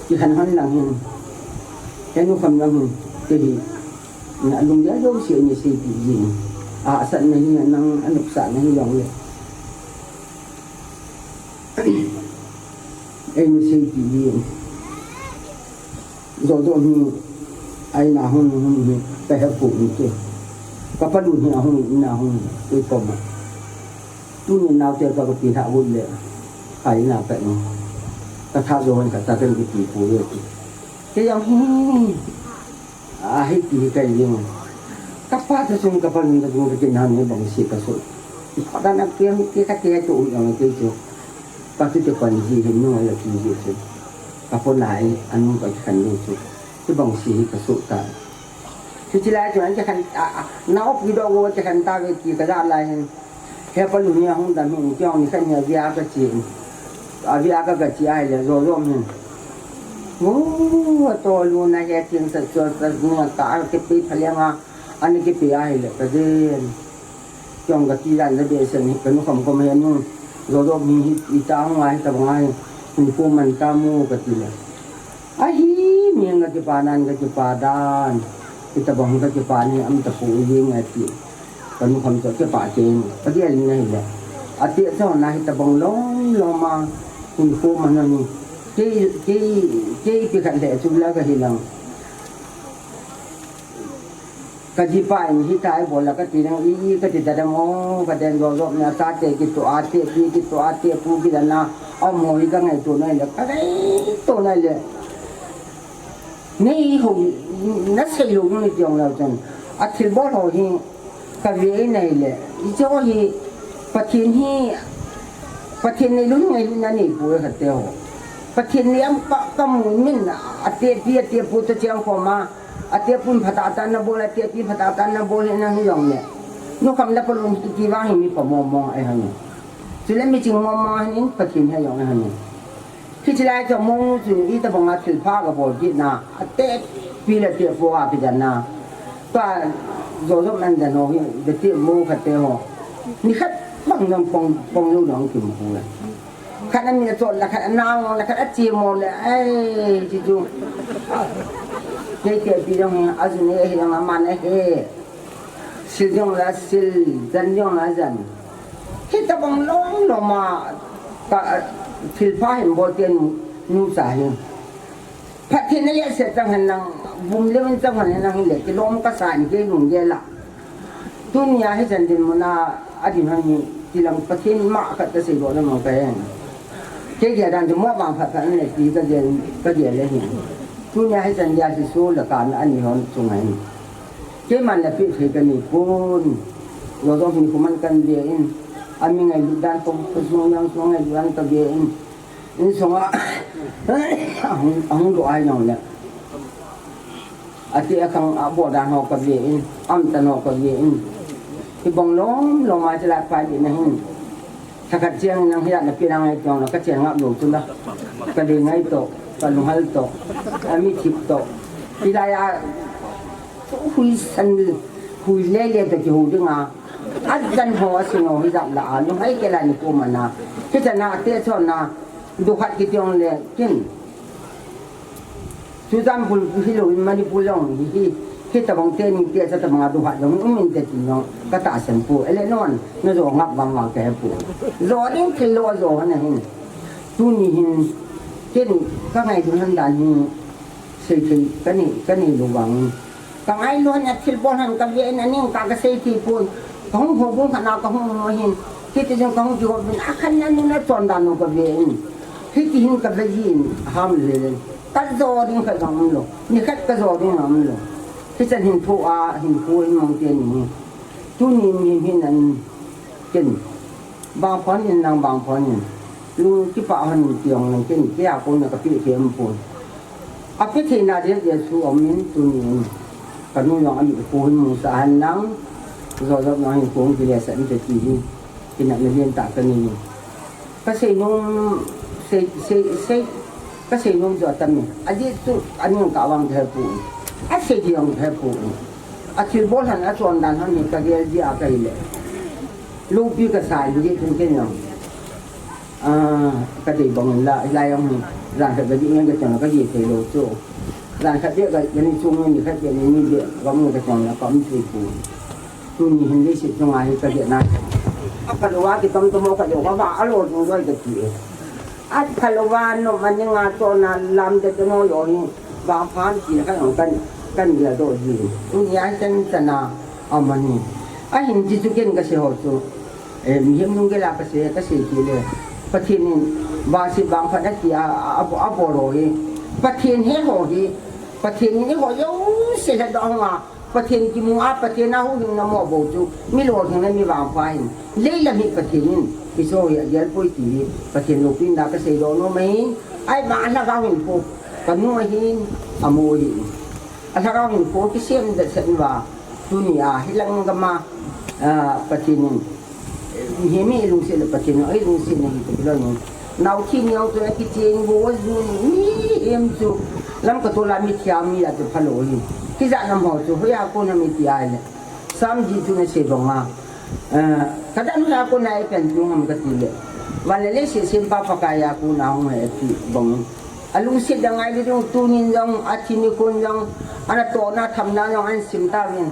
Kikhen hon lang hin, kei nukham lang hin, kei hi, na lunggel jouse nei seipeh jing. A, asatna hi, nang anopsahna hi jong le. Ei nei seipeh jing. Jo jo hi, ahi na hon, hon hi, ka hepou hi ke. Ka palun hi, ahung, na hon, kei koma. Tuni naote ka, ka pi lha got le, ka ina ka in. Ka tha jo hon ka ta kan ki pi pu le ti. Kei jong hi, a hi ti hi ka in. Ka pa ta sung ka pa lung ta sung ka kin han ni bang si ka so. Ka ta na ke mi ke ka te to u jong ke jo. Ka tu te pan ji hin no la ki ji so. Ka po na i anu ka kan ni so. Ki bang si hi ka so ta. Ki chi lai jo an ke kan a, a, na op ki do go ke kan ta ve ki ka ja lai hin. He pa lu ni a hung dam hin, kei hung ni khat ni a via ka chi. A via ka ka chi a hi le, jo jo min. Mu, ato luna he ting sa chua sa nu ta a kipe phalenga, ani kipe ahile ka den. Kiong ka ti dan da be sen hi ka nu kham kom he nu. Zo zo mi hi i ta ngai ta ngai. Ni ko man ta mu ka ti le. Ahi, mi nga kipa nan ka kipa dan. Ita bang ka kipa ni am ta pu ye nga ti. Ka nu kham cho kipa ke ni. Ka dia ni na hi le. Ati cho na hi ta bang long long ma. Ni ko man na ni. Ke ke ke pi khat le chu la ka hi lang. Ka jipa in hitia bol a ka ti nang i, i ka ti ta dam o, ka den zo zo na ta te ki to a te pi ki to a te pu ki da na, a mo i ka ngaito na le, ka ngaito na le. Nei ho, na sei lou ni tiong lou chun. A thilbol ho hi, ka ve na le. I cho hi, Pathen hi, Pathen nei lou nei lou na nei pu e ka te ho. Pathen nei am ka, ka mu min a te pi a te pu to chiang ko ma. Ate pun phatah tah na bol, ate pi phatah tah na bol, hina hi jong le. Nu kham na palun kiti vang hi mi pa mong mong ai hanu. Chule mi ching mong mong hin Pathen hi jong ai hanu. Kichilai cho mong chu i ta banga thil pha ka bol kit na. Ate pi le ate pu a pi dan na. Ta zo zo man dan ho hi, de ti mo ka te ho. Ni khat bang jong pong, pong lu jong kim pu le. Khat a mi a chol la, khat a nang la, khat a chi mo le, ai, chi chu. Kei te pi dong a zu ne hi dong a man a he. Sil dong la sil, jan dong la jan. Hi ta bang long long ma, ka, thil pha hin bol te nu, nu cha hin. Pathen a ya se chang han nang, bum le min chang han nang le, ki lom ka sa ni ke lung ge la. Tunia hichan dinmun a, a dinmun hi, tilang Pathen ma khat kasei doh na mang kahen. Kei dia dan chu mo vangphat phat le ti ka dia, ka dia le hin. Tunia hichan dia Jesu le ka na ani hon chunga hin. Keiman le pi thei ka ni pun. Lo dong hin kuman kan dia in. Ami ngailut dan ko, ko sung yang sung ngailut dan ka dia in. Insunga, ahung, ahung doh ai nong le. Ati a khang a bol dan ho ka ve in, am tan ho ka ve in. Hi bong lom lom a chila pa di na hin. Thakat chiang nang hi na pi nang ai tong na ka chiang ngap lo chu la. Ka le ngai to, ka lunghal to, a mi thip to. Hi la ya, hui san, hui le le to ki hu ding a. A jan ho a sing ho hi jap la a, lunghai ke la ni ko mana. Ki chana te chona. Duhat kiti ong le kin. Chu jam bul hi lo in Manipur long hi, hi, hi tabang te ni te cha tabang a duhat long um in te ti long ka ta sen pu. Ele non, na zo ngap bang bang ke pu. Zo ding thil lo zo na hin. Tuni hin, kin ka ngai dun han dan hi, sei thei ka ni, ka ni lo bang. Ka ngai lou na thil bol han ka ve in aning ka ka sei thei pon. Ka hung ho bung ka na ka hung mo hin. Hiti jong ka hung ki ho bin a khan na nu na chon dan nu ka ve in. Hiti hin ka ve in ham le le. Ka zo ding ka jong lo. Ni khat ka zo ding ham lo. Hichan hin thu a hin thu in mong te ni. Tuni mi hin an ken. Bang pon in nang bang pon in. Lu kipa han tiang nang ken kia ko na ka pi ke am pon. A pi thei na dia dia su om in tuni in. Ka nu yong ami ko hin mu sa han nang. Zo zo nang hin ko hin ki le sa in te ti hi. Ki na me lien ta ka ni ni. Ka sei nung sei sei sei Ka sei nom jo tam e. A di tu, a ning ka vang the pu. A sei di vang the pu. A thil bol han a chon dan han ni ka gel di a ka ile. Lu pi ka sai di tun ken yong. A, ka dei bang la, la yong ni. Ran ka di ngen ka chon ka di thei lo chu. Ran ka di ka ni chung ni ka di ni ni di, bang ka chon la ka um thei pu. Tuni hin leiset chunga hi ka hetna. A phalou a kitom tom ho ka lou ka va a lo jong loi ka ti e. A phalou a nom a ning a chon a lam te te no lo hi vangpha ti kha jong kan, kan la doh ji. Tuni a chan chan a aman hi. A hin ti chu ken ka sei ho chu. E, mihem nung gel a ka sei, ka sei ti le. Pathen in vangset vangphat a ti a, a, a, a bol ho hi. Pathen he ho hi. Pathen in eiho jouse la doh hung a. Pathen kimu a, Pathen a huhhingna mo bou chu, mi lolhingna mi vangpha hin. Leilam hi Pathen in, hiche hi agel poi ti hi, Pathen loupina kasei doh nom ahin, ahivang a lhagao hinkho, kanu ahin, amu ahin. A lhagao hinkho kisem det set uva, tuni a, hilang gam a, ah, Pathen in, eh, mihem i lungset le Pathen in, i lungset na hi, Pathen in, Nau thi neo chu akicheng bo, ajun mi em chu. Lamka tola mi thia mi a chu phalou hi. Kijat nam ho chu hoiya kona mi ti ai le. Sam ji chu nasei banga. Eh, kadan hoiya kona ipen chu ham kati le. Vale le se sem pa Pakai a kona hung he ti bang. Alungset dang ngai le ding tunin jong, athi nikho jong, anatohna thamna jong ahin sim tauvin.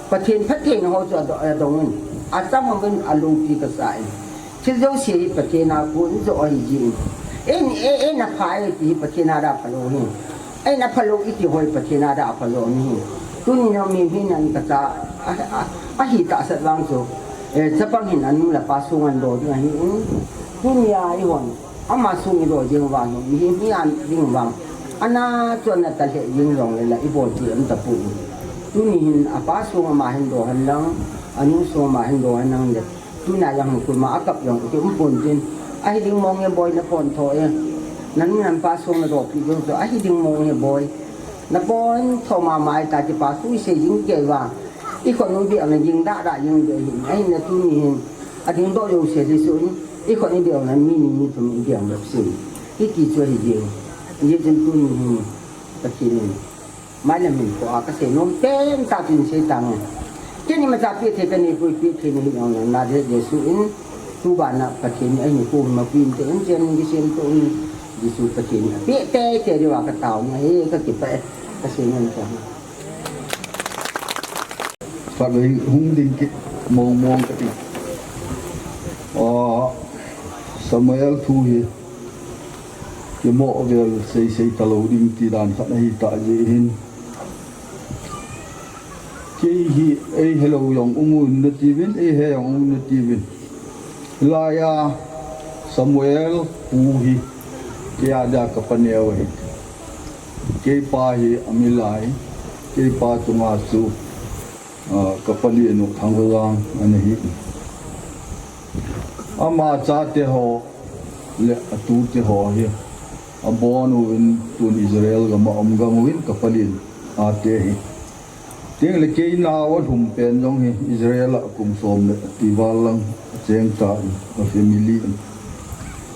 Pathen phatthei ho chu ado-, adong in. Acham uvin alopi kasa in. Thil jouse hi Pathen a kon jo ahi jin. Ei, ei, eina pha e ti hi Pathen a da phalou hi. Eina phalou iti ho hi Pathen a da phalou hi. Tuni jong mi hin an kacha a, a, ahi tahsa vang chu. Eh, chapang hin anu le apa sung an do ding ahi in. Tuni a ihon. Ama sung ido jing vang hi. Mi hi mi an ding vang. Ana chu ana ta lheh jing jong le la ibol ti am ta pu. Tuni hin apa sung ama hin do hen lang. Anu sung ama hin do hen lang le. Tuna jong hung kulma akap jong, iti um pon tin. Ahi ding mong e boi, na pon tho e. Nanu nanpa sung nadopi jong chu, ahi ding mong e boi. Na pon tho mama e ta ti pa sui se jing kei va. Ikhut nu bia na jing da da jing be hin. Ahi na tuni hin. Ading do jouse le sun. Ikhut nu bia na mi ni mi thum i bia na sin. Iti chu ahi jing. Ye jing tuni hin. Pathen in. Mailam hin ko a kasei nom pen tah in sei tange. Keini macha peh thei kanei poi, peh thei nahi jong le Nazareth Jesu in, tubana Pathen in eini ko ma pin te in chen kisem to in Jesu Pathen in apeh tei tei diu a katao nge, kakipah e, kasei nom tange. Khatvei hung ding kit mong mong kati. Ah, Samuel thu hi. Kimoh vel sei sei talou ding ti dan khat ahi tah jeh hin. Kei hi ei helou jong um un nati uvin, ei he jong um un nati uvin. Hilai a Samuel pu hi kei a dia ka pa neo ahi. Kei pa hi amilai, kei pa chunga chu, ah, ka pali nu Thangvajang ana hi. Ama chate ho le atute ho hi abon uvin tun Israel gam a um gang uvin ka pali nu ate hi. Tin le kei nao alhum pen jong hi Israel a kum som le ti val lang acheng ta in ka family in.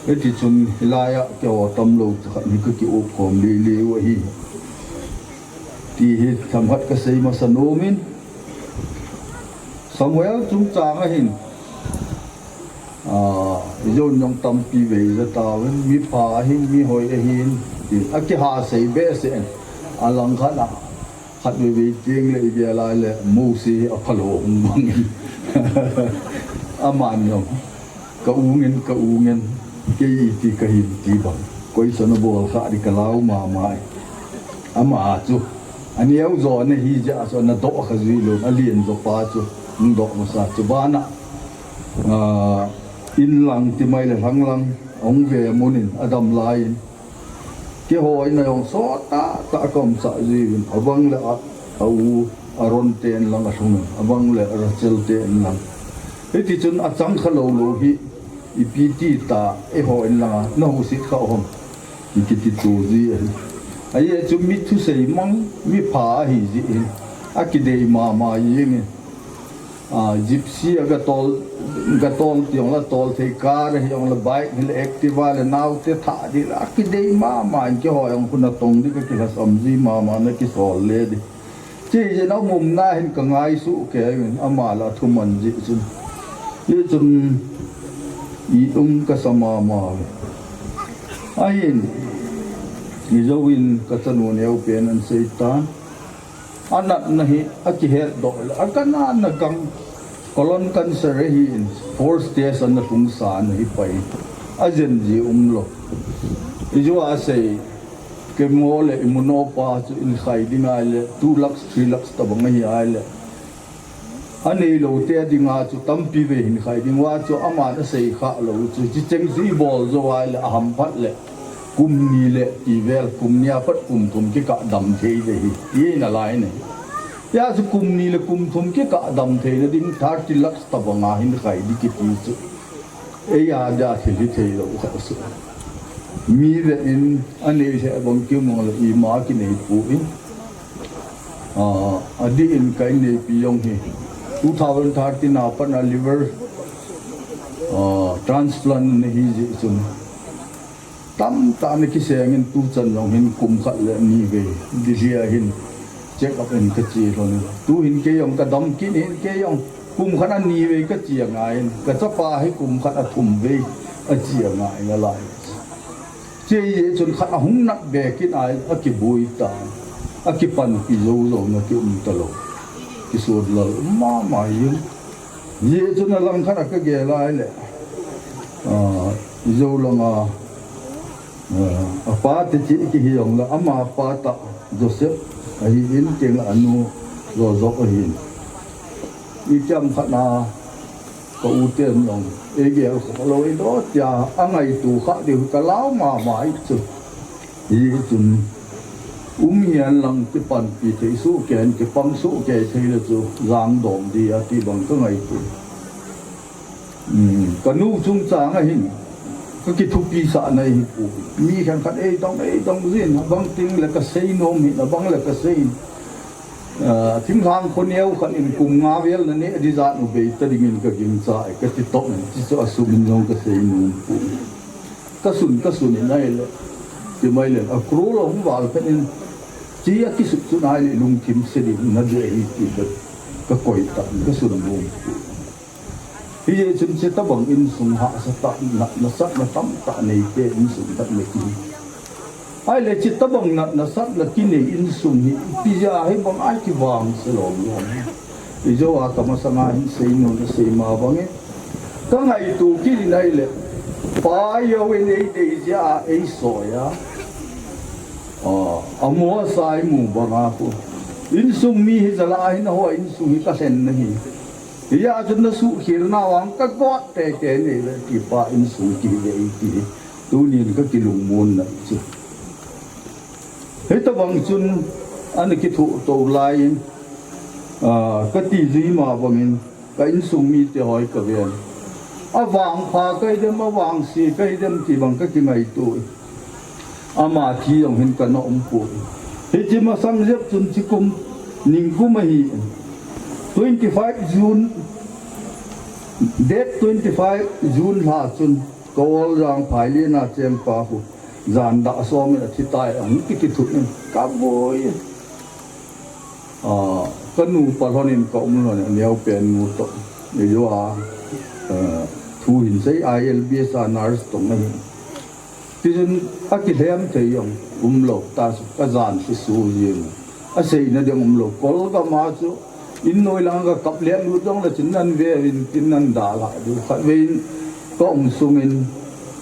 Hiti chun hilai a keiho tamlou chu khat hi ka ki-up khom lele u ahi. Ti hi themkhat kasei masa nom in, Samuel chungchang a hin, ah, ijou in jong tampi vei ja tauvin, mipha ahin, mihoi ahin, ti, akiha sei behseh in, alangkhat a, khatvei vei teng le igelai le, Mose hi aphalou hung bang in. Aman jong. Ka u ngen, ka u ngen, kei iti kahin ti bang. Koisan abol kha di ka lau mama e. Ama chu. Aneo jo ana hi jeh a chu ana doh kha jui lou, alen jo pa chu. Hung doh masa chu bana. Ah, in lang ti mai le lhang lang. Ahung ve mun in, adam lai in. Keiho in a jong sot tah tah ka um sah jiuvin, abang le a, a u Aaron te in lang alhung in, abang le Rachel te in lang. Hiti chun achang kha lou lou hi, ipi ti ta, eiho in lang a, na husit kha hom, ki, kiti tu ji ahi. Ajeh chu mi thusei mang, mipha ahi jeh in, akidei mama jeng in. Ah, Gypsy a gatol, gatol ti jong la tol thei, car hi jong la, bike hi la, Activa le, naote thah di la, akidei mama in, keiho jong khu natong di ka kilhasam ji mama, na kisol le di. Chi jeh in a umna hin ka ngaisuh kei in, ama la thuman jeh chun. Hichun i um kasa mama uve. Ahin, ijou in ka chanu neo pen an sei tan. Anatna hi akihet doh le, akanatna gang colon cancer ahin, four stage ana lhungsa ana hi pai. Ajen ji umlou. Ijou a sei, kei mo le imunopa chu in khai ding ahile, two lakhs, three lakhs tabang ahi ahile. Aneilou te dinga chu tampi vei hin khai ding uva chu aman asei kha lou chu, chi cheng chu ibol jou ahile ahamphat le kum ni le ti vel, kum ni apat kum thum kikah dam thei le hi, ina lai ne. Hia chu kum ni le kum thum kikah dam theina ding thirty lakhs tabanga hin khai di kiti chu. Eia dia thil hithei lou khat chu. Mi vetin anei lheh bang kimang le ima kinei poi. Ah, adih in ka inneipi jong hi two thousand thirteen a pat a liver, ah, transplant ana hi jeh chun. Tamtah na kisengin tuchan jong hin kum khat le ni vei Delhi a hin check up in kache lhon. Tu hin kei jong kadam kit in kei jong kum khat a ni vei kache angaiyin kachapa hi kum khat a thum vei ache angaiyin alai. Chejeh chun khat ahung nat be kit a akiboi tan. Akipanpi jou jou na kium talou. Kisot lal um mama jeng. Jeh chun alang khat a kagel a ahile. Ah, Ijo langa, ah, apa te chi kihi jong la, ama pa tah Joseph ahin, kei la anu Joseph ahin. Icham khat na ka u ten jong, eigel kholou ido tia, angaito kha diu kalau mama i chu. Hichun, um hihen lang kipanpi thei soh kei, kipang soh kei thei le chu, jangdom dia ti bang kangaito. Hmm, kanu chungchang a hin, kakithupi sah nai hi pu. Mi khenkhat eidong, eidong jin, abang teng le kasei nom hi, abang le kasei. Ah, thinglhang khoneo khat in kum nga vel na neh ding jat u bei ta dingin kagingcha e, kati tong e, ti chu asum in jong kasei nom pu. Kasun, kasun in ahile. Ti mai le, a cruel hung val phat in. Chi a kisut chu nai le lungthim se ding na de hi ti ka, kakoi ta, kasun nom pu. Hijeh chun chutabang insung hahsa tah, na, nasatna tamtah neite insung khat na kihi. Ahile chutabang na, nasatna kinei insung hi, ipi jeh a hibang a kivangse lom lom. Ijo a kamasanga hin seinom nasei ma bang e. Kangaito kit in ahile, pa jou in eidei jeh a eisoi a. Ah, amo a saimu bang a khu. Insung mi hi jala a hin ho insung hi kalhen na hi. Hijeh chun nasuhkhel nau vang kagot teitei nei ve ti pa insung kihi ve ti hi. Tunin kakilungmon na chu. Hitabang chun ana kithoh to lai in, ah, kati jui ma bangin ka insung mite hoi kaven. Avangpha kahi dem, avangse kahi dem ti bang kakingaito. Ama thi jong hin kana um poi. Hiche masang jep chun chukum ningkum ahi. Twenty-five June, date twenty-five June lha chun ka oljang Phailien a chengpa khu jan dah som in athi tai ahung kiti thut in kaboi. Ah, kanu pa lhon in kaum lhon in, aneopen nu toh. Eiho a, ah, thu hin sei I L B S a nurse toh ahi. Tichun akilhem thei jong umlou, ta chu kajan kisu jeng. Aseina ding umlou. Kolgam a chu in noi lang kakap le lut jong le chun nan ve uvin tin nan dalha diu. Khatvei in kaum sungin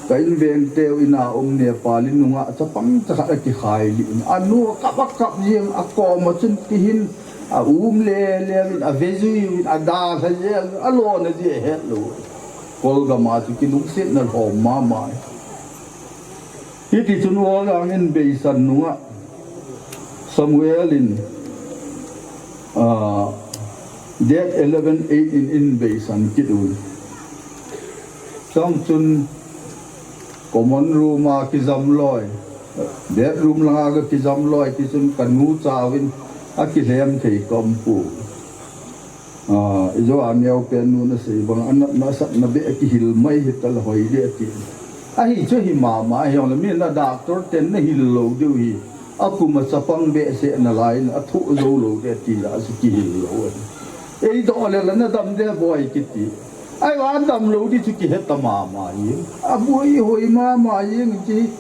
ka inveng teu in a um Nepali nungah chapang chakhat akikhai lih in. Anu akap akap jeng akom a chun tihin aum le le uvin avejui uvin adalha jeng alona ji ahetlou. Kolgam a chu kilungsetna lhom mama. Hiti chun Oljang in beisan nungah Samuel in, ah, date eleven eight in in beisan kit un. Chang chun common room a kijam loi, bedroom langa kijam loi, tichun kanu chauvin akilhem thei kaum poi. Ah, ijo a neopen nun asei bang, ana, nasatna beh kihil mai hitalou hoi ding ati. Ahi chu hi mama, hijongle mi na doctor ten nahil lou diu hi. Akum a chapang behseh nalai in, athoh jou lou ding ati la, achu kihil lou ahi. Eidoh le la nadam ding boi kiti. Ahivang damlou ding chu kihe ta mama jeng. Aboi hoi mama jeng ti.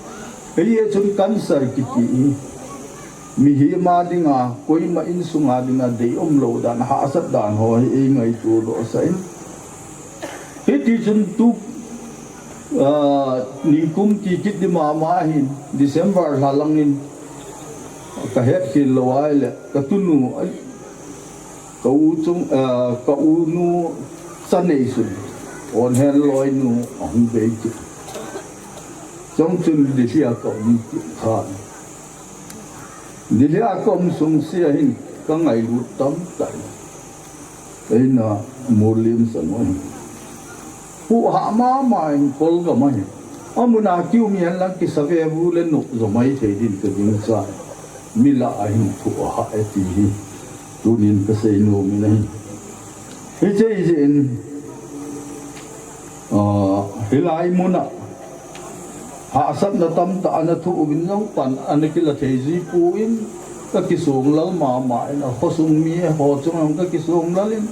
Hiche chun cancer kiti. Mihem a dinga, koima insunga dinga, deium lou dan, hahsat dan ho hi eingaito doh sah in. Hiti chun tu, ah, ningkum kikit di mama hin, December lha langin, kahet khel lou ahile, katunu, ai, ka u chung, ah, ka u nu chanei sun, onhen loinu, ahung bei kit. Chang chun Delhi a kaum kit khan. Delhi a kaum sung sia hin kangailut tamtah. Eina Murlim Samuel. Huhha mama in Kolgam ahi. Amun a kium hihen lang kisa ve vu le nop jo mai thei din kagingcha. Mi lah a hin huhha e ti hi. Tunin kasei nom in ahi. Hiche jeh in, ah, hilai mun a Hahsatna tamtah ana thoh uvin jong pan ana kila thei jipon, ka kisonglal mama in, a khosung mi ho chunga jong ka kisonglal in,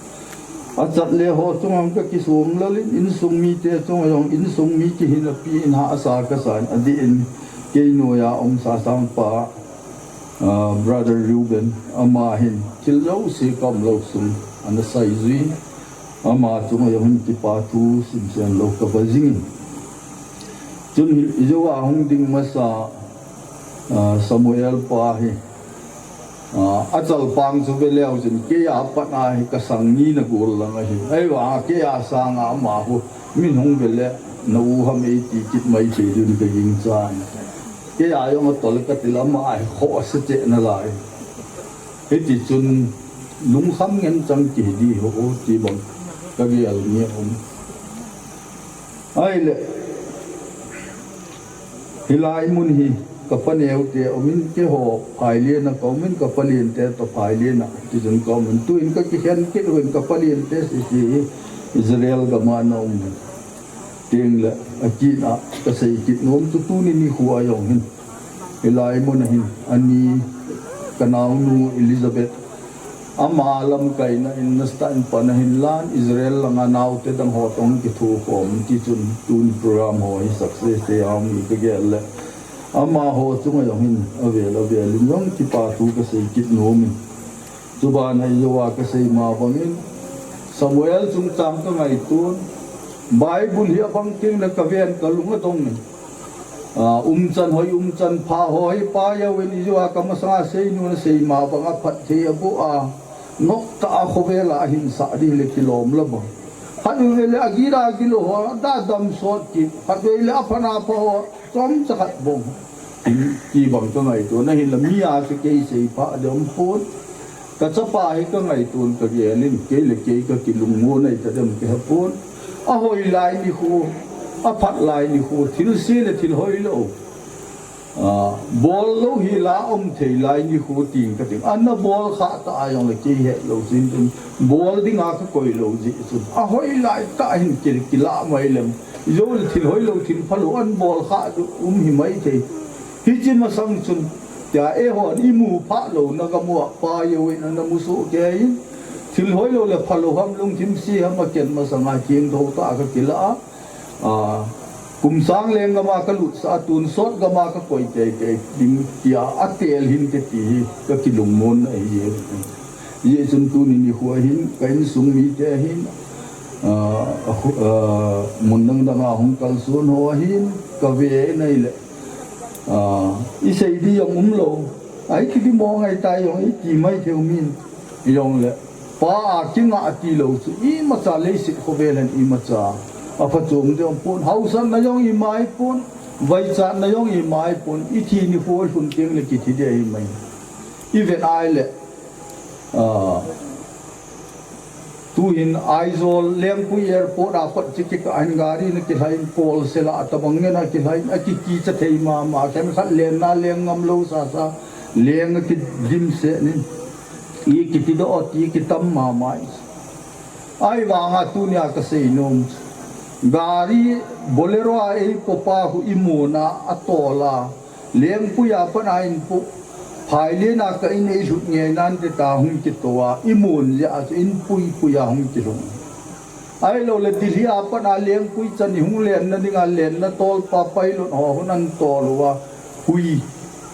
achat le ho chunga jong ka kisonglal in, insung mite chunga jong insung mi kihinna pi in hahsa kasa in, adeh in kei noiya um Sasang pa, ah, Brother Reuben, ama hin thil jouse ka umlou sung ana saijui, ama chunga jong hin kipa thu simsen lou ka ba jing in. Chun hi, ijou a hung ding masa, ah, Samuel pa hi, ah, achalpang chu veleu chun, kei a pat a hi ka sang ni na gol lang ahi. Ahivang a kei a sanga ama hu, min hung vele, na u ham eiti kit mai thei diu ka gingchan. Kei a jong atol ka til, ama hi khoh ase cheh nalai. Hiti chun lungkham ngen chang kihi di ho, ti bang ka gel nge um. Ahile, hilai mun hi ka paneo te umin, keiho Phailian a ka umin, ka palen te toh Phailian a, ti chun ka umin. Tuin ka kikhen kit uvin ka palen te sese hi Israel gam a ana um. Tengle, akit a ka sei kit nom chu tuni nikho a jong hin, hilai mun a hin, ani, ka naonu Elizabeth, ama lamkaina in nasatah in pan ahin lan, Israel langa naote dang ho toh kithokhom, ti chun tuni program ho hi success te a um ka gel le. Amaho chunga jong hin avel avel in jong kipa thu ka sei kit nom in. Chuban a ijou a ka sei ma bangin, Samuel chungchang ka ngaito in, Bible hi abang tengle ka ven ka lung adong in. Ah, umchan hoi, umchan pha hoi, pa jovin ijou a ka masanga seinu na sei ma bang a phatthei aboh a, noktah a khovel a ahinsah ding le kilom la bang. Khatvei le agil a gilou ho, ada dam sot kit, khatvei le apha na pha ho, chomcha khat bang. Ti bang ka ngaito in, ahinla mi a chu kei sei pha ding um pon. Ka chapa hi ka ngaito in ka gel in, kei le kei ka kilungmon ahi ta dem ka he pon. Ahoi lai nikho, aphat lai nikho, thilse le thil hoilou, ah, bol lou hi la um thei lai nikho ting ka ting. Ana bol kha ta a jongle kei hetlou chin tin, bol dinga ka koi lou jeh chun, ahoi lai tah hin kei kila mai lem. Jou le thil hoilou, thil phalou an bol kha diu um hi mai thei. Hiche masang chun, tia eihon imu phah louna gam uva pa jouvin ana mu soh kei in, thil hoilou le phalou ham, lungthim se ham, aken masanga kingthou tah a ka kila a, ah, kum sang lenggam a ka lutsah a, tonsot gam a ka koi teitei ding tia atel hinte ti hi ka kilungmon ahi e. Hijeh chun tuni nikho hin ka insung mite hin, ah, ah, mun dang dang a hung kalson ho hin ka ve in ahile, ah, isei di jong umlou, ahi kiti mo ngai tai jong iti mai thei umin, jongle pa a kingah tilou chu imacha leiset khovel hin imacha aphachom ding um pon, haosatna jong ima hipon, vaichatna jong ima hipon, ithi nikho lhun tengle kithi ding ahi mai. Ivet ahile, ah, tuhin Aizawl Lengpui Airport a pat chu kikah in gari na kilhai in, Polsel a tabang ngen a kilhai in, akikicha thei mama, khenkhat lenna leng ngam lou sasa, leng akidimset in, ikiti doh ti kitam mama in. Ahivanga tunia ka seinom chu, gari Bolero a eipopa hu imuna atol a, Lengpui a pat a inpoh, Phailian a ka in eilhut ngei nan tita hung kitou a, imun jeh a chu inpui pui a hung kilhung. Ahiloule Delhi a pat a Lengpui chan ihung lenna dinga lenna tolpa pilot ho hun antol uva, hui,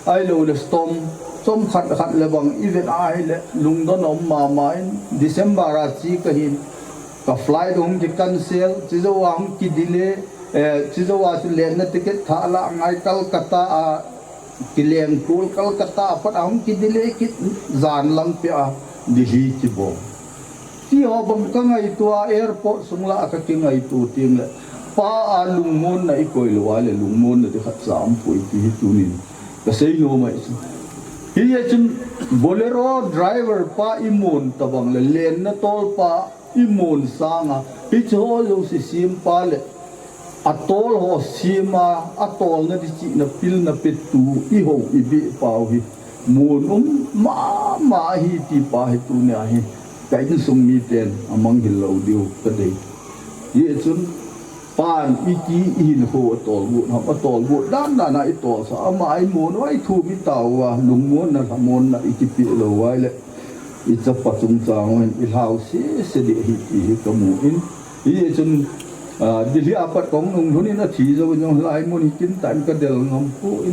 ahiloule storm, chomkhat khat le bang ivet ahile lungdon aum mama in, December a che kahin, ka flight hung kicancel, chujouva hung kidelay, eh, chujouva chu lenna ticket thah lah ngai, Calcutta a kilengkol, Calcutta a pat a hung kidelay kit, jan lang peh a Delhi kibol. Tiho bang ka ngaito a, airport sung lah a ka kingaito tengle, pa a lungmonna ikoi lou a le lungmonna di khatcha aumpoi ti hi tunin ka seinom ahi chu. Hijeh chun Bolero driver pa imun tobang le lenna tolpa imun sanga, hicheho jouse sempa le atol ho sema, atolna di chihna pilna petu ihou ibeh pau hi mun um mama ahi ti pa hi tunia hi ka insung miten amanghil lou diu kadei. Hijeh chun Pan iti ihinkho atolgot ham, atolgot dan dan a itolsah, ama imon uva ithum itao uva, lungmonna lhamonna ikipeh lou uva ahile, ichapa chungchang uva hin ilhau sese ding ahi ti hi kamu in. Hichun, ah, Delhi a pat kahung nunglhun in athi jouvin jong hilai mun hi kin tah in kadel ngam poi.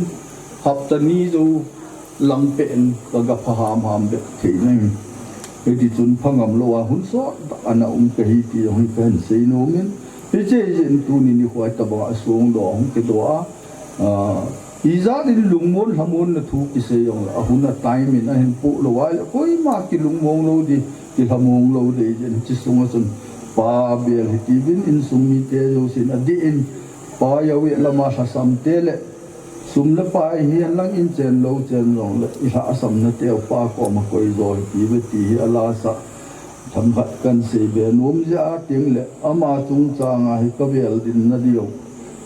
Hapta ni jou lang pen kaga pha hamham bep thei nai. Hiti chun phangam lou a hun sot ana um kahi ti jong hi kahin sei nom in. Hiche jeh in tuni nikho a tabang a songdoh hung kidoh a, ah, ijat in lungmon lhamonna thu kisei jongle, ahun a time in ahin poh lou ahile, koima kilungmong lou ding, kilhamong lou ding, jeh in hiche sunga chun pa bel hitiuvin, insung mite jousen adeh in, pa jao e lama lhasam te le, sum le pai hihen lang in chen lou chen jongle, ilhahsamna teu pa koma koi jo hitiuve ti hi alasa themkhat kahin seibe nom jeh a teng le, ama chungchang a hi kavel dinna diu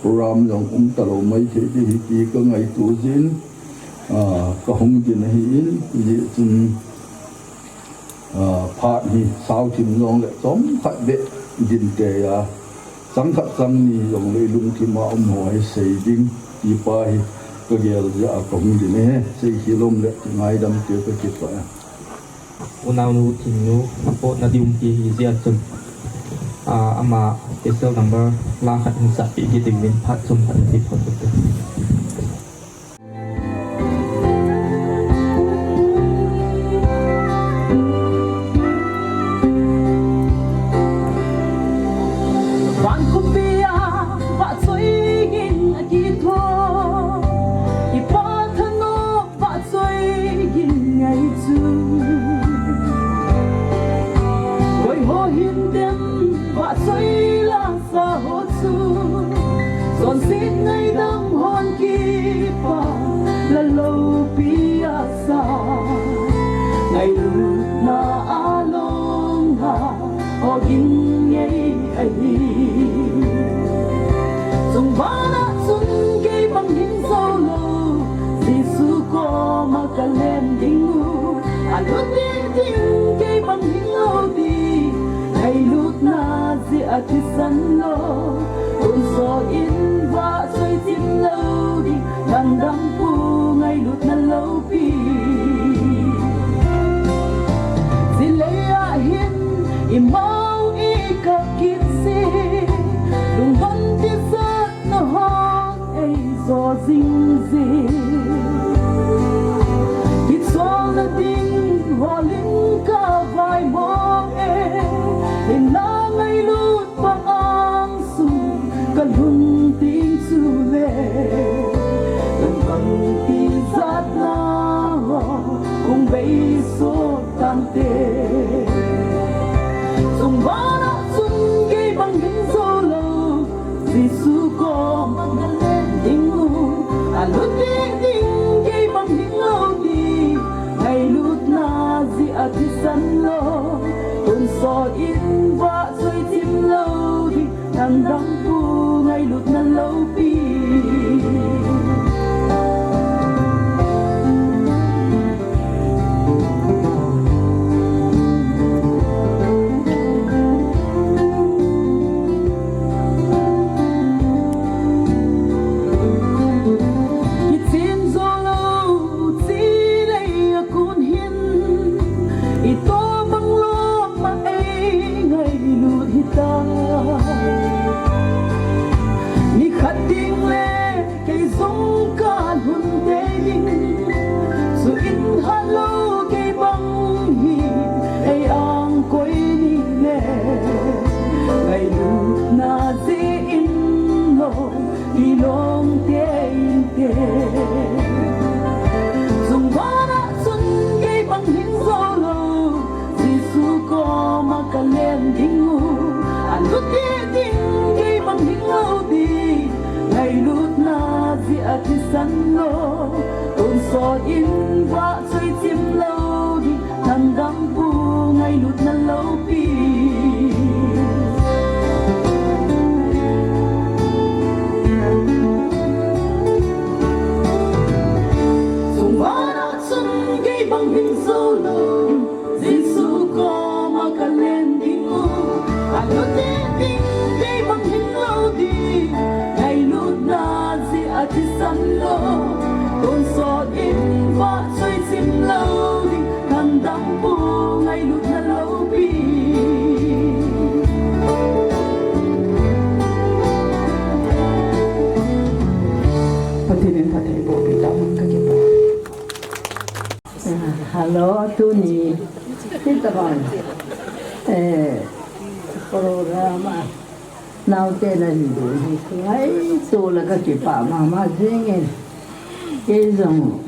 program jong um talou maithei ding ahi ti kangaito jeh in, ah, kahung din ahi in, hijeh chun, ah, phat hi sao thim jongle chomkhat beh din tei a, chang khat chang ni jongle ilungthim a um ho hi sei ding ti pa hi kagel jeh a kahung din ahi, sei khel lom le kingaidam teu kakipah e. Unaunu Thinnu, apotna ding um ti ahi jeh a chun, ah, ama special number la khat hin sahpeh kit ding in phat chomkhat hin ti phot kit te. Van khopi a vahchoi ging akitho, kipa thanom vahchoi ging ngai chu. Koi ho hin dem vahchoi lasa ho chu, chonset ngaidam hon kipa la loupi asa, ngailutna a long ha ogin ngei ahi. Chungvana chun kei bang hing jou lou, Jesu koma kalen ding u. Alut teng teng kei bang hing lou ding, ngailutna jeh a thisan lou. Tonsot in vahchoi chim lou ding, nang dang pu ngailutna loupi. Chuleh ahin imau ikap kit jeh, lungdon tijatna hon eijo jing jeh. Kicholna ding hol in kavaimo e, hinla ngailut bang angsung kalhun teng chule, lungdon tijatna hon hung beisot tante. Chungvana chun kei bang hing jou lou, Jesu koma kalen ding u. Alut teng teng kei bang hing lou ding, ngailutna jeh a thisan lou. Tonsot in vahchoi chim lou ding, nang dang pu ngailutna loupi. Kichen jou lou chilei a kon hin, itobang lom a eingailut hita. Nikhat ding le kei jong kalhun tei ding, chu in hat lou kei bang hi ei-ang koi ni le, ngailutna jeh in lou, ilong tei inte. Chungvana chun kei bang hing jou lou, Jesu koma kalen ding u. Alut teng teng kei bang hing lou ding, ngailutna jeh a thisan lou. Tonsot in vahchoi chim lou ding, nang dang pu ngailutna loupi. Chungvana chun kei bang hing jou lou, Jesu koma kalen ding u. Alut teng teng kei bang hing lou ding. Lo tuni, tita bang, eh, program a, naote nahin ding hi, ngaito le kakipah mama jingin, kei jong,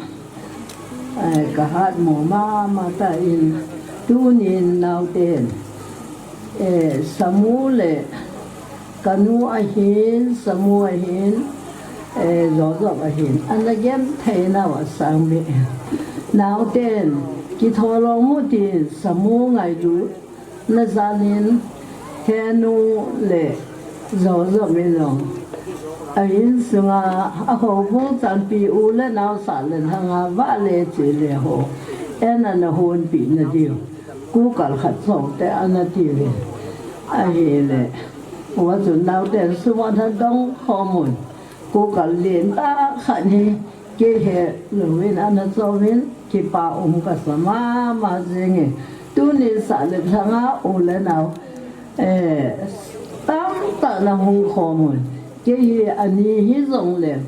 eh, kahat mo mama tan, tunin naoten, eh, Samu le kanu ahin, Samu ahin, eh, Joseph ahin, ana genthei nau asang beh. Naoten, kitholong mu tin, Samu ngailutna jalin, henu le Joseph in jong, a insunga, a houbung chanpi u le nao sah le lhanga vale che le ho, en ana honpeh nadiu. Kukal khat song te ana tiuvin. Ahile, hua chun naoten sum ana dong khom un. Kukal lentah khat hi kei helouvin ana chomin, kipa um kasa mama jingin. Tuni sah le lhanga u le nao, eh, tamtah nahung khom un. Kei hi ani hijongle,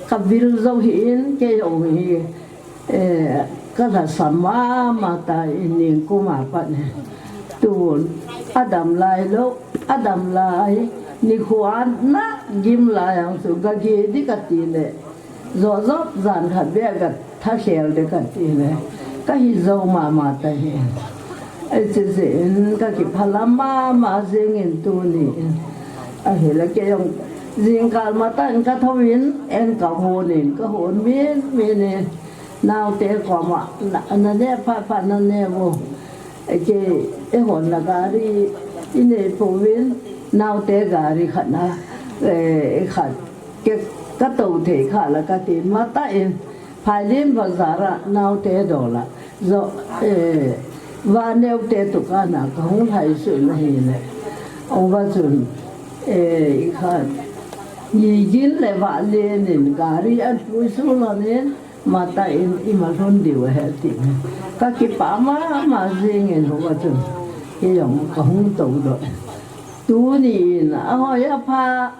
kavil jou hih in, kei jong hi, eh, kalhasam mama tan, ningkum a pat hi. Tun, adam lai lou, adam lai, nikho a nagim lai jong chu gage ding kati le, Joseph jan khat beh gathakhel ding kati le, kahi jou mama tan ahi. Hiche jeh in kakipah lam mama jingin tunin. Ahile kei jong jingkah matah in kathouvin, en kahonin, kahon min min in. Naote koma, na, naneh phat phat naneh vo. Kei, eihon na gari, inei pouvin, naote gari khat na, eh, khat, kei, katou thei kha la kati, matah in, Phailin bazar a naote dol a, jo, eh, Vaneu te dukan a kahung lhaisuh in ahile. Hua chun, eh, ikhat, Nigin le Valen in gari apuisuh lhonin, matah in ima lhun diu ahi tin. Kakipah mama jingin hua chun, kei jong kahung toudoh. Tunin, ahoi apha,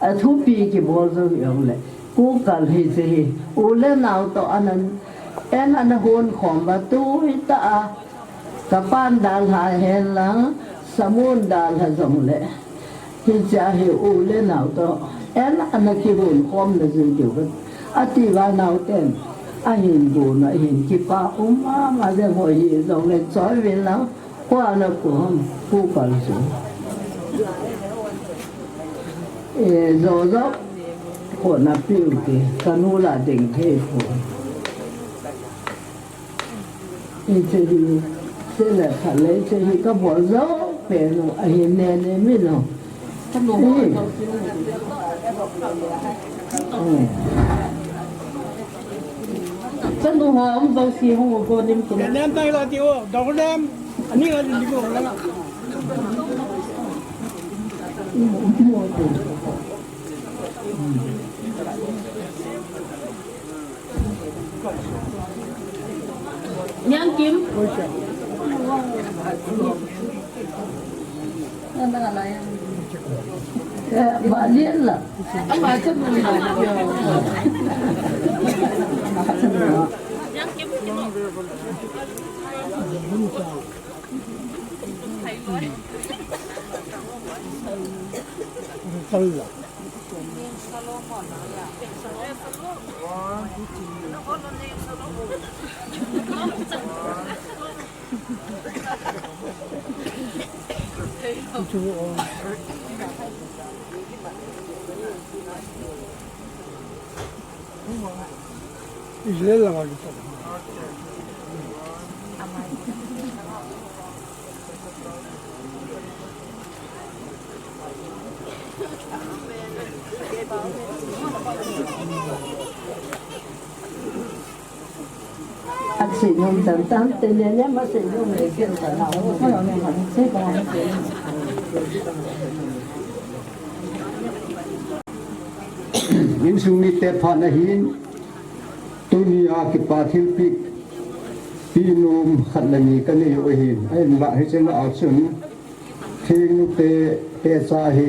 athupi kibol jou jongle, kukal hiche hi, u le nao toh ana, en ana hon khom uva, tuitah a, kapan dalha hen lang, Samun dalha jongle, hiche hi u le nao toh, en ana kihon khom na jing diu, ati uva naoten, ahin gon, ahin kipah um mama jeng hoi hijongle, choi uvin lang, Kua na kou ham, kukal chu. Eh, Joseph, kona piu te, kanu la ding thei poi. Hiche hi, sele khat le, hiche hi kabol jou pen u, ahin nene min u. Chanu ho, eh. Chanu ho, um, bau si hung go nim kin. Nem tai la ti o, dong nem. Ani la ni go la. Niang Kim. Eh, ba lian la. Ama chanu la. Insung mite phat ahin, tunia kipa thilpeh, peh nom khat le ni kanei u ahin, ahinla hiche lah a chun, Thengnute, techa hi,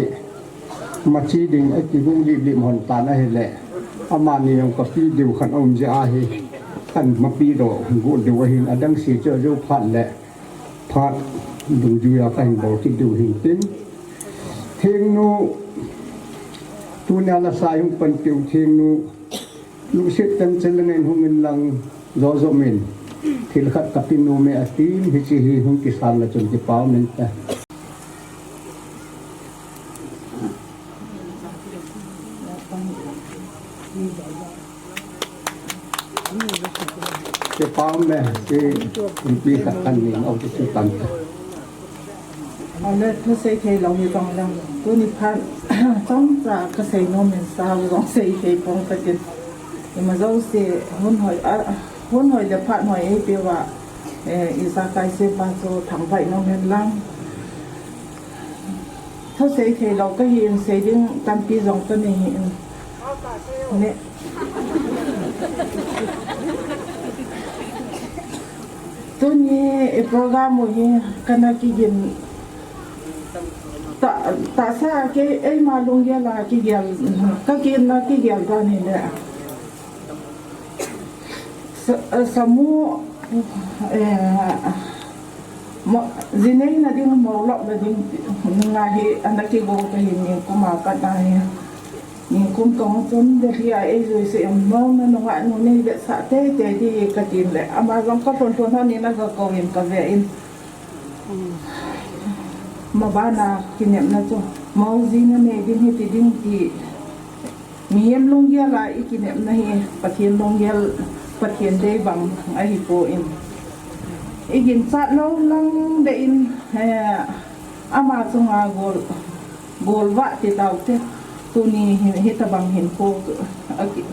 machi ding akigong lip lip hon tan ahile, amani jong kapeh diu khat aum jeh ahi. Kan mapi doh, go diu ahin, adang se chu ajo phat le phat dungjuia kahin bol kit diu hin tin. Thingnu, tunia lasa hung panpiu Thingnu, lungset tah in chun le ngen hung in lang, jo jo min. Thil khat kape nom e atin, hiche hi hung kisan le chun kipa um inte. Kipa um e, hiche inpi khat kan nin, au, hiche tan. Ale, thusei thei lou hi jong lang. Tuni phat, chomcha kasei nom in sa, jong sei thei pon katin. Ima jouse, hun hoi, a, hun hoi le phat hoi eipeuva, eh, ijakai sempa chu thangvah nom hen lang. Thusei thei lou kahin sei ding tampi jong kanei hin. Ne. Tuni i program u hi kana kigin ta, tahsa kei eima lunggel a kigel, kaginna kigel dan hile. Sa-, eh, Samu, eh, mo-, ji neina ding, mo lopna ding, nga hi, ana kigo kahin ningkum a pat ahi. Ningkum kahung chun, Delhi a eijui seh, mo na nunga nu nei vetsah teitei di katin le. Ama jong kalhun lhun hon in aga kou in kave in. Mabana kinepna chu, mo ji nanei ding hiti ding ti. Mihem lunggel a i kinepna hi Pathen lunggel, Pathen dei bang ahipoi. I ginchat lou lang beh in, eh, ama chunga gol, gol vah ti taute, tuni hi, hitabang hinkho, a ki,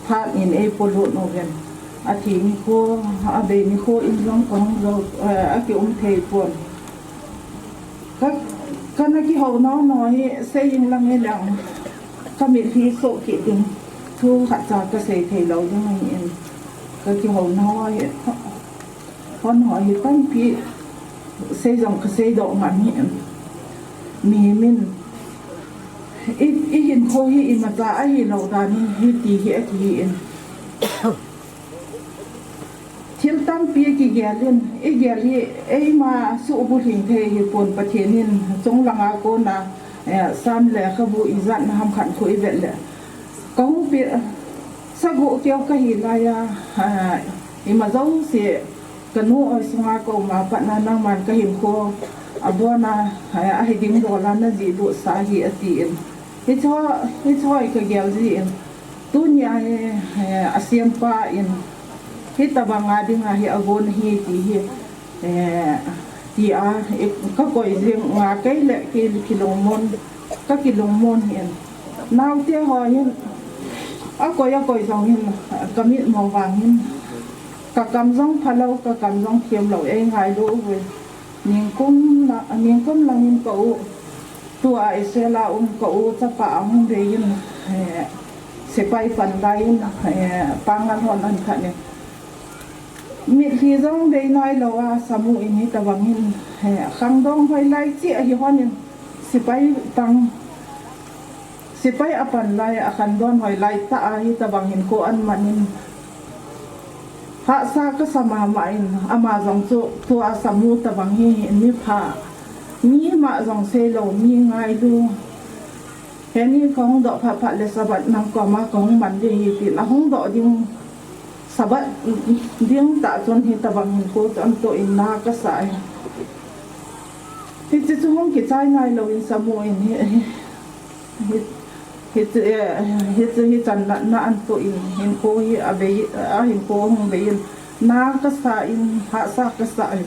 phat in eipolut uvin. Athi nikho, abei nikho in jong kahung jou, eh, akium thei pon. Ka, kana kihou nao nao hi, sei ing lang hi lang. Ka mitlhi soh kit ding. Thu khatcha kasei thei lou ding ahin. Ka kihou nao hi. Hon ho hi tampi. Sei jong kasei doh ngan hi. Mihem in. I, i hinkho hi imacha ahilou dan hi, hiti hi akihi in. Thil tampi kigel in, igel hi eima suhbulhing thei hipon Pathen in chunglanga kona, eh, Sam lekhabu ijat na ham khat khu ivet le. Kahung pi, sagu keu kahi laiya, ah, ima jouse kanu oi sunga kauma patna nangman kahinkho abona, eh, ahi ding dola najih lut sa hi atin. Hicho, hicho hi kagel jin. Tunia hi, eh, asempa in, hitabanga dinga hi agon hi ti hi, eh, tia, eh, kakoi jing nga kei le kei kilungmon, kakilungmon hin. Naote ho hin, akoi, akoi jong hin, kamit mo vang hin, kakam jong phalou, kakam jong themlou, eingailu uve. Ningkum la, ningkum langin ka u, tua Israel a um ka u chapa ahung vei in, eh, sepai pan lai in, eh, pangal hon ahin khat in. Mitlhi jong vei nailou a, Samu in hitabang hin, eh, khangdong hoilai cheh ahi hon in, sepai pang, sepai apan lai, akhangdon hoilai tah a hitabang hinkho aman in, hahsa kasa mama in, ama jong chu tua Samu tabang hi mipha, mi ma jong seilou, mi ngailu. Heni kahung doh phat phat le Sabbath nang koma kahung man ding hi tin, ahung doh ding Sabbath ding tah chun hitabang hinkho chu anto in na kasa e. Hiche chu hung kichai nailou in Samu in hi, hi, hiche, eh, hiche hichan na, na anto in hinkho hi avei, ahinkho hung vei in na kasa in hahsa kasa e.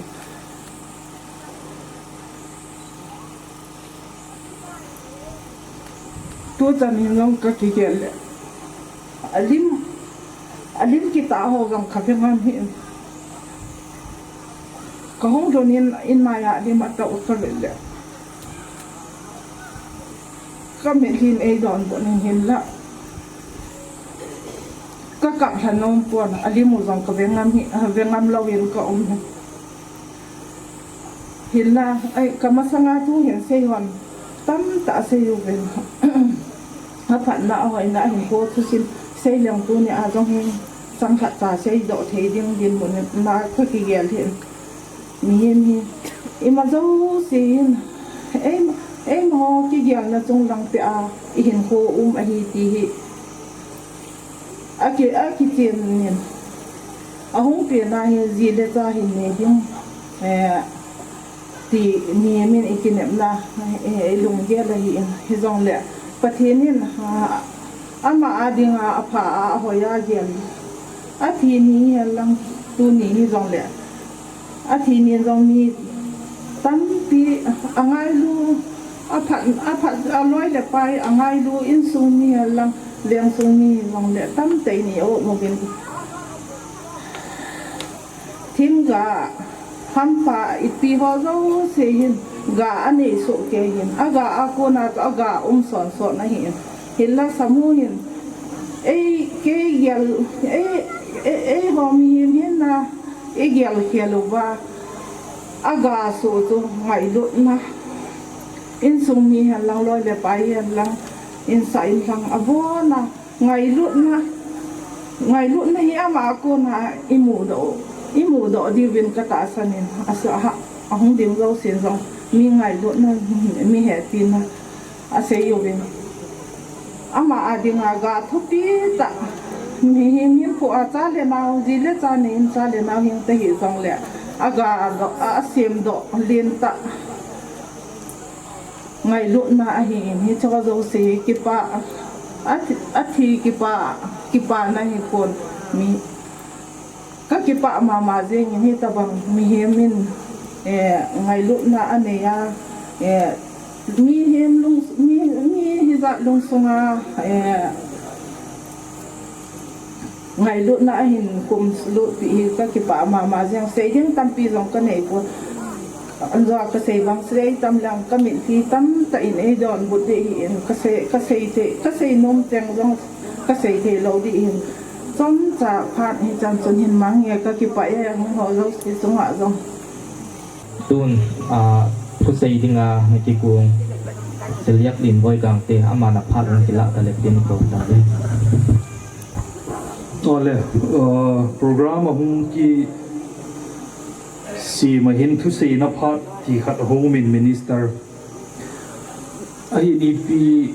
Tuchan hin jong kakigel le. Alim, alim kitah ho jong kave ngam hih in. Kahung lhun in, in maiya lim atah u kavet le. Kamitlhi in eidon pon in hinla. Kakap lha nom pon, alim u jong kave ngam hih, ve ngam lou in kaum hi. Hinla, ai, kamasanga thu hin sei hon tamtah sei uvin. Aphatna, ahoina, ahinkho thusim sei leng tunia jong hin Chang khat cha seidoh thei ding dinmun na ka kigel hin. Mihem hi ima jouse hin, ei, eiho kigelna chunglang peh a ihinkho um ahi ti hi aki, akichen in, ahung pen a hi ji le cha hin nei ding, eh, ti mihem in ikinepna, eh, ilunggel ahi in, hijongle Pathen in, ah, ama a dinga apha a, ahoi a gel, athi ni hen lang, tuni hijongle athi ni jong mi tampi angailu, aphat, aphat, aloi le pai angailu, insung mi hen lang, lengsung mi hijongle tamtah in i-um uvin. Themgao, hampa, ipi ho jouse hin gao anei soh kei hin, agao a kona chu agao um son son ahi in. Hinla samu hin, ei, kei gel, ei, ei, eiho mihem hinna igel khel uva, agao soh chu ngailutna, insung mi hen lang, loi le pai hen lang, insah inlhang abona ngailutna, ngailutna hi ama a kona imudoh, imudoh diuvin katahsan in, asa ha, ahung ding jousen jong mi ngailutna, mi hepina asei uvin. Ama a dinga gao thupi tah, mihem hinkho a cha le nao, ji le cha nei in cha le nao hing ta hijongle, agao a, asemdoh len tah ngailutna ahi in, hicheho jouse kipah, athi, athi kipah, kipana hipon, mi, kakipah mama jeng in, hitobang mihem in, eh, ngailutna anei a, eh, mihem lung, mi, mi hijat lungsunga, eh, ngailutna ahin kumlutpeh hi kakipah mama jeng, sei ding tampi jong kanei pon. Anjo kasei bang sei tam lang kamitlhi tamtah in eidonbut ding ahi in, kasei, kasei thei, kasei nom teng jong kasei thei lou ding ahin. Chomcha phat hichan chun hin mang nge, kakipah e, hung ho jouse chunga jong. Tun, ah, thusei dinga nakikong Cheliak Limboi Gangte, aman aphat hung kilah tale tin kou tave. Ole, ah, program ahung kisem a hin thuseina phat ti khat ahung um in, Minister. Ahin ipi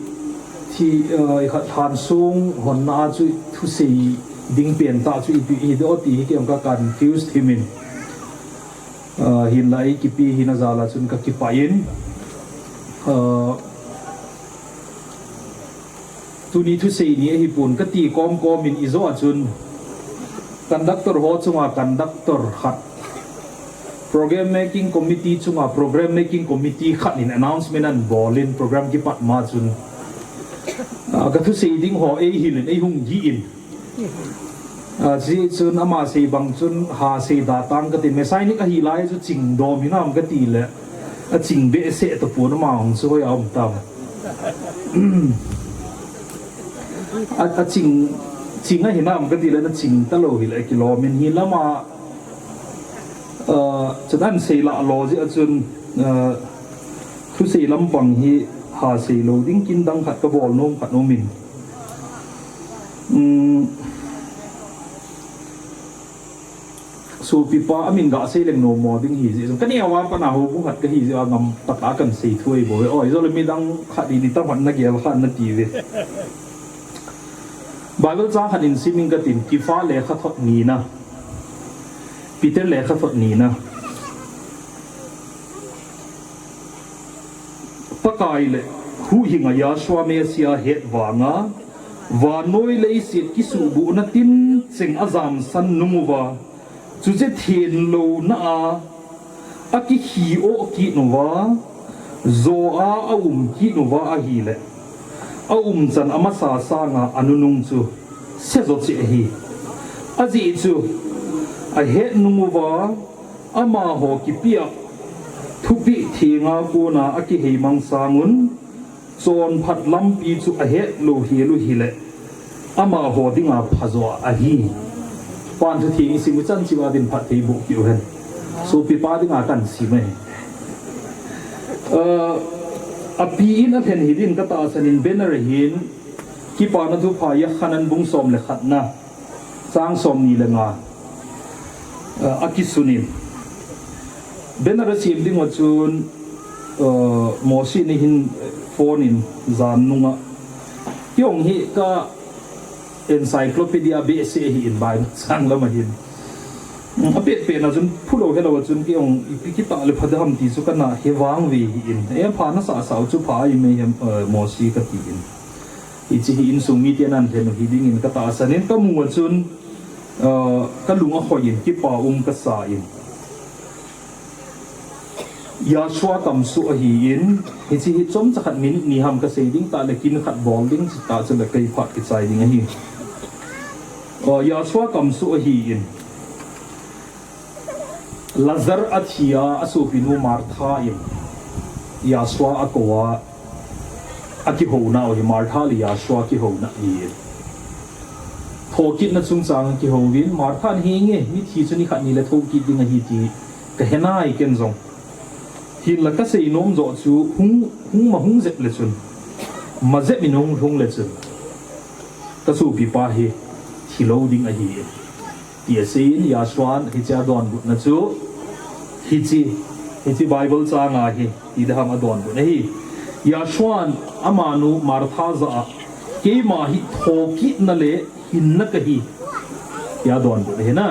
ti, ah, ikhat lhansong honna a chu thusei ding pen tah chu ipi hidoh ti hi kei jong ka confuse thim in. Ah, hinla eikipe hina jal a chun kakipah in, ah, tuni thusei ni ahipon kati komkom in, ijo a chun conductor ho chunga conductor khat, program making committee chunga program making committee khat in announcement ahin bol in, program kipat ma chun, ah, kathusei ding ho eihil in, eihung gih in. Ah, chuti chun ama sei bang chun ha sei da tang kati, messianic ahi lai chu ching dom hinam kati le, aching behseh tapon, ama hung chu hoiya um tam. A, aching, ching ahinam kati le, naching talou hile kilom in, hilama, ah, chun ahin sei lah lou jeh a chun, ah, thusei lampang hi ha sei lou ding kin dang khat kabol nom khat um in. Um, sopipa amin gasei leng nom mo ding ahi jeh chun, kaneo a pat a houbung khat kahi jeh a ngam tah a kahin sei thu ahi bou ve. Oi, jole midang khat in itam khat nagel kha nati ve. Bible chang khat in sim inge katin, Kipha lekhathot nina. Peter lekhathot nina. Pakai le Huhhing a Yahshua Messiah het vanga, vannoi leiset kisuhbuhna tincheng ajamsan nung uva, chuche thenlouna a akikhi oh kit uva, jo a aum kit uva ahile, aumchan amasa sanga anunung chu sejo cheh ahi. Ajeh chu ahet nung uva, amaho kipia thupeh thenga kona akiheimang sangun, chonphat lampi chu ahet lou hel u hile, amaho dinga phajo ahi. Pan thu theng isim u chan cheh uva din phatthei boh kit u hen. Sopipa dinga kahin sim ahi. Ah, api in alhen hidin katahsan in, banner ahin, Kipana Thupha Yohanan bung som le khatna. Sang som ni le nga, uh, a kisun in. Banner a sem ding uva chun, uh, Mosi ni hin phone in jan nunga. Kei jong hi ka encyclopedia behseh ahi in Bible sang lam a hin. A pet pet na chun phulo helou a chun kei jong ipi kitah le pha ding ham ti chu kana he vang ve ahi in. E pha na sa sau chu pha ahi mai hem, uh, Mosi kati in. Hiche hi insung mite nan lhen u hi dingin ka tahsan in ka mu a chun, uh, ka lung a khoi in kipa um ka sa in. Yahshua kamsuh ahi in, hiche hi chomcha khat minute ni ham ka sei ding tah le kin khat bol ding tah chu le kei phat kichai ding ahi. Uh, Yahshua kamsuh ahi in. Lazar a thi a, a sopinu Martha in Yahshua a kou a, a kihouna u hi Martha le Yahshua kihouna ahi. Thokitna chungchang a kihouvin, Martha in, "Henge, mithi chu nikhat ni le thokit ding ahi ti ka he nai ken jong. Hinla ka seinom joh chu hung, hung ma hung jep le chun, ma jep in hung, hung le chun, ka sopipa hi thi lou ding ahi." Ti asei in Yahshua'n hiche a donbutna chu, hiche, hiche Bible chang a hi, ti ding ham a donbutna hi. Yahshua'n amanu Martha jah a, "Keima hi thokitna le hinna kahi," ti a donbutna hi na.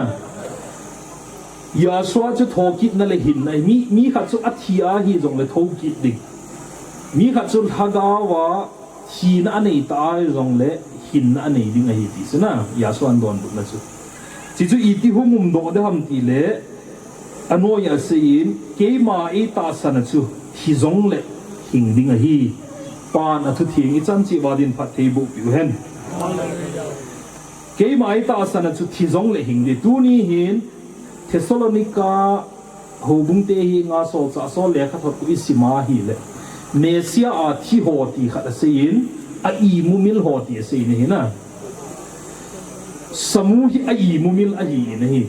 Yahshua chu thokitna le hinna, mi, mi khat chu athi ahi jongle thokit ding. Mi khat chu lhagao a thina anei ta ahi jongle hinna anei ding ahi ti chu na, Yahshua'n donbutna chu. Hichu iti hung umdoh ding ham tile, anoi a asei in, "Keima eitahsan a chu thi jongle hing ding ahi." Pa'n athutheng ichan cheh uva din phatthei boh peh u hen. Keima eitahsan a chu thi jongle hing ding. Tuni hin Thessalonica houbung te henga solchah sol lekhathot khu isim a ahile, Messiah a thi ho ti khat asei in, a imumil ho ti asei in ahi na. Samu hi a imumil ahi in ahi.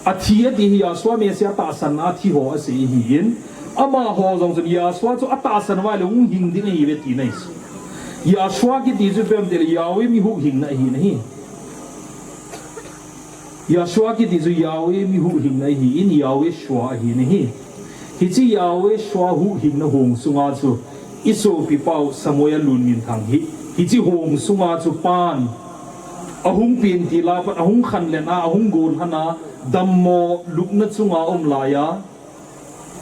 Athi ati hi Yahshua Messiah tahsan a thi ho asei ahi in, amaho jong chun Yahshua chu atahsan uva le hung hing ding ahi ve tina ahi. Yahshua kiti chu ipi ham tile Yahweh mi huhhingna ahi in ahi. Yahshua kiti chu Yahweh mi huhhingna ahi in, Yahweh Shua ahi in ahi. Hiche Yahweh Shua huhhingna hong sunga chu, isopipa u Samuel Lunminthang hi, hiche hong sunga chu Pa'n ahung pen til a pat, ahung khanlen a, ahung gollhan a, dammo lupna chunga um laiya,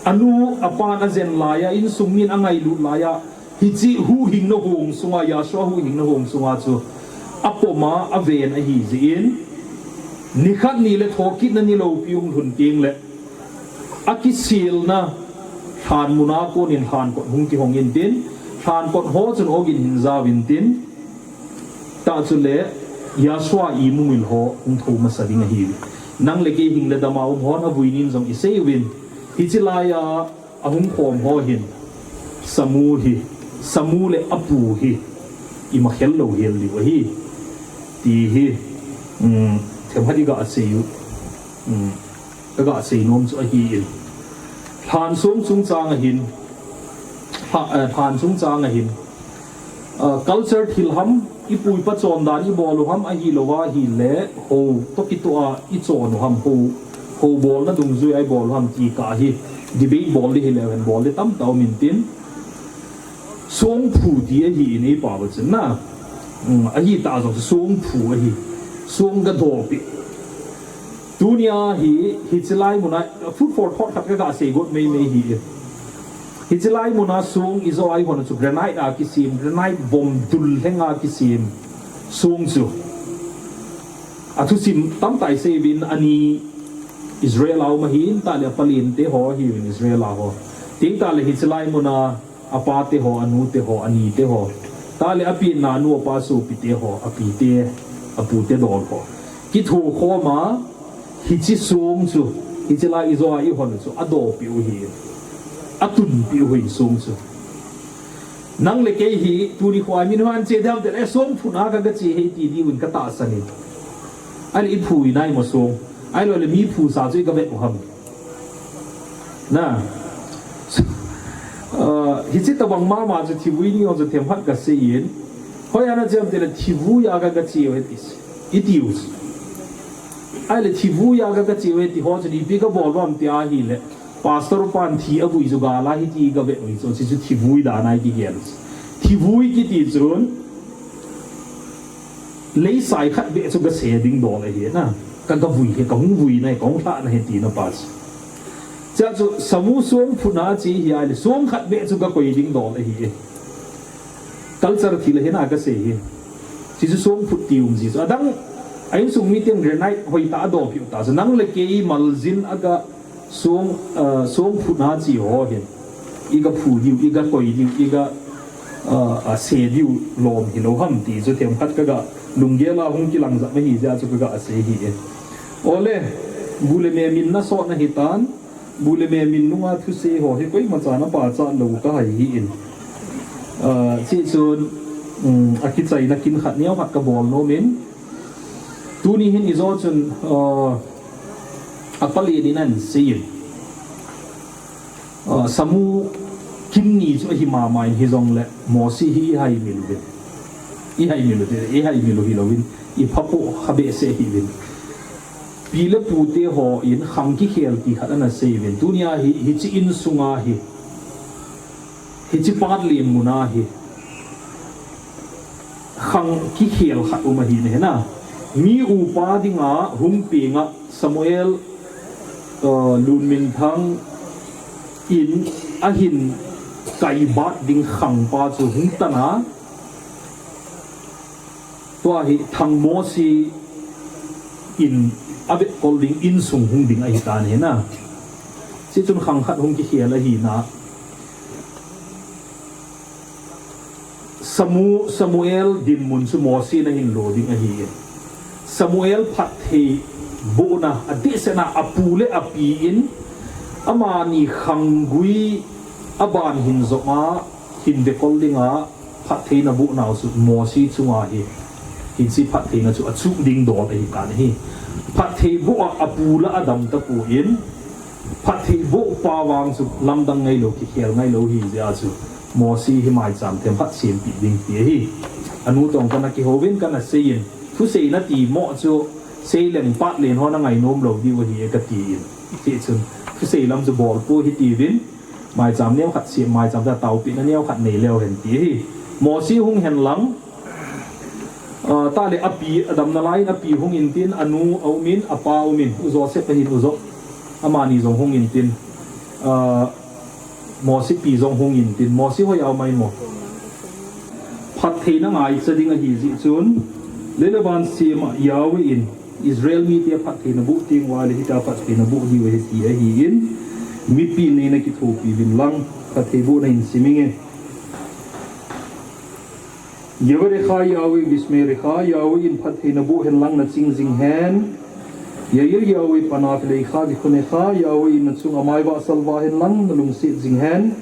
anu apa'n ajen laiya, insung min angailut laiya, hiche huhhingna hong sunga, Yahshua huhhingna hong sunga chu apom a, aven ahi jeh in, nikhat ni le thokitna ni loupi hung lhun teng le, akiselna lhanmun a kon in lhankot hung kihong intin, lhankot ho chun ogin hin jao intin, tah chule Yahshua imumil ho hung thou masa ding ahi. Nang le kei hing le dam a um hon avui nin jong isei uvin, hiche laiya ahung khom ho hin, Samu hi, Samu le apu hi, ima khel lou hel diu ahi. Ti hi, um, themkhat iga sei u, um, kaga sei nom chu ahi in. Lhan song chungchang a hin, lha-, eh, lhan chungchang a hin, ah, culture thil ham, ipu ipa chondan ibol u ham, ahilou ahile, hou toh kitoh a ichon u ham, hou, hou bolna dungjuia ibol u ham ti kah hi, debate bol ding hileu hen bol ding tamtah um intin. Songphu ti ahi in eipao a chun na. Um, ahi tah jong songphu ahi. Song ga dopeh. Tunia hi, hiche lai muna, food for thought khat kaga sei got meimei hi. Hiche lai muna song ijo a ihon chu granite a kisem, granite bom dul lheng a kisem song chu. Athusim tamtah isei uvin, ani Israel a um ahin, tah le apalente ho ahiuvin Israel a ho. Tin tah le hiche lai muna apate ho, anute ho, anite ho. Tah le apenna anu apa sopite ho, apite, apute dol ho. Kithokhom a, hiche song chu, hiche lai ijo a ihon chu, adopeh u hi. Atunpeh u hi song chu. Nang le kei hi, tuni kho a min hon che dam te le song phuna kaga che hi ti diuvin katahsan in. Ahile iphu inai mo song. Ahilou le mi phusa chu iga vet u ham. Na. Uh, hiche tabang mama chu thivui ni jong chu themkhat kasei in. Hoiya nache ham tile thivui a kaga che u hi ti. Iti u. Ahile thivui a ka, ka che u e ti ho chun ipi ka bol u ham ti ahile, pastor pan thi avui chu gal a hiti ka ve u chu, chu, chu thivui dan a kigel. Thivui kiti chun, leisai khat beh chu ka se ding dol ahi na. Ka, ka vui hi, ka hung vui na hi, ka hung lhah na hi tina pa chu. Chua chu samu song phut na che hi ahile, song khat beh chu ka koi ding dol ahi. Culture thil ahi na ka sei hi. Chu chu song phut ti um ji chu. Adang, a insung mi teng granite hoi ta a dol piu ta chu. Nang le kei maljin a ka song, ah, song phut na che ho hin. I ka phu diu, i ka koi diu, i ka, ah, a se diu lom hilou ham ti chu themkhat ka ga lunggel a hung kilang jat ahi jeh a chu ka ga sei hi e. Ole, bu le me min na sot na hi tan. Bu le me min nunga thusei ho hi koima chan a pachat lou ka hai hi in. Ah, chu chun, um, a kichaina kin khat neo khat ka bol nom in. Tuni hin i jo chun, ah, a palen in an sei in. Ah, samu kin ni chu ahi mama in hi jong le Mosi hi i hai mil u vin. I hai mil u vin, i hai mil u hi lou vin. I pha po kha behseh hi vin. Pi le pu te ho in khang kikhel ti khat ana sei vin. Tunia hi, hichi insunga hi, hichi pat len muna hi, khang kikhel khat um ahi ne na. Mi upa dinga hung penga Samuel, uh, Lunminthang in ahin kaibat ding khang pa chu hung tana. Tua hi Thangmosi in a vetkol ding insung hung ding ahi tan hi na. Chuchun khang khat hung kikhel ahi na. Samu-, Samuel dinmun chu Mosi in ahin lo ding ahi. Samuel phatthei bohna a dehsetna a pu le a pi in amani khanggui a ban hin jong a hin vetkol dinga phattheina boh nau chu Mosi chunga hi, hichi phattheina chu a chuh ding dol ahi tan hi. Phatthei boh a, a pu la a dam tapon, phatthei boh pa vang chu lamdang ngailou, kikhel ngailou hi jeh a chu Mosi hi maicham themkhat sempeh ding ti ahi. Anu tong kana kihouvin kana seiyin, thuseina ti mo chu seileng pat len hon angainom lou diu ahi e kati in. Hichun thusei lam chu bol pou hitiuvin, maicham neo khat sem, maicham ta taopehna neo khat nei leu hen ti ahi. Mosi hung hen lang, ah, tale a pi, a damna lai in a pi hung intin, anu a um in, a pa um in, U Joseph ahin, U Jo-, amani jong hung intin, ah, Mosi pi jong hung intin, Mosi hoi a um ai mo. Phattheina ngaicha ding ahi jeh chun, lei le van sem a Yahweh in Israel mite phattheina boh teng uva le hitia phattheina boh diu ahi ti ahin, mipi in neina kithopi uvin lang, phatthei bohna hin sim inge. Yevarecha Yahweh vishmerecha, Yahweh in phattheina boh hen lang na ching jing hen. Yair Yahweh panav eleicha vichunecha, Yahweh in na chunga maivah salvah hen lang na lungset jing hen.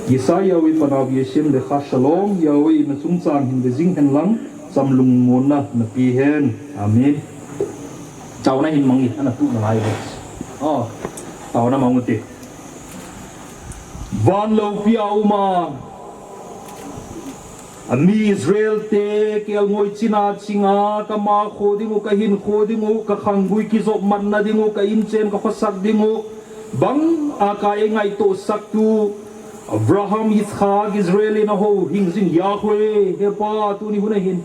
Yisa Yahweh panav yashem lecha shalom, Yahweh in na chungchang hin ve jing hen lang, cham lungmonna na pe hen. Amen. Taona hin mang e, ana tuh nalai e. Oh, taona mang u te. Van loupia uma, a mi Israel te kelngoi china chinga, ka ma kho ding u, ka hin kho ding u, ka khanggui kijop matna ding u, ka inchen ka khosak ding u, bang a ka eingaito sak tu, Abraham, Yitzchak, Israel in a houhing jing Yahweh, he Pa, tuni hun a hin.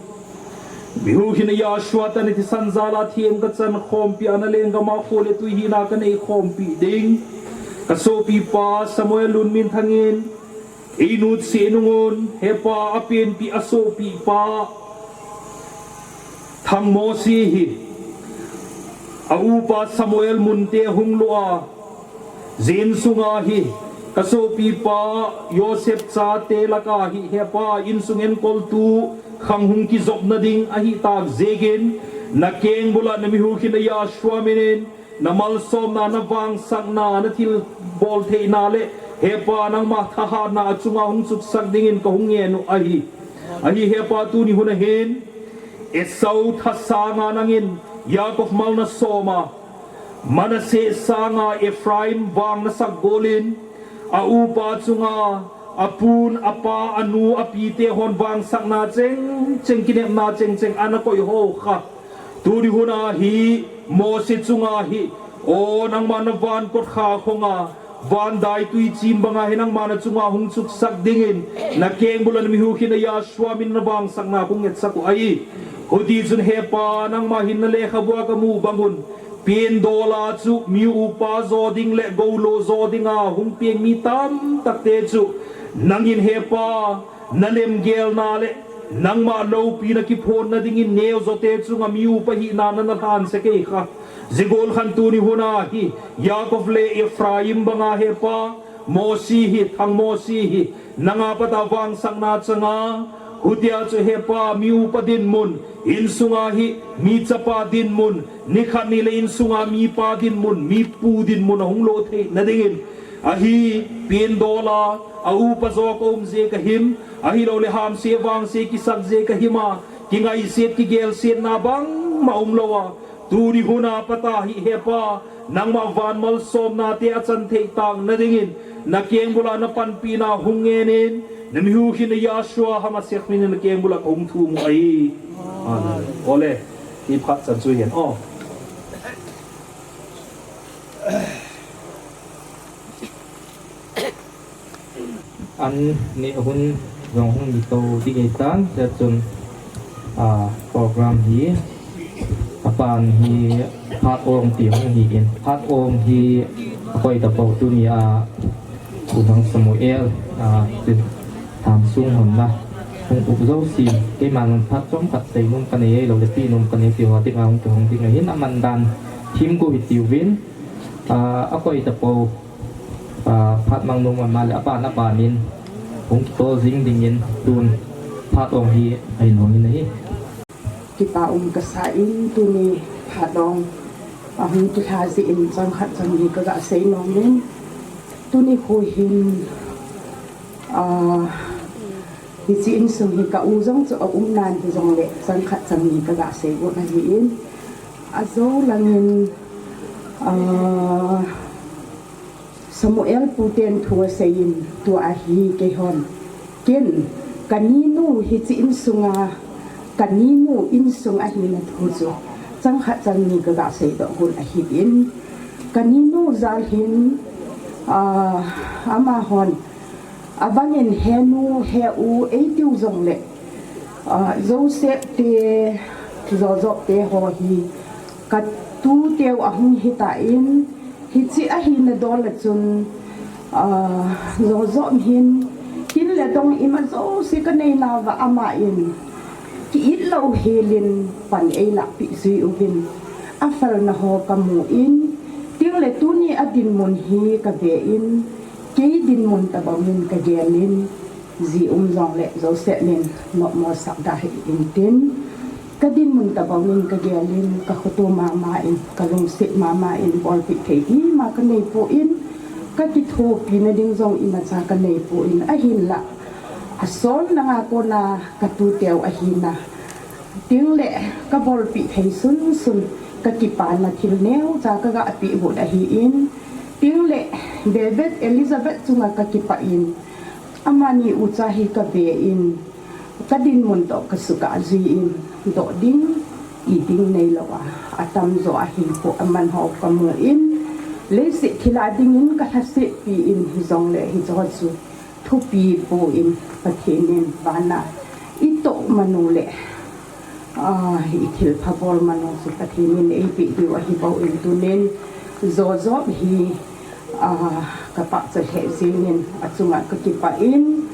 Mihuhhingna Yahshua tah in thisan jal a theng ka chan khompi a na lenggam a kho le tui hina ka nei khompi ding. Ka sopipa Samuel Lunminthang in, ei nutse nung un, he Pa a penpi a sopipa Thangmosi hi, a upa Samuel munte hung lo a, jin sunga hi, ka sopipa Joseph chate laka hi, he Pa insung enkol tu, khang hung kijopna ding ahi tak jiakin, na keng bula na mihuhhingna Yahshua minin, na malsomna, na vangsakna, na thilbol theina le, he Pa nangma thahatna a chunga hung chuksak dingin ka hung ngen u ahi. Ahi he Pa tuni hun a hin, Esau thasanga nangin, Yaakov mal na soma, Manasseh sanga Ephraim vang na sak golin, a upa chunga, a pun, a pa, a nu, a pite hon vangsakna cheng cheng, kinepna cheng cheng, ana koi ho kha. Tuni hun a hi Mose chunga hi, o nangma na van kotkha khonga, van daitui chim banga hi nangma na chunga hung chuksak dingin, na kengbul a na mihukhina Yahshua min na vangsakna kong etsak u ahi. Hiti chun Hepa, nangma hin na lekhabua ka mu bang un, pen dola chu mi upa jo ding le goulo jo dinga hung peng mi tamtakte chu, nangin Hepa, na lemgelna le nangma loupina kiphonna dingin neo jote chunga mi upa hina na na lhan sek e kha. Zigol khan tuni hun a hi Yaakov le Ephraim banga Hepa, Mose hi, thang Mose hi, nanga pata vangsakna changa, hutia chu Hepa mi upa dinmun, insunga hi mi chapa dinmun, nikhat ni le insunga mi pa dinmun, mi pu dinmun ahung lo theina dingin, ahi, pen dola, a upa jo ka um je ka him, ahilou le hamse vangse kisak je ka hima, kingaiset kigelsetna bangma umlou a, tuni hun a pata hi Hepa, nangma van malsomnate a chan thei tang na dingin, na kengbul a na panpina hung ngenin, na mihukhina Yahshua HaMashiach min in na kengbul a ka hung thum u ahi. Amen. Ole, hi phat chan chu hin, o. An neh hun jong hung hi to ding ahitan, tia chun, a, program hi apan hi phat ong ti hung hi in, phat ong hi akoi tapou tuni a, Pu Thang Samuel, a, tin, tham sung hon na hung up jo si, keiman phat chomkhat sei nom ka nei, ahilou le pi nom ka nei ti ho ding a hung kihong ding ahin, aman dan thim gu hi tiuvin, a, akoi tapou, a, phat mang nom ma le aban aban in hung kitol jing dingin tun phat ong hi ahin hong in ahi. Kipa um kasa in tuni phat ong ahung kilha jeh in chang khat chang ni ka ga sei nom in, tuni khu hin, a, hiche insung hi ka u jong chu a um nan hijongle chang khat chang ni ka ga sei got ahi in, ajo langin, a, Samuel pu ten thu asei in tua hi keihon. Ken, ka ninu hiche insunga, ka ninu insung ahina thu chu chang khat chang ni ka ga sei doh got ahi in. Ka ninu jal hin, a, amahon, abangin henu, heu, eitiu jongle, a, Joseph te, Joseph te ho hi, ka tu teu ahung hita in, hiche ahina dol a chun, a, Joseph hin, kin le dong ima jouse ka nei nauva ama in, ki it lou hel in pan ei lahpeh jui uvin, aphalna ho ka mu in, tin le tuni a dinmun hi ka ve in, kei dinmun tabang in ka gel in, ji um jongle Joseph in nopmo sak da hih in tin, ka dinmun tabang in ka gel in, ka khoto mama in, ka lungset mama in, bolpeh thei ima ka nei poi in, ka kithopi na ding jong imacha ka nei poi in, ahinlah, asol nanga kona ka tu teu ahina, tin le ka bolpeh thei sunsun, ka kipana thil neocha ka ga peh got ahi in, tin le David Elizabeth chunga ka kipah in, amani ucha hi ka ve in, ka dinmun toh ka sukha jui in, doh ding, it ding neilou a, atamjo ahi poi, aman ho ka mu in, leiset thil a dingin ka lhasetpi in hijongle hicheho chu thupi poi in Pathen in vana i toh manu le, a, i thilpha bol manu chu Pathen in eipeh diu ahi bou in tunin Joseph hi, a, ka pachat lheh jeng in achunga ka kipah in,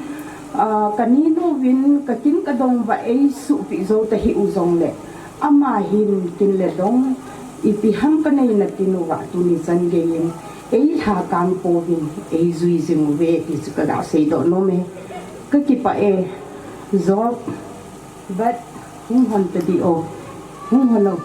a, ka ninu vin ka kin ka dong uva eisuhpeh jou tahih u jongle ama hin kin le dong ipi ham ka neina tin uva tuni chan gei in ei lhakang pouvin ei jui jing uve ti chu ka ga sei doh nom e. Ka kipah e. Job, bat hung hon tadi o. Hung hon o.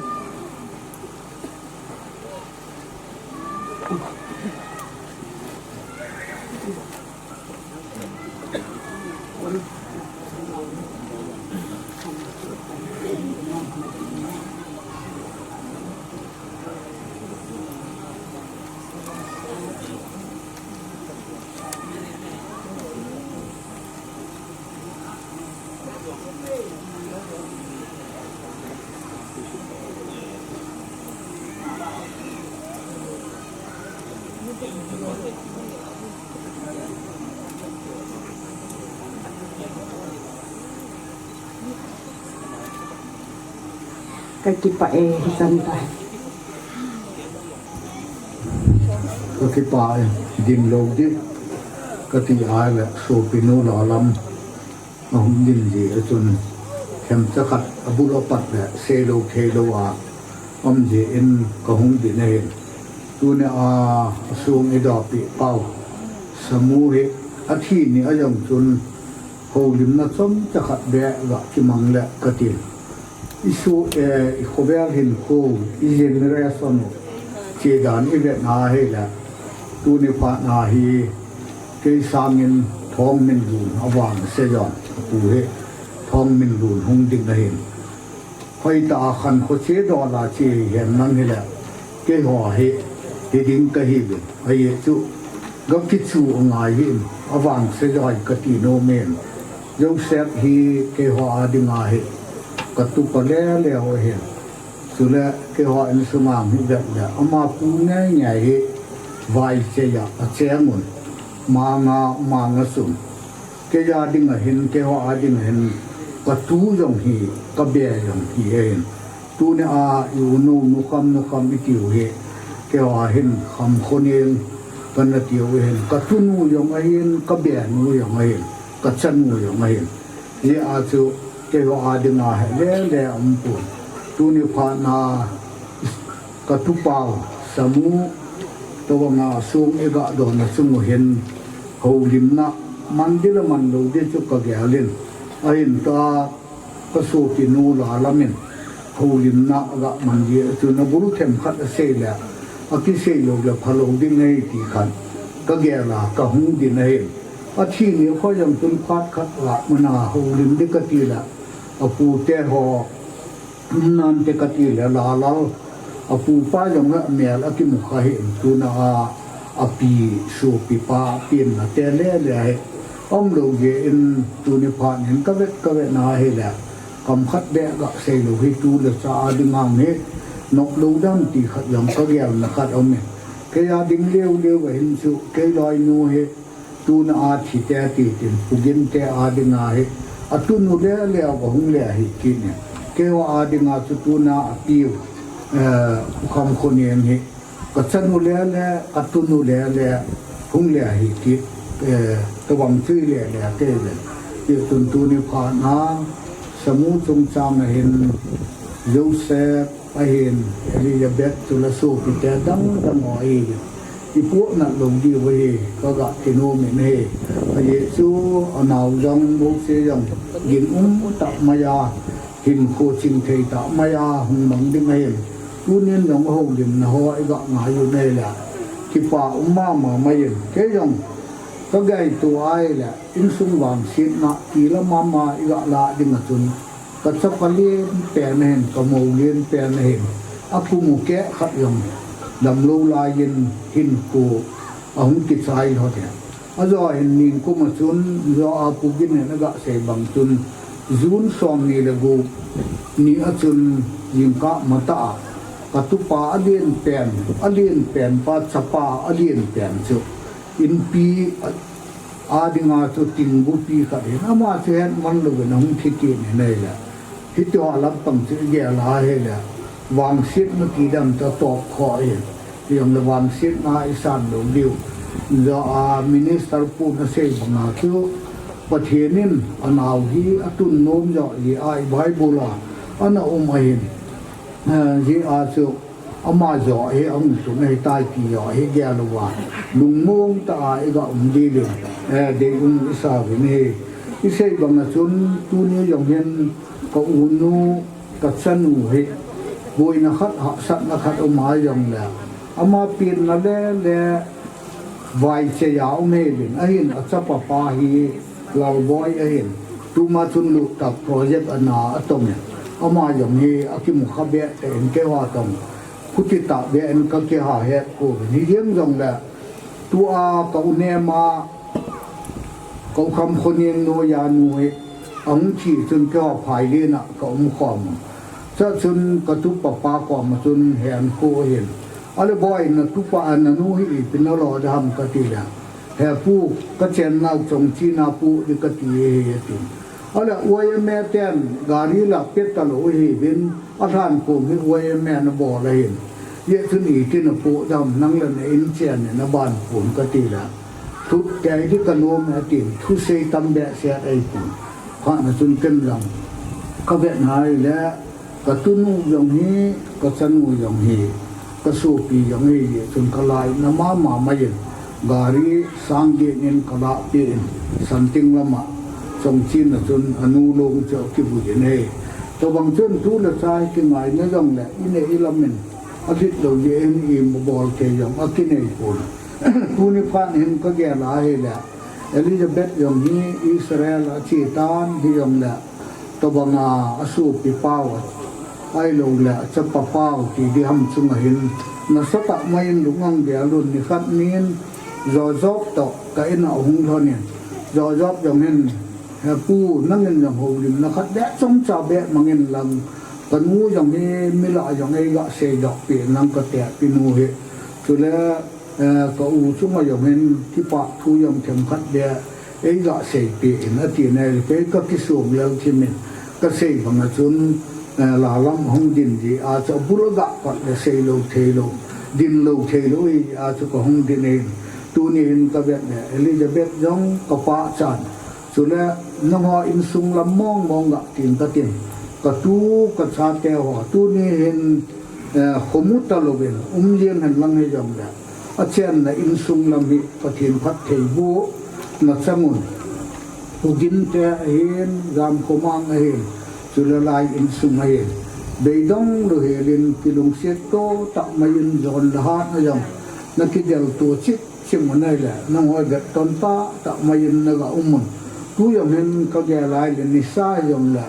Kakipah e, hichan tai. Kakipah e, ding lou ding. Kati a le, sopinu la lam. Ahung ding ji a chun, themcha khat abul apat le, seilou theilou a, um ji in kahung ding ahin. Tuni a, asung idopeh pau. Samu hi, athi ni ajong chun, houlimna chomcha khat beh ga kimang le katin. Isu, eh, ikhovel hinkho, igeneration u, chedan ivet na hile, tuni phat na hi, kei sangin thong min lun avangse jong, apu hi, thong min lun hung ding ahin. Hoitah a khankho che dol a che hihen lang hile, keiho hi, hiding kahiuvin. Ajeh chu, gakichu angai hin, avangse joi kati nom in. Joseph hi keiho a dinga hi, katupa lele u ahin. Chule keiho insunga hi vet le, ama pu ngeingei hi, vaichei a, acheng un. Manga, manga sum. Kei a dinga hin, keiho a dinga hin, katu jong hi, kabe jong hi ahin. Tuni a, i-u nu, nukham, nukham itiu hi, keiho a hin, khamkhoning, kana tiu ahin, katunu jong ahin, kabenu jong ahin, kachanu jong ahin. Hijeh a chu, keiho a dinga hi, lele aumpon. Tuni phat na, katupau, Samu, tobanga sung iga donna chung u hin, houlimna, man ding le man lou ding chu kagel in. Ahin ta, kasopinu la lamin, houlimna aga man ji a chun abul themkhat asei le, akisei lou le phalou ding ahi ti khat, kagel a kahung ding ahin. Athi ni kho jong chun phat khat la mana houlim ding kati le, apute ho, nante kati le la lal, apupa jong le mel akimu kha hin tuna a, api, sopipa, penna te lele hi, aumlou jeh in tuni phat nin kavet, kavet na hile, kam khat beh gasei lou hi tu le cha a dinga hi, noplou dam ti khat jong kagelna khat aumin. Kei a ding leu leu ahin chu, kei loinu hi, tuna a thite ati tin, Pu Ginte a dinga hi, atunu lele a ahung le ahi kit in. Keiho a dinga chu tuna apiu, eh, Pu Khamkhoning hi, kachanu lele, katunu lele, hung le ahi kit, eh, tobang chu ilele a kei ven. Hichun tuni phat na, Samu chungchang a hin, Joseph, ahin, Elizabeth chule sopite dang dang ho ahi. Ipuh nat lou diu ahi, kaga kinomin ahi. Ajeh chu anao jong, bouseh jong, gin um tah mai a, hinkho chingthei tah mai a, hung mang ding ahin. Tunin jong houlimna ho iga ngai u ahile, kipa um mama mai in. Kei jong, kagai tu ahile, insung vangsetna, tila mama iga la ding a chun, kachapa lenpen ahin, kamou lenpen ahin, akum u keh khat jong damlou laiyin hinkho ahung kichai lhon e. Ajo hin nikum a chun, jo a Pu Gin in agasei bang chun, June somni le gup ni a chun jingkah matah a, katupa alenpen, alenpen pa chapa alenpen chu, inpi a, a dinga chu tingbupi khat hin, ama chu hetman louvin ahung thi kit in ahile, hitiho lampang chu igel a ahile, vangsetna kidam toh top kho ahin, hijongle vangsetna isan lou diu. Jo a minister pun asei banga chu, Pathen in anao hi atun nom jo ahi, a i Bible a ana um ahin. Eh, hijeh a chu ama jo hi ahung tun ahitai ti jo hi gel uva, lungmong tah a iga um ding in, eh, deium isa uvin ahi. Isei banga chun tuni jong hin ka unu, kachanu hi, boina khat, hahsatna khat um a jongle, ama penna lele, vaichei a um ahiuvin, ahin achapa pa hi Lalboi ahin, tuma chun Luttak project ana atong in, ama jong hi akimu kha behtah in keiho tong, khuti tah beh in kakiha het pouvin, hijeng jongle, tua ka u Nema, ka u Khamkhoning noiya nu hi, ahung thi chun keiho Phailin a ka umkhom un. Chuchun katupa pa koma chun henkho ahin, Lalboi, natupa, nanu hi ipi nalo ding ham katile, He pu, kachennau Chongchi na pu ding kati ahi, atin. Ahile Y M A ten gari la pet talou ahiuvin, alhan kom hi Y M A na bol ahin. Hijeh chun itin apoh dam, nang le na in chen in aban pon kati le. Thu kei di kanom e atin, thusei tam behseh ahi pon. Phat na chun ken jong kavet nai le, ka tunu jong hi, ka chanu jong hi, ka sopi jong hi, chun ka lainat mama mai in, gari sang get in ka lahpeh in, Santing lama, Chongchin a chun anu long chu kivui in ahi. Tobang chun tu le chai kingaina jong le, i neh i lam in, alhit lou jeh in ima bol thei jong akinei pon. Tuni phat hin ka gel a ahile, Elizabeth jong hi Israel a che tan hijong le, tobang a asopi pau, ahilou le achapa pau ti di ham chunga hin, nasatah mai in lungang gel un, nikhat nin Joseph toh ka in a hung lhon in, Joseph jong hin, He pu, nangin jong houlimna khat beh chomcha beh mang in lang, ka nu jong hi mi lah jong ei ga seidoh peh in lang ka tehpi nu hi. Chule, eh, ka u chunga jong hin kipah thu jong themkhat beh ei ga seipeh in, ati nai le kei ka kisong lel thim in, ka sei bang a chun, eh, la lam hung din jeh a chu abul a ga pat le sei lou thei lou, din lou thei lou hi a chu ka hung din in, tuni hin ka vet le Elizabeth jong ka pachat in, chule nangho insung lam mong mong ga tin ka tin, ka tu ka chate ho tuni hin, eh, khomu talouvin um jeng hen lang hijong le, achenna insung lam hi Pathen phattheibohna chang un. Pu Ginte ahin, Jamkhomang ahin, chule lai insung ahin, beidong lou hel in kilungset to tah mai in jon le hat na jong na kidelto chit chim un ahile, nangho vet ton tah tah mai in na ga um un. Tu jong hin ka gel a ahile nisa jong le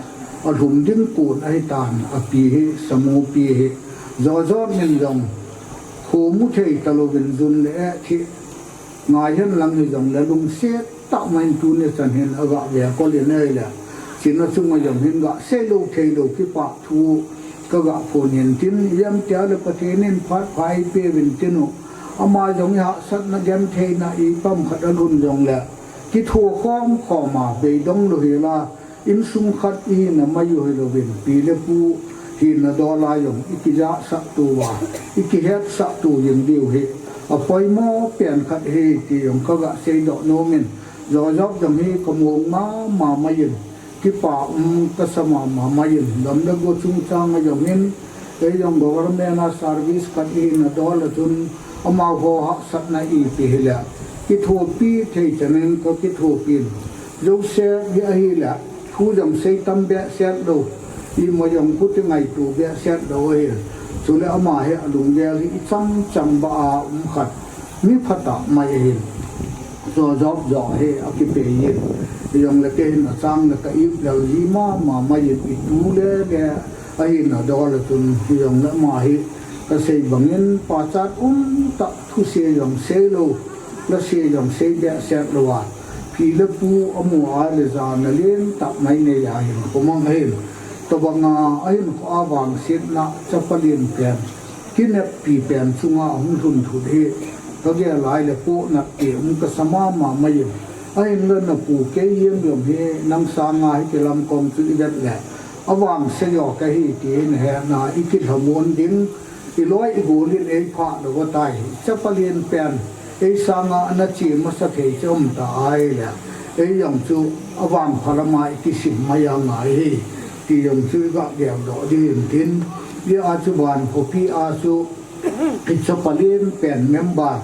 alhum ding kon ahi tan, api hi, Samupi hi. Jojot min jong khomu thei talouvin jun le eh thi ngai hen lang hijong le lungset tah mai in tuni chan hin aga ve kol in ahile, china chunga jong hin ga sei lou thei lou kipah thu ka ga phon hin tin, ijemtia le Pathen in phat pha eipeuvin tin u. Ama jong i hahsatna gentheina i pam khat alhun jong le, kitho khom khom a, beidong lou hel a, insung khat i hina mai u hilouvin, pi le pu hina dol a jong i kijahsah to uva, i kihetsah to jing diu hi apoimo pen khat ahi ti jong ka ga seidoh nom in, Jojot jong hi ka mong mama mai in, kipa um ka sa mama mai in, gam le go chungchang a jong in, ei jong government a service khat i hina dol a chun, amaho hahsatna ipi hile, kithopi thei chan in ka kithopi in, Joseph hi ahile, thu jong sei tam behseh lou, ima jong khuti ngaito behseh lou ahi. Chule ama hi alunggel hi icham cham ba a um khat, mi phatah mai ahin. Jojot joh hi akipei in, hijong le kei hin achang le ka ip lel ji mama mai in, i tu le le ahina dol a chun, hijong le ama hi ka sei bang in pachat um tah, thuse jong sei lou, lase jong sei behseh lou a, pi le pu amu a le jana len tah mai nei a hin khomang ahin. Tobang a ahinkho a vangsetna chapa len pen, kineppi pen chunga ahung lhun thut hi ka gel a ahile pohnat ti um ka sa mama mai in. Ahinla na pu kei jeng jong hi nang sanga hiti lam kom chu i vet le, avangse jo ka hi ti in hetna i kilhamon ding, i loi i gol in ei phah lou atai. Chapa len pen ei sanga ana che masa thei chu um ta ahile, ei jong chu avangpha lama i kisim mai a ngai hi, ti jong chu i ga geldoh ding in tin, hia chu van khopi a chu i chapa len pen member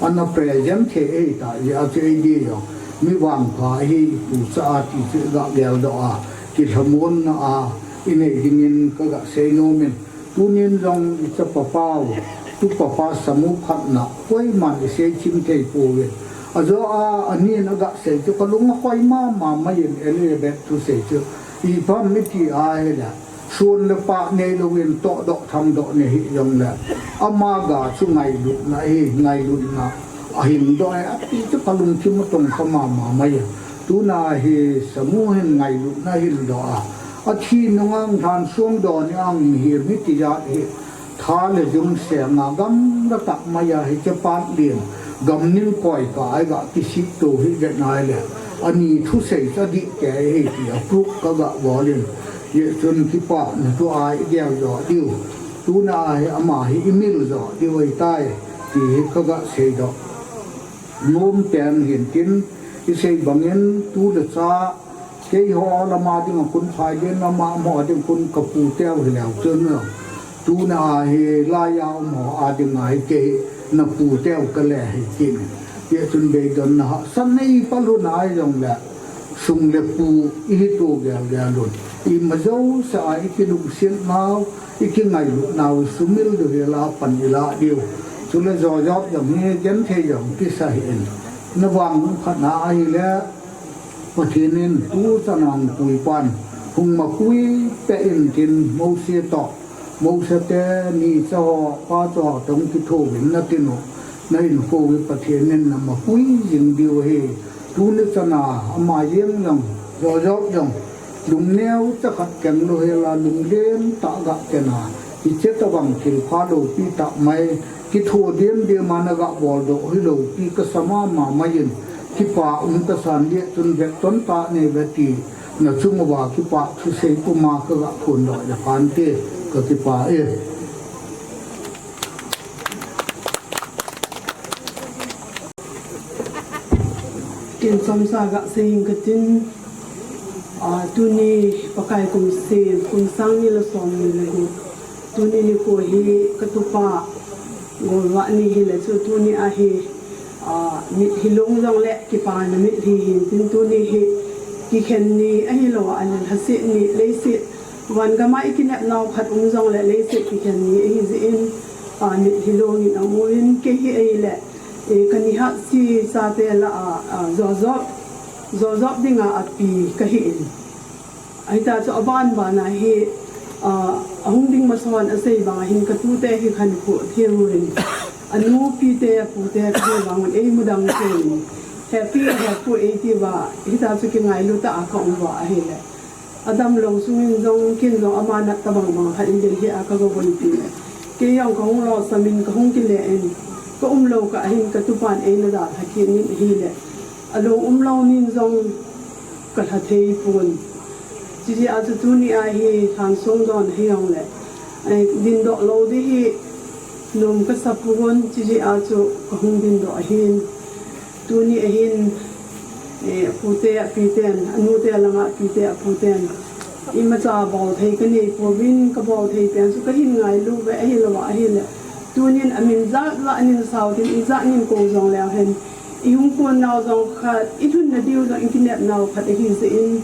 ana present thei ahi ta jeh a chu ei di jong mi vangpha ahi i pu cha a ti chu i ga geldoh a, kilhamonna a i nei ding in ka ga sei nom in, tunin jong i chapa pau, tupa pa Samu phatna koiman i seichim thei pouvin. Ajo a, ani in aga sei chu ka lung akhoi mama mai in, Elizabeth thusei chu ipi ham i ti ahile, sun le pah neilouvin tohdoh thangdoh nei hih jong le, ama ga chu ngailutna ahi, ngailutna ahin doh e ati chu ka lungthim atongkha mama mai in. Tuna hi Samu hin ngailutna ahin doh a, athi nunga lhansong don in mihem hiti jat hi tha le jung senga gamla tah mai a hiche pat len gam ning koi kah a i ga kisih to hi vet nai le, Ani thusei chu adih kei ahi ti a proof ka ga bol in. Hijeh chun kipana thu a i gel jo diu. Tuna a hi ama hi i mil jo diu ahi tai ti hi ka ga sei doh. Nom pen hin tin i sei bangin tu le cha keiho lama ding a kun phai din lama amaho ding kun ka pu teu hi leu chun. Tuna a hi laiya um ho a ding a hi kei na pu teu ka le hi kin. Hijeh chun beidonna hahsatna i pal un ahi jong le, sung le pu i hi to gel gel un. Ima jouse a i kilungset nau, i kingailut nau, i sumil diu hi la pan i la diu. Chule jo jop jong hi genthei jong kisa hi in. Na vang khat na ahi le, Pathen in tu chan a hung pui pan, hung mapui peh in tin Mose toh, Mose te ni cha ho, pa cha ho toh kitho uvin na tin u, na hinkho hi Pathen in na mapui jing diu ahi. Tuni chan a ama jeng jong, jo jop jong, lungneo cha khat keng lou hel a, lunglen tah a ga keng a, hiche tabang thil pha loupi tah mai, kitho dem dem a na ga bol doh hi loupi ka sa mama mai in, kipa um ka san, hijeh chun vetton tah nei ve ti, na chung uva kipa thusei puma ka ga phon doh le phante, ka kipah e. Kin chomcha ga sei ing ka tin, a, tuni Pakai kum sen, kum sang ni le som ni le gup. Tuni nikho hi ka tupa golvah ni hi le chu tuni a hi, a, mitlhi long jong le kipana mitlhi hin tin tuni hi kikhen ni ahi lou a, alhaset ni leiset van gam a i kinep nau khat um jong le leiset kikhen ni ahi jeh in, a, mitlhi long in a um in kei hi ahi le, e, ka ni hatsi chate lah a, a, jo jop, jo jop ding a api ka hi in. Ahi ta chu aban ban a hi, a, ahung ding masa hon asei bang a hin ka tute hi khankho theng uvin. Anu pi te, apu te ka hi bang un ei mudang theng uvin. Hepi, hepu ei ti uva, hi ta chu kingailu tah a ka um uva ahi le. Adam lou sung in jong kin jong ama nat tabang bang khat in Delhi a ka ga vun pi le. Kei jong ka hung losam in ka hung kile in ka um lou kah hin ka tupan ei na dalha kit in ahi le. Alou um lou nin jong ka lha thei pon. Chijeh a chu tuni a hi lhansong don hi jong le, eh, din doh lou ding hi nom ka sa pon, chijeh a chu ka hung din doh ahin. Tuni a hin, eh, apu te, api ten, anu te langa api te, apu ten, imacha bol thei ka nei pouvin, ka bol thei pen chu ka hin ngailu ve ahi lou a ahi le. Tunin amin jat jat nin sao tin, ijat nin kou jong leu hen, i hung kon nau jong khat, i lhun na diu jong i kinep nau khat ahi jeh in,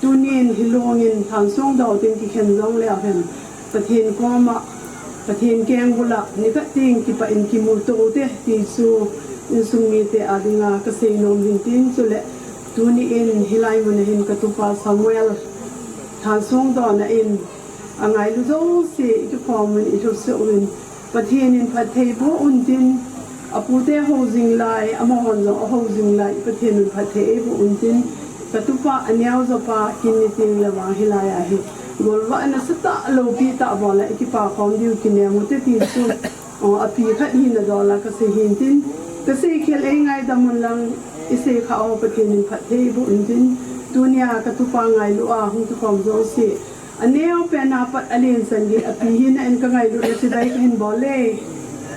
tunin hi long in lhansong dou tin kikhen jong leu hen, Pathen koma, Pathen keng bula, ni khat ting kipah in kimu tou te, ti chu insung mite a dinga ka sei nom hin tin chu le, tuni in hi lai mun a hin ka tupa Samuel, lhansong dona in, angailu jouse, i kikhom un, i lhut seh uvin, Pathen in phatthei boh un tin, apu te hou jing lai, amahon jong ahou jing lai, Pathen in phatthei ei boh un tin, ka tupa aneo jopa kin ni ting le vang hi lai a hi. Golvah na sa tah lou pi tah bol a i kipa khom diu kinem u te ti chu. O, api khat hina dol a ka sei hin tin. Ka sei khel ei ngaidam un lang i sei kha o Pathen in phatthei boh un tin. Tunia ka tupa ngailu a hung kikhom jouse. Aneo pen a pat alen san hi api hina in ka ngailutna chibai ka hin bol e.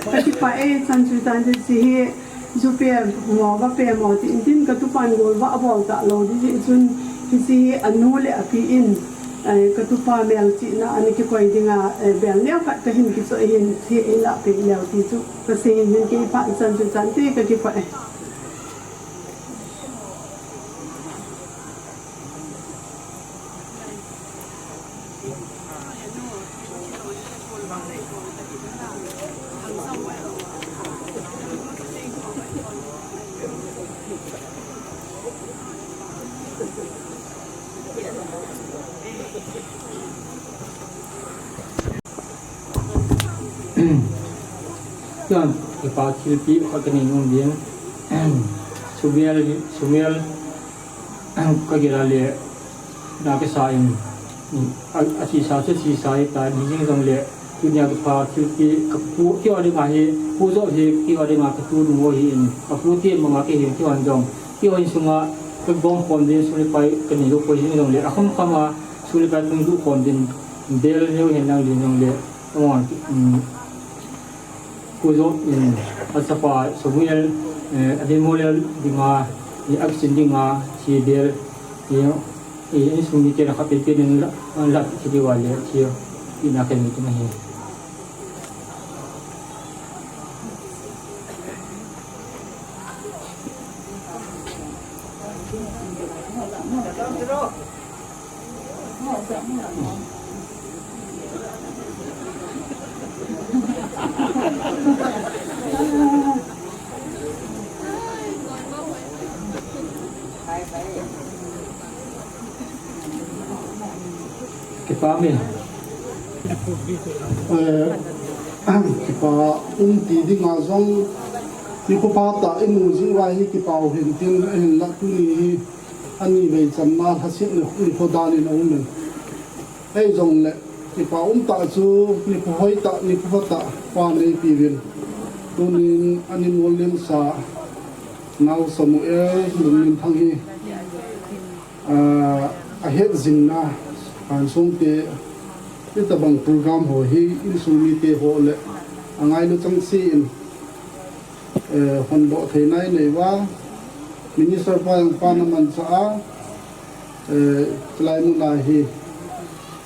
Ka kipah e, chan chu tan chu chi hi, ju pe mo, va pe mo, ti in tin ka tupan golvah a bol ta lou ding jeh chun, hiche hi anu le api in, eh, ka tupa melchihna a ana kikoi dinga, eh, bel neo khat ka hin kichoh hin, hi ei lah peh leu ti chu ka sei hin, kei phat chan chu chan te ka kipah e. Chuan, kipa thilpeh khat ka nei nuam ding. Sumel, sumel, ka gel a le, na ka sa in, a, a sisa chu sisa hi ta, ni jing jong le, tunia ka pa thilpeh, ka pu, keiho dinga hi, pu joh hi, keiho dinga ka tu nu hi in, ka pu te manga kei hin, keiho jong, keiho insunga, Ka gom khom din sum le pai ka nei lou poi jing jongle, a kham kham a sum le pai ka duh khom din bel neo hen lang din jongle, amon, um, ku jo in a chapa Samuel, eh, a memorial dinga, i action dinga, chi bel, i, i insung mite na kha pe pe din la, la ki di wa le chi, i na ka ni tu na hi. Kipah me. Eh, kipa um ti dinga jong, nikho pha tah i mu jing uva hi kipa u hin tin, ahinla tuni hi ani vei channa lhasetna nikho dan in a um in. Hei jongle, kipa um tah chu nikho hoi tah, nikho pha tah Pa neipi uvin. Tunin ani molin sa nau Samuel Lungminthang hi, ah, a het jingna, Hansong te, hitabang program ho hi, insung mite ho le, a ngailu chang si in, eh, hon doh thei nai nei uva, Minister pa jong pa na mancha a, eh, chulai mun a hi,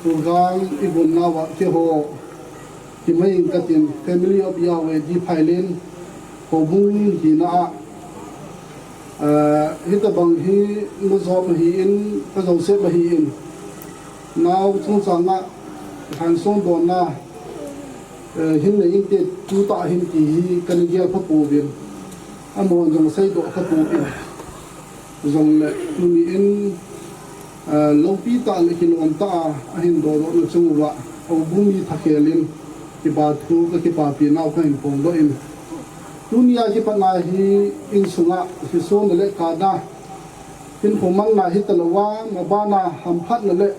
program i gon nauva, keiho, Kimai in katin, Family of Yahweh, D. Phailin, Houbung hina a, eh, hitabang hi, Muzom ahin, Ka Joseph ahin, nau chungchanga, Hansong donna, eh, hin nei inte tu tah hin ti hi, kana gel kha pouvin, amahon jong seidoh kha pouvin. Jongle tuni in, eh, loupi tah le kilom tah a, ahin dohdohna chung uva, Houbung mi thakhel in, kipa thu ka kipapi nau ka hin phongdoh in. Tuni a kipat na hi insunga, hisom le kada, hinkho manna hita louva, mabana hamphatna le,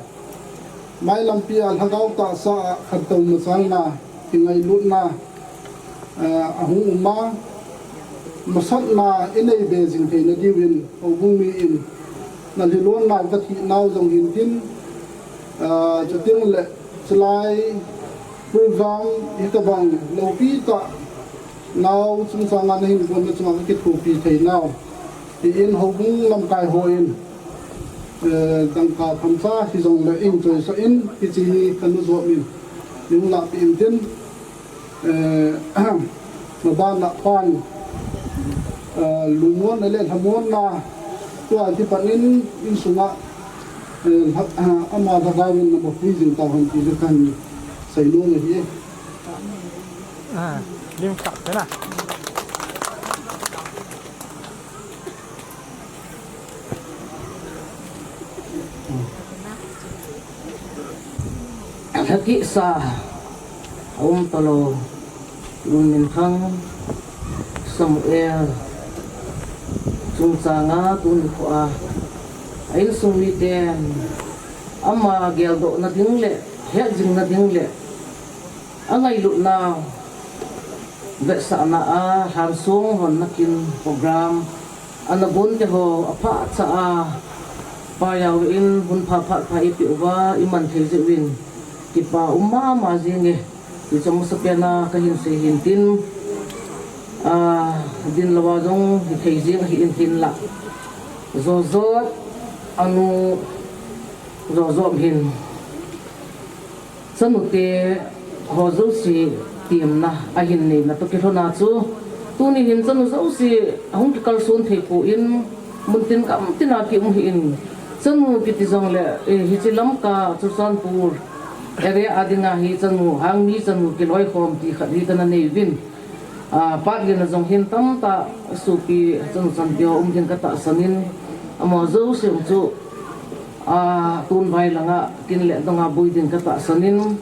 mailampi a lhagao tahsa a khantouna channa, kingailutna, eh, ahung um a, masatna i nei be jing theina diuvin, Houbung mi in, na lhilon nau ka thi nau jong hin tin, eh, chuteng le chulai program hitabang loupi tah nau chungchanga na hin gon na chunga ka kithopi thei nau. Hi in Houbung lamkai ho in, eh, dangka thamsa hi jongle in choisa in, hiche hi ka nu jop in, ning la pi in tin, eh, mabana pan, eh, lungmonna le lhamonna, tua kipat in, insunga, eh, lha-, ah, ama lhagao in na bapui jing tau hen ti chu kan sei nom ahi. Ah, lim kap te na. Lhakisa, a um talou, Lungminthang, Samuel, chungchanga tuni kho a, a insung miten, ama geldohna ding le, hetjingna ding le, a ngailutna, vetsahna a, Hansong hon nakin program, ana gon te ho, apha cha a, Pa Yahweh in, hun pha pha pha eipeh uva, i man thei jeh uvin, kipa um mama jing e, ti chu amasapen a ka hin sei hin tin, a, din louva jong hi thei jing ahi in tin la. Jojot, anu, Jojot hin. Chanu te ho jouse temna ahin neina toh kilhona chu, tuni hin chanu jouse ahung kikalson thei poi, mun tin gam tina kium ahin, chanu kiti jongle, eh, hiche Lamka Churachandpur area a dinga hi chanu, hangmi chanu kiloikhom ti khat hi kana nei uvin. Ah, Patlen a jong hin tamtah sopi chanu chanpi ho um ding ka tahsan in, amaho jouse chu, ah, tun vai langa kin le donga bui ding ka tahsan in,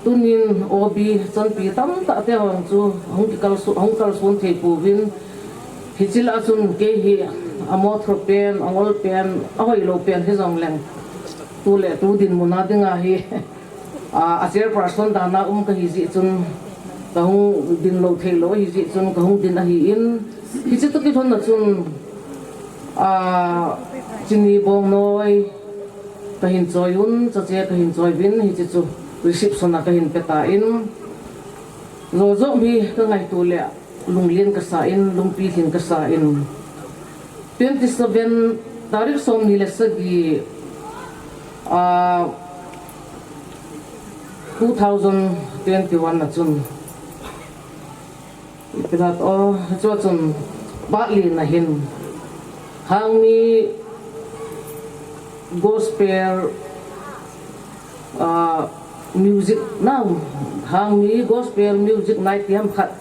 tunin O B chanpi tamtah te ho chu hung kikalso-, hung kalson thei pouvin, hiche lah a chun kei hi a motor pen, a ngol pen, a hoilou pen hi jongleng, tu le tu dinmun a dinga hi a, a chairperson dan a um kahi jeh chun, kahung din lou thei lou ahi jeh chun, kahung din ahin, hiche toh kilhon a chun, a, Chini Bongnoi kahin choi un, chache kahin choi uvin, hiche chu reception a kahin pe tan. Jojo hi ka ngaito le lunglien kasa in, lungpi lhing kasa in. Twenty seven, tarik somni le sagi, ah, two thousand twenty-one a chun. Ipi tia, oh, chua chun, Bali na hin. Hangmi gospel, ah, music na, Hangmi gospel music night ti ham khat.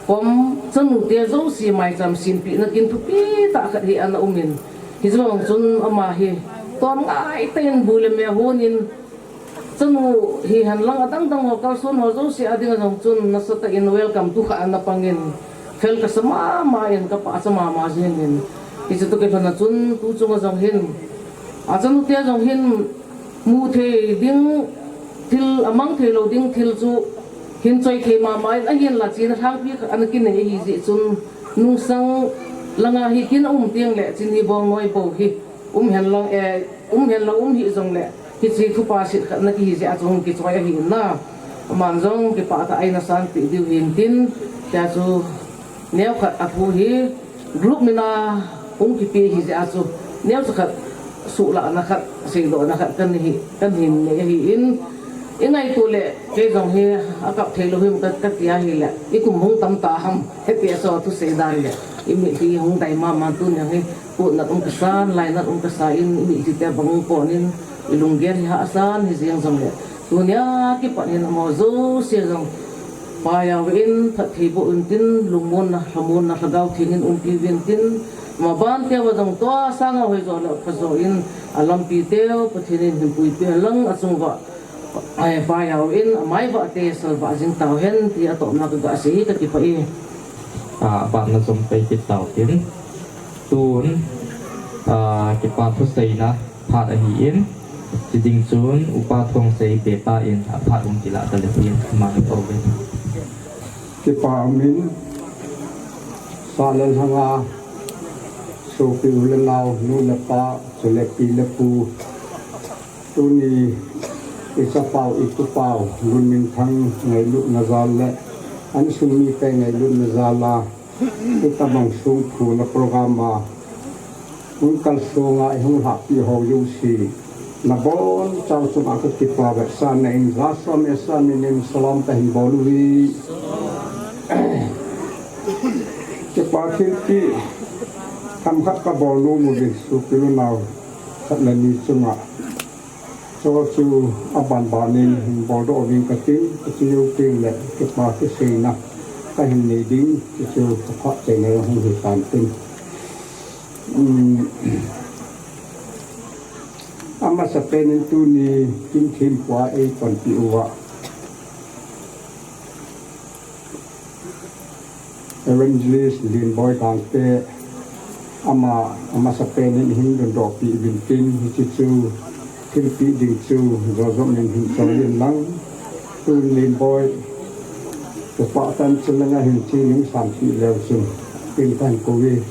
Kom chanu te jouse maicham simpina kin thupi tah khat hi ana um in. Hiche vang chun ama hi. Tom ngai tah in bu le me hon in. Chanu hihen lang adang dang ho, kalson ho jouse a dinga jong chun nasatah in welcome tu kha ana pang in, fel kasa mama in, ka pachat mama jeng in. Hiche toh kilhon a chun tu chunga jong hin, a chanu te jong hin mu thei ding thil, amang thei lou ding thil chu hin choi thei mama in, ahinla chena lhangpi khat ana kinei ahi jeh chun, nungsang langa hi kin a um teng le Chini Bongnoi bou hi um hen lang, eh, um hen lang um hih jong le, hiche thu pa sit khat na kihi jeh a chu hung kichoi ahi in na. Aman jong kipah tah a eina sanpeh diu hin tin, tia chu neo khat a thu hi group mina hung kipe hi jeh a chu neo cha khat suhlahna khat, seidohna khat kan hi, kan hin nei ahi in, i ngaito le kei jong hi a kap thei lou him ka, ka ti ahi le, i kum hung tam ta ham, hiti a chu thusei dan le, i mitlhi hung dai mama tuni hi. Kut nat um kasan, lai nat um kasa in, i mitlhi te bang um pon in, i lunggel hi hahsa hi jeng jong le. Tunia kipat hin amaho jouse jong. Pa jao in, phatthei boh in tin, lungmonna, lhamonna, lhagao theng in umpi uvin tin, maban te uva jong tua sanga hoi jo le pha jo in, a lampi teu, Pathen in hin puipi hen lang a chung uva. Ai, Pa jao in, amai vah te, salvah jing tau hen, ti a topna ka ga sei hi ka kipah e. A, ban na jom pai kit tau tin. Tun, a, kipa thuseina phat ahi in, chi ding chun, Upa Thongsei Peta in a phat um kila ta le tin, ma ni ko ve. Kipa um in, sa le lhanga, sopi u le nao, nu le pa, chule pi le pu, Tuni i chapau, i tupau, Lunminthang ngailutna jal le, an sung mite ngailutna jal a, i tabang sung phuna program a, hung kalsong a i hung lhahpi ho jouse, na bonchau chunga ka kipa vetsahna in, ja som e sa min in salam ka hin bol uve. Kipa thilpeh, themkhat ka bol nom uvin, sopi u nao, khat le ni chunga. Chu chu a banban in hin boldoh uving ka tin, ka chu jou teng le, kipa thuseina ka hin nei ding, chu chu ka phattheina jong hung hi tan tin. Um, amasapen in tuni King Thempu a ei panpi uva. Evangelist Lenboi Gangte, ama, amasapen in hin dondohpi uvin tin, hiche chu thilpeh ding chu jojom in hin choi in lang. Tun Lenboi, kipah tah in chulanga hin chi ning sanpeh leu chun, tin kahin kou e.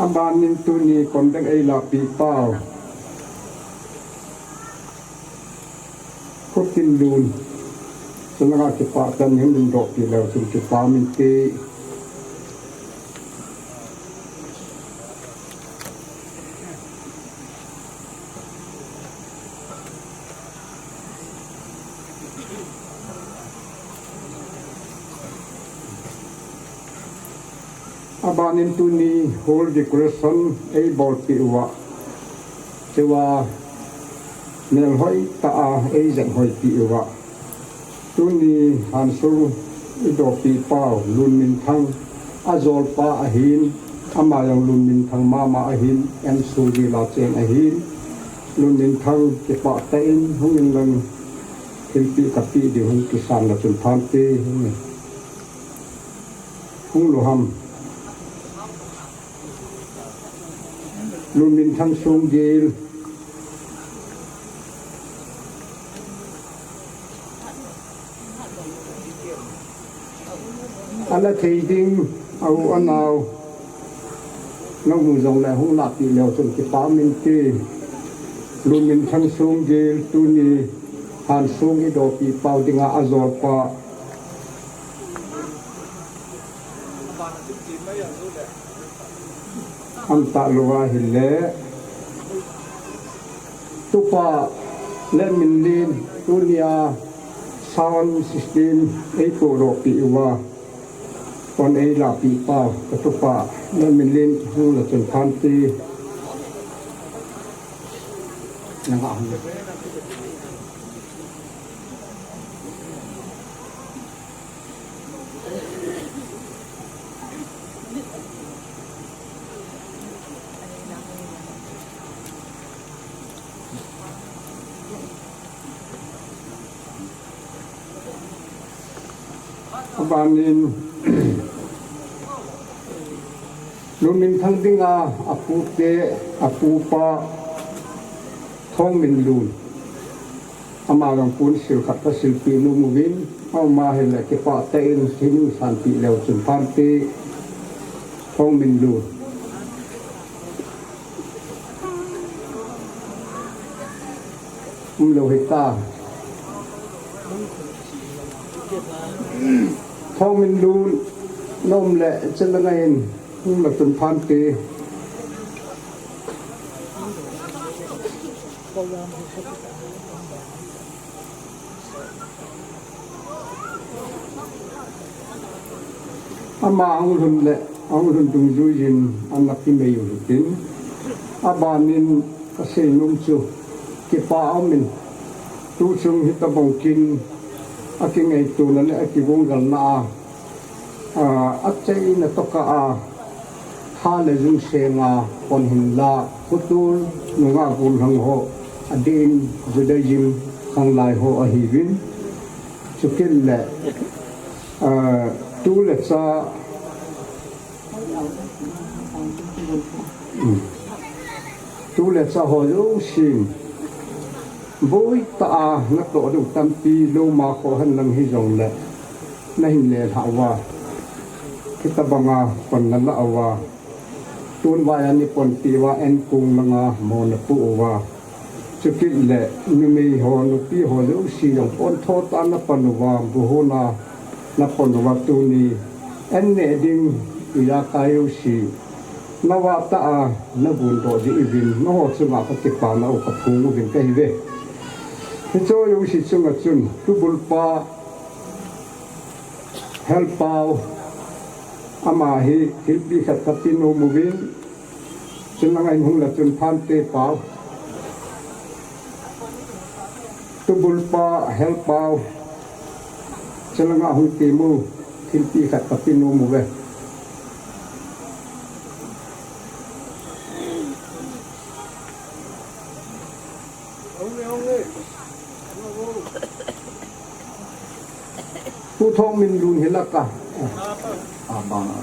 Aban in tuni kon dang ei lahpeh pau. Khuthinlun, chulanga kipah tah in hin dondohpi leu chun kipa um inte. Aban in tuni hall decoration ei bolpeh uva, chua melhoi tah a ei jen hoipeh uva, tuni hansung i dohpeh pau Lunminthang, a jolpa ahin, ama jong Lunminthang mama ahin, M Sudila cheng ahin, Lunminthang kipah tah in hung in lang, thilpeh kapeh ding hung kisan na chun thante hung in. Hung lou ham. Luminthang Songgel. Ana thei ding, a u a nao. Nang mu jong le hung lahpeh leu chun kipah um inte. Luminthang Songgel tuni Hansong i dohpeh pau dinga a jolpa. Aum talou ahile. Tupa Letminlen tunia sound system ei podohpeh uva. Pon ei lahpeh pau, ka tupa Letminlen hung la chun phante. Nanga hung. Abanin, Luminthang dinga, a pute, a pupa, Thongminlun. Ama jong pun sil khat ka silpeh nom uvin, aum ahile kipah tah in, thinu sanpeh leu chun phante, Thongminlun. Umlou hita. Thongminlun, na um le, chelanga hin, um la chun phante. Ama ahung lhun le, ahung lhun dungjuiyin ana kimei u hitin. Abanin kasei nom chu, kipah aumin, tuchung hitobang kin akingaitona le akigonggalna a, a, achaina tokah a, tha le jung senga pon hinla, khotol nungah gollhang ho, adeh in Judaism khanglai ho ahiuvin. Chukit le, a, tu le cha, um, tu le cha ho jousen, boitah a natoh diu tampi lou ma kho henlang hijongle, nahin lelhah uva, hitobanga pon nalah uva, tunvai a neiponpeh uva, Enkong langa mo napoh uva. Chukit le, numei ho, nupi ho jouse jong pontho tah a napon uva, buhona napon uva tuni, an neh ding ijakai jouse, navah tah a nabundoh jeh uvin, nangho chunga kakipana u kaphong uvin kahiuve. Hiche jouse chunga chun, tubulpa, Helpau, ama hi thilpeh khat kape nom uvin, chulanga hin hung la chun phante pau. Tubulpa, Helpau, chulanga hung temu, thilpeh khat kape nom uve. Pu Thongminlun hilaka. A, bang a.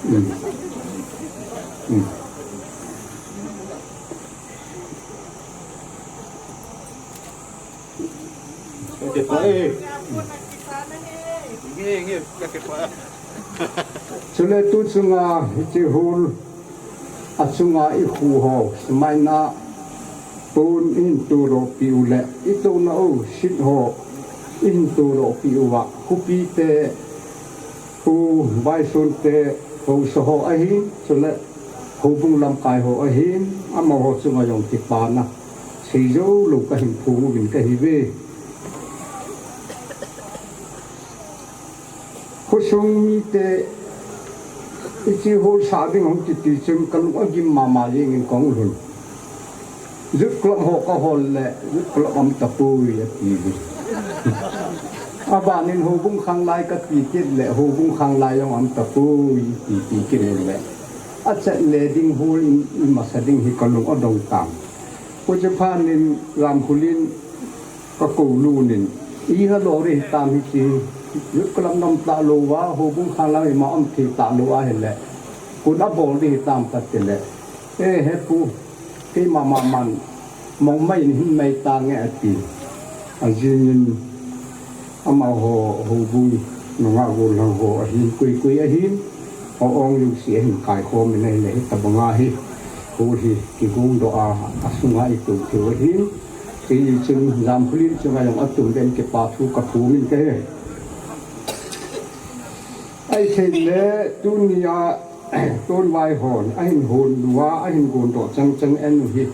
Mm. Mm. Chule tu chunga hiche hall a chunga ikhu ho, sumaina pon ihin todoh peh u le, itouna u seat ho ihin todoh peh uva, khopite, Pu Vaisonte, haosa ho ahin, chule houbung lamkai ho ahin, amaho chunga jong kipana seijou lou kahin phong uvin kahiuve. Khosung mite, hiche hall sah ding hung kiti chun kalung agim mama jengin kahung lhun. Youth club ho kahol le, youth club aum tapoi ati. Abanin houbung khanglai kati kit le, houbung khanglai jong aum tapoi, ti, ti kit le. Achat le ding hall in, imasa ding hi kalung adong tan. Huche phatnin Ramkhulin kakou lut in, ina lou ding hitam hiche, youth club na um talou va, houbung khanglai ima um thei talou ahile, koin abol ding hitam katile, E he pu, keima mama mong mai in hin mai tange ati. Ajingin amaho houbung nunga gollhang ho ahin, koi koi ahin, o ong lungsi ahin kaikhom in ahile hitabanga hi, hol hi kigong doh a, asunga itum theiu ahin. Hichun Jamkholim chunga jong atum den kipa thu kaphongin kahe. Ahithei le tunia Tonvai hon ahin hon lua, ahin gon doh chang chang en u hi.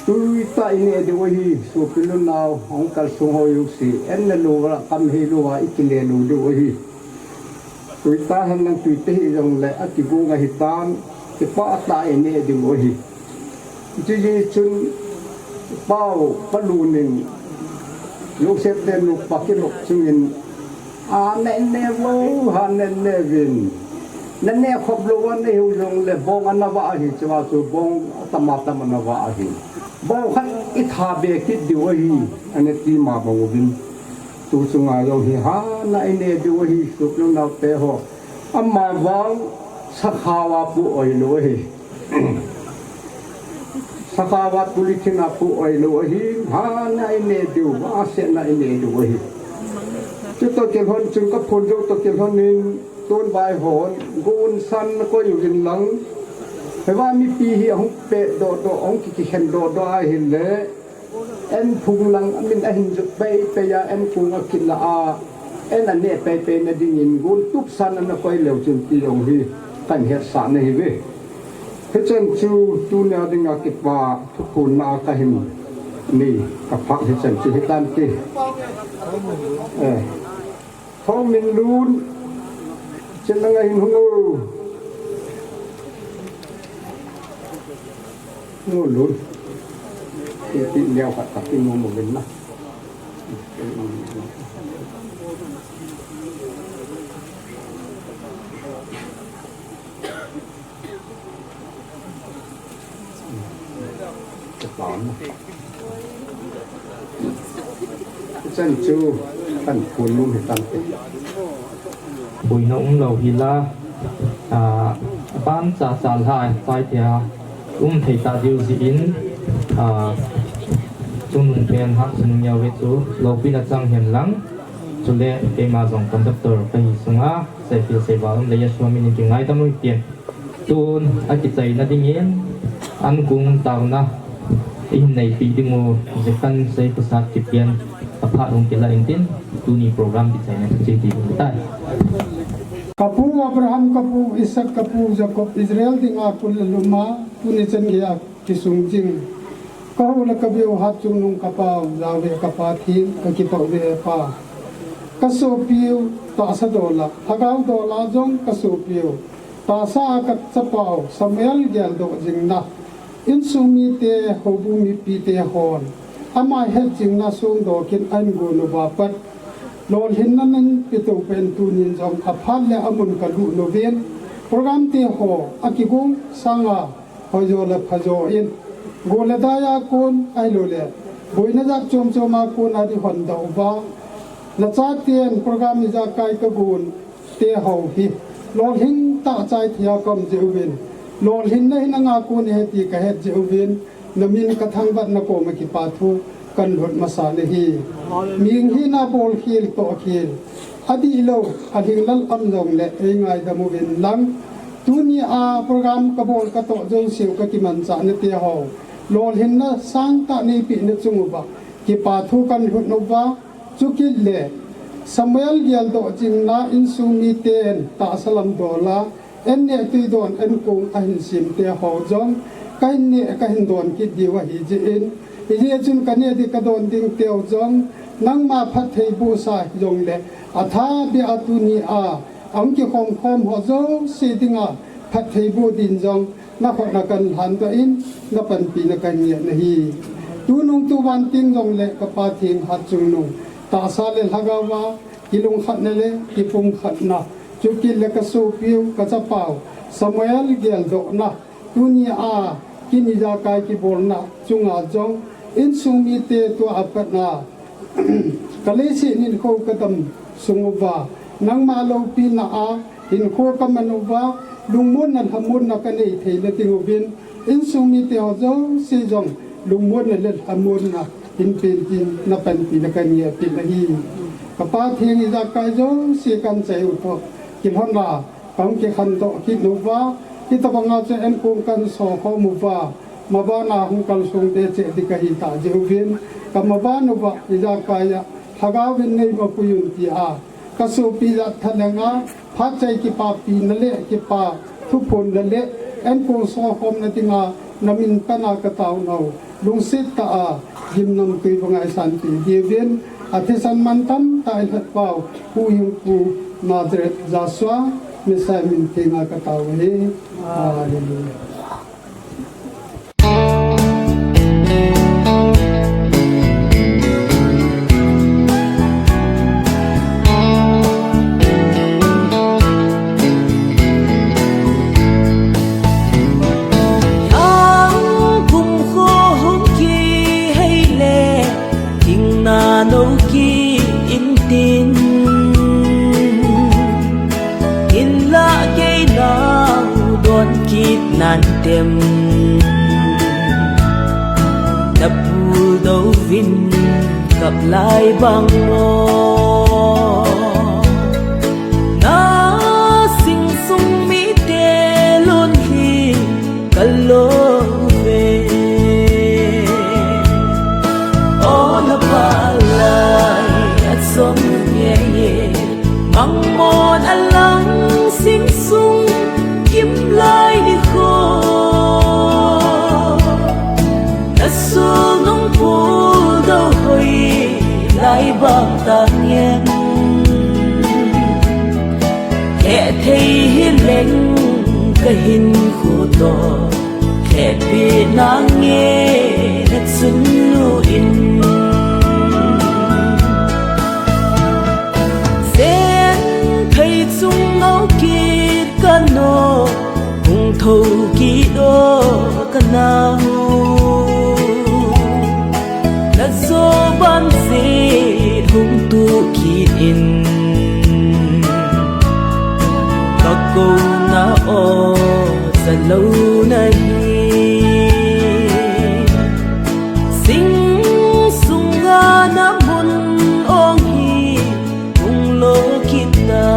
Tuitah ineh diu ahi, sopi le nao, hung kalsong ho jouse, en na lou a, kam hei lou a, ikile lou diu ahi. Tuitah henlang tuitah hijongle, akigong ahitan, kipah tah ineh diu ahi. Hijeh chun pao palunin, Joseph te nupa kilop chungin, a neh neh vo, ha neh neh vin. Na neh khop lou a nei hiu jongle bong ana vah ahi, chua chu bong atam atam ana vah ahi. Bong khat itha be kit diu ahi, ana ti ma bang uvin. Tu chunga jong hi hana ineh diu ahi, sopi le nao te ho. Amavang sakhaova pu oilou ahi. Sakhaova polythene a pu oilou ahi, hana ineh diu, vahsetna ineh diu ahi. Chutoh kilhon chun kaphon jou toh kilhonin, Tonvai hon, gon san nakoi uvin lang. Hiva mipi hi ahung pet doh doh, ahung kikhen doh doh ahile, en phung lang amin ahin jot pei pei a, en kong akilah a, en aneh pei pei na dingin, gon tup san ana koi leu chun ti jong hi, kahin hetsah na ahiuve. Hichan chu tunia dinga kipa thuphonna kahin nei, kaphah hichan chu hitante. Eh. Thomin lun, chin langa hin hung o. Hung o lun. Ti, ti, leo khat khat ti nom uvin na. Chan chu kan phun nom hitante. Boina umlou hila, a, ban cha cha lha chai tia um thei ta diu jeh in, a, chungnung pen Hatchungnung Neo ve chu loupina chang hen lang, chule keima jong conductor kahi sunga, seipil seival um le Yeshua min in kingaidam u hitin. Tun akichaina dingin, an kong taona ihin neipeh diu, jeh khan sei pasat kipian, aphat hung kilah intin, tuni program kichaina chu che ding tai. Kapu Abraham, kapu Isaac, kapu Jacob, Israel dinga kul aluma, tuni chan geiya kisung jing. Ka hou le ka beu Hatchungnung ka pau, Jahve ka Pathen, ka kipah uve Pa. Ka sopiu tahsa dola, lhagao dola jong ka sopiu tahsa a ka chapau Samuel geldoh jingna, insung mite, houbung mipite hon ama hetjingna songdoh kit in ahin gon uva pat, lolhinna nahin pe tou pen tunin jong aphat le amun ka lut uvin, program te ho akigong sanga hoijo le phajo in, go le dai a kon, ahilouleh boina jat chom chom a kon a ding hon doh uva, na chaten program ijakai ka gon te ho hi lolhing tah chai thei a ka um jeh uvin, lolhinna hin nanga kon ahi ti ka het jeh uvin, na min ka thangvah na koma kipa thu kan lhut masa nahi. Mihing hina bolkhel tohkhel, adihlou, alhinglel um jongle ei ngaidam uvin lang. Tuni a program ka bol ka toh jouseu ka kimanchah na te ho, lolhinna sangtah neipeh na chung uva kipa thu kan lhut uva, chukit le Samuel geldoh jingna insung miten tahsa lam dola, an neh tui don an kong ahin sem te ho jong, ka hin neh ka hin don kit diu ahi jeh in, hijeh chun ka neh ding ka don ding teu jong, nangma phattheiboh sa jongle, atha beh a tuni a, ahung kikhom khom ho jouse dinga phattheiboh din jong, na khut na kan lhan doh in, na panpina kan ngen ahi. Tunung tuvan teng jongle ka Pathen Hatchungnung, tahsa le lhagao a, kilungkhatna le kipumkhatna, chukit le ka sopiu, ka chapau Samuel geldohna, tuni a kin ijakai kibolna chunga jong, insung mite tua a patna, ka leiset hinkho ka dam sung uva, nangma loupina a hinkho ka man uva, lungmonna lhamonna ka nei theina ding uvin, Insung mite ho jouse jong lungmonna le lhamonna hinpen tin napanpina kangeh peh ahi. Kapa theng ijakai jouse kanchai u toh kilhonna kahung kikhandoh kit uva, hitobanga chu enkong kahin sokhom uva, mabana hung kalsong ding cheh ding kahi tah jeh uvin, kamaban uva ijakai a lhagaovin neimapui un tia kasopi jat thalenga, phatchai kipapina le kipa thuphonna le enkong sokhomna dinga namin pana kataonau lungset tah a gimnamtui va ngaisanpeh diuvin, athisan mantam tah a ilhatpau Pu Hingpu Nazareth Joshua Messiah min thenga katao ahi. Hallelujah. Lhang kumkho hung kihei le, thingna nou kit intin, inlah kei nau don kit nantem. Napuldouvin kap lai bang mo, na singsung mite lonlhi kalouve. O napalai achom ngeiye, mangmon alang singsung kimlai nikho, nasul nung puldou hoilai bang tangem. Hethei hileng kahinkho toh, hepina nge nachunnu in. Senphei chung ngou kit kano, hung thou kit o kanao, najo ban jeh hung tuh kit in. Kakouna o jalou nahi, singsunga namun ong hi hung lo kit ta.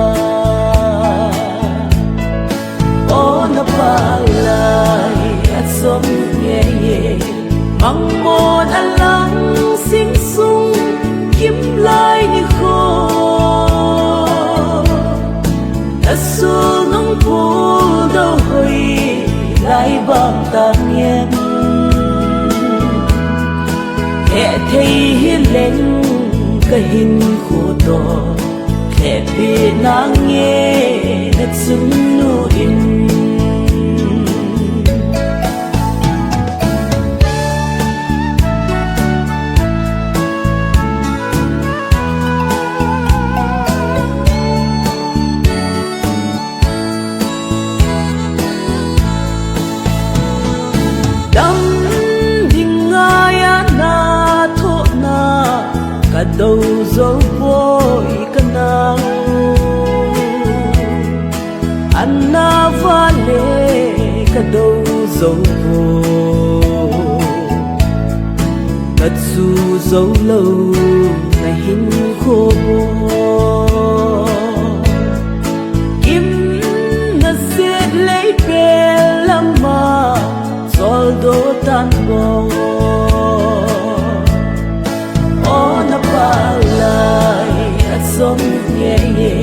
O napalai achom ngeiye, mangmon alang singsung kimlai nikho, nasul nung puldou hoilai bang tangem. Hethei hileng kahinkho toh, hepina nge nachunnu in. Dam ding ngaiya nathohna kadou jou poi kanao, anna vale kadou jou poi, kachu jou lou nahinkho bou. Gimna set lei pel lama choldo tan bou. O napalai achom ngeiye,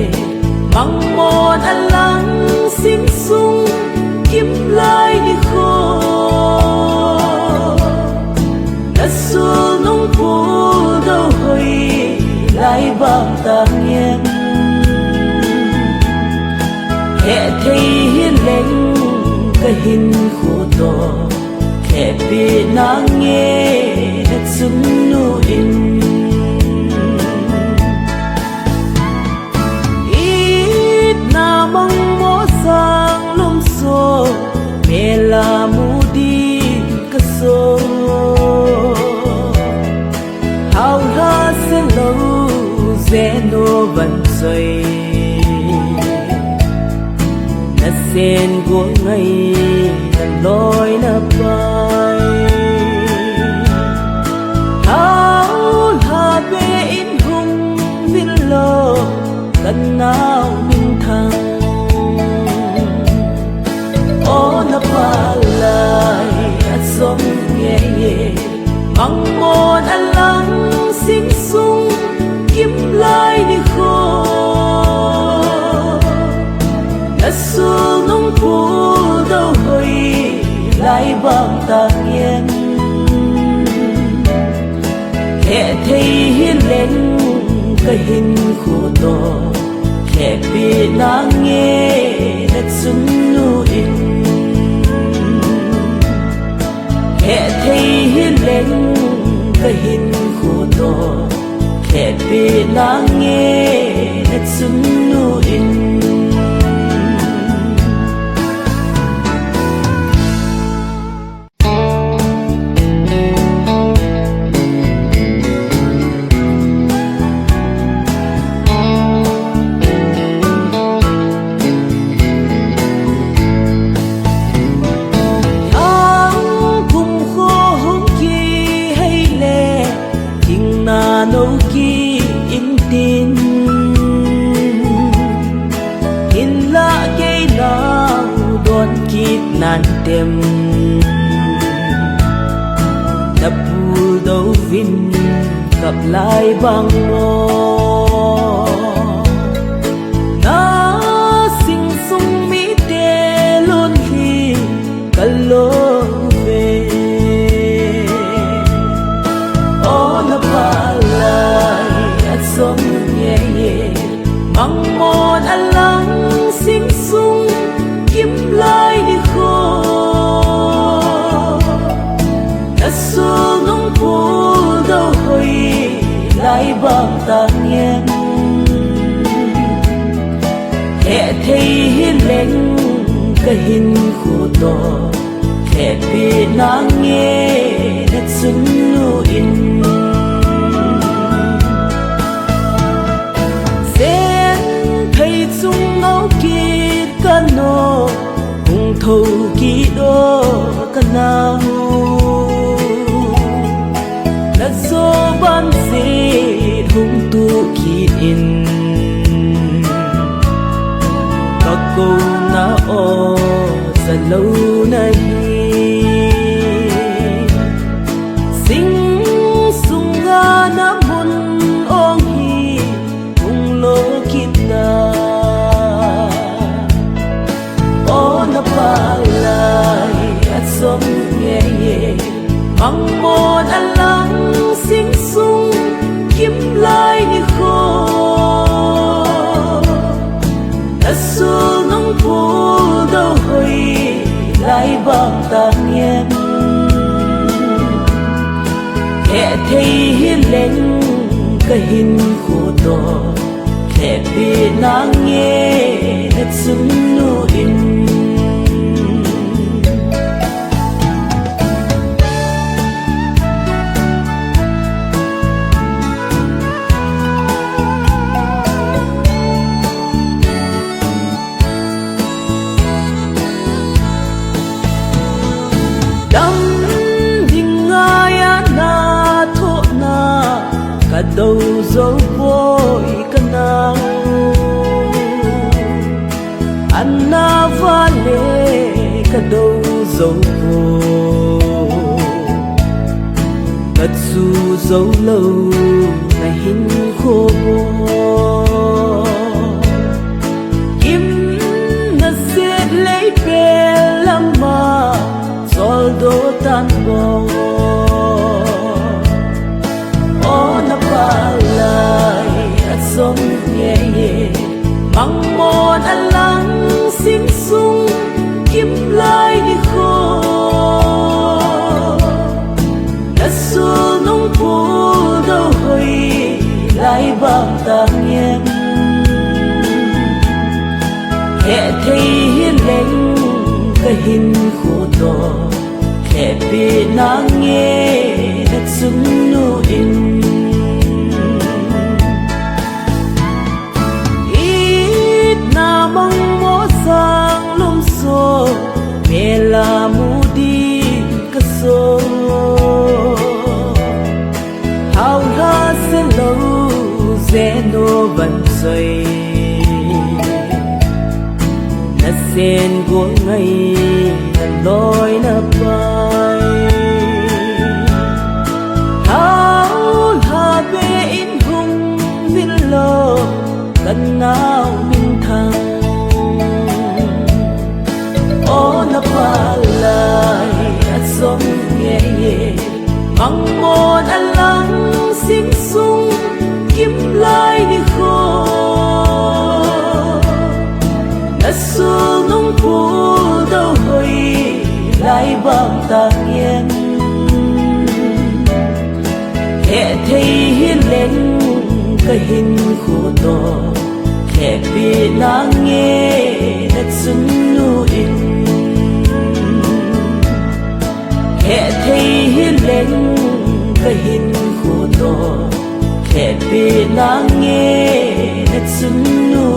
mangmon alang singsung kimlai nikho, nasul nung puldou hoilai bang tangem. Hethei hileng kahinkho toh, hepina nge nachunnu in. Itna mangmo sang lum so, mela mu ding kaso. Haola se lou jeh no van soi, nasen gol ngai na Loi na pai, thao lha be in hung vil lo, ka nau min thang. O na pa lai a som nge ye, mangmon a lang sing sung kim lai ni kho. Na sul nung pul do hoi lai bang ta ngen. Khe thei hi leng ka hin khu to, khe pi na nge na chun nu in. Khe thei hi leng ka hin khu to, khe pi na nge na chun nu in. Ang kum kho hung ki hei le, king na no ki in tin. In la kei nau don kit nan tem. Na pul do vin kap lai bang mo. Na sing sung mi te lon hi ka lo ve. O na pa lai a som ye ye. Mangmon a lang sing sung kim lai ni kho. Na sul nung pul do hoi lai bang ta ngen. Khe thei hi leng ka hin khu to. Khe pi na nge na chun nu in. Sen thei chung ngau kit ka no, hung tho kit o ka nau. Na zo ban se hung tu kit in. Ka ko na o za lo na hi. Sing sunga na mun ong hi hung lo kit ta. O na pa lai a som ye ye. Mangmon a lang sing sung kim lai ni kho. Na sul nung pul do hoi lai bang ta ngen. Khe thei hi leng ka hin khu to. Khe pi na nge na chun nu in. Dam ding ngai a na tho na ka do zo poi ka nau. Ana vale ka do zo poi. Ka chu zo lo na hin kho bo. Kim na set lei pe lama sol do tan bo. O na pa lai a som ye ye. Mangmon a lang sing sung kim lai ni kho. Na sul nung pul do hoi lai bang ta ngen. Khe thei hi leng ka hin khu to. Khe pi na nge na chun nu in. It na mang mo sang lum so, me la mu Soi, nasen gol ngai, naloi napai. Thao lha be in hung vil lo, kanao minthang. O napa lai, asong nge ye. Mangmon alang simsung kimlai nikho. Nasul nung pu do hoi lai bang tang yen. Hethei hileng kahin khuto. Hepi nange nachun nu in. Hethei hileng kahin khuto. Hepi nange nachun nu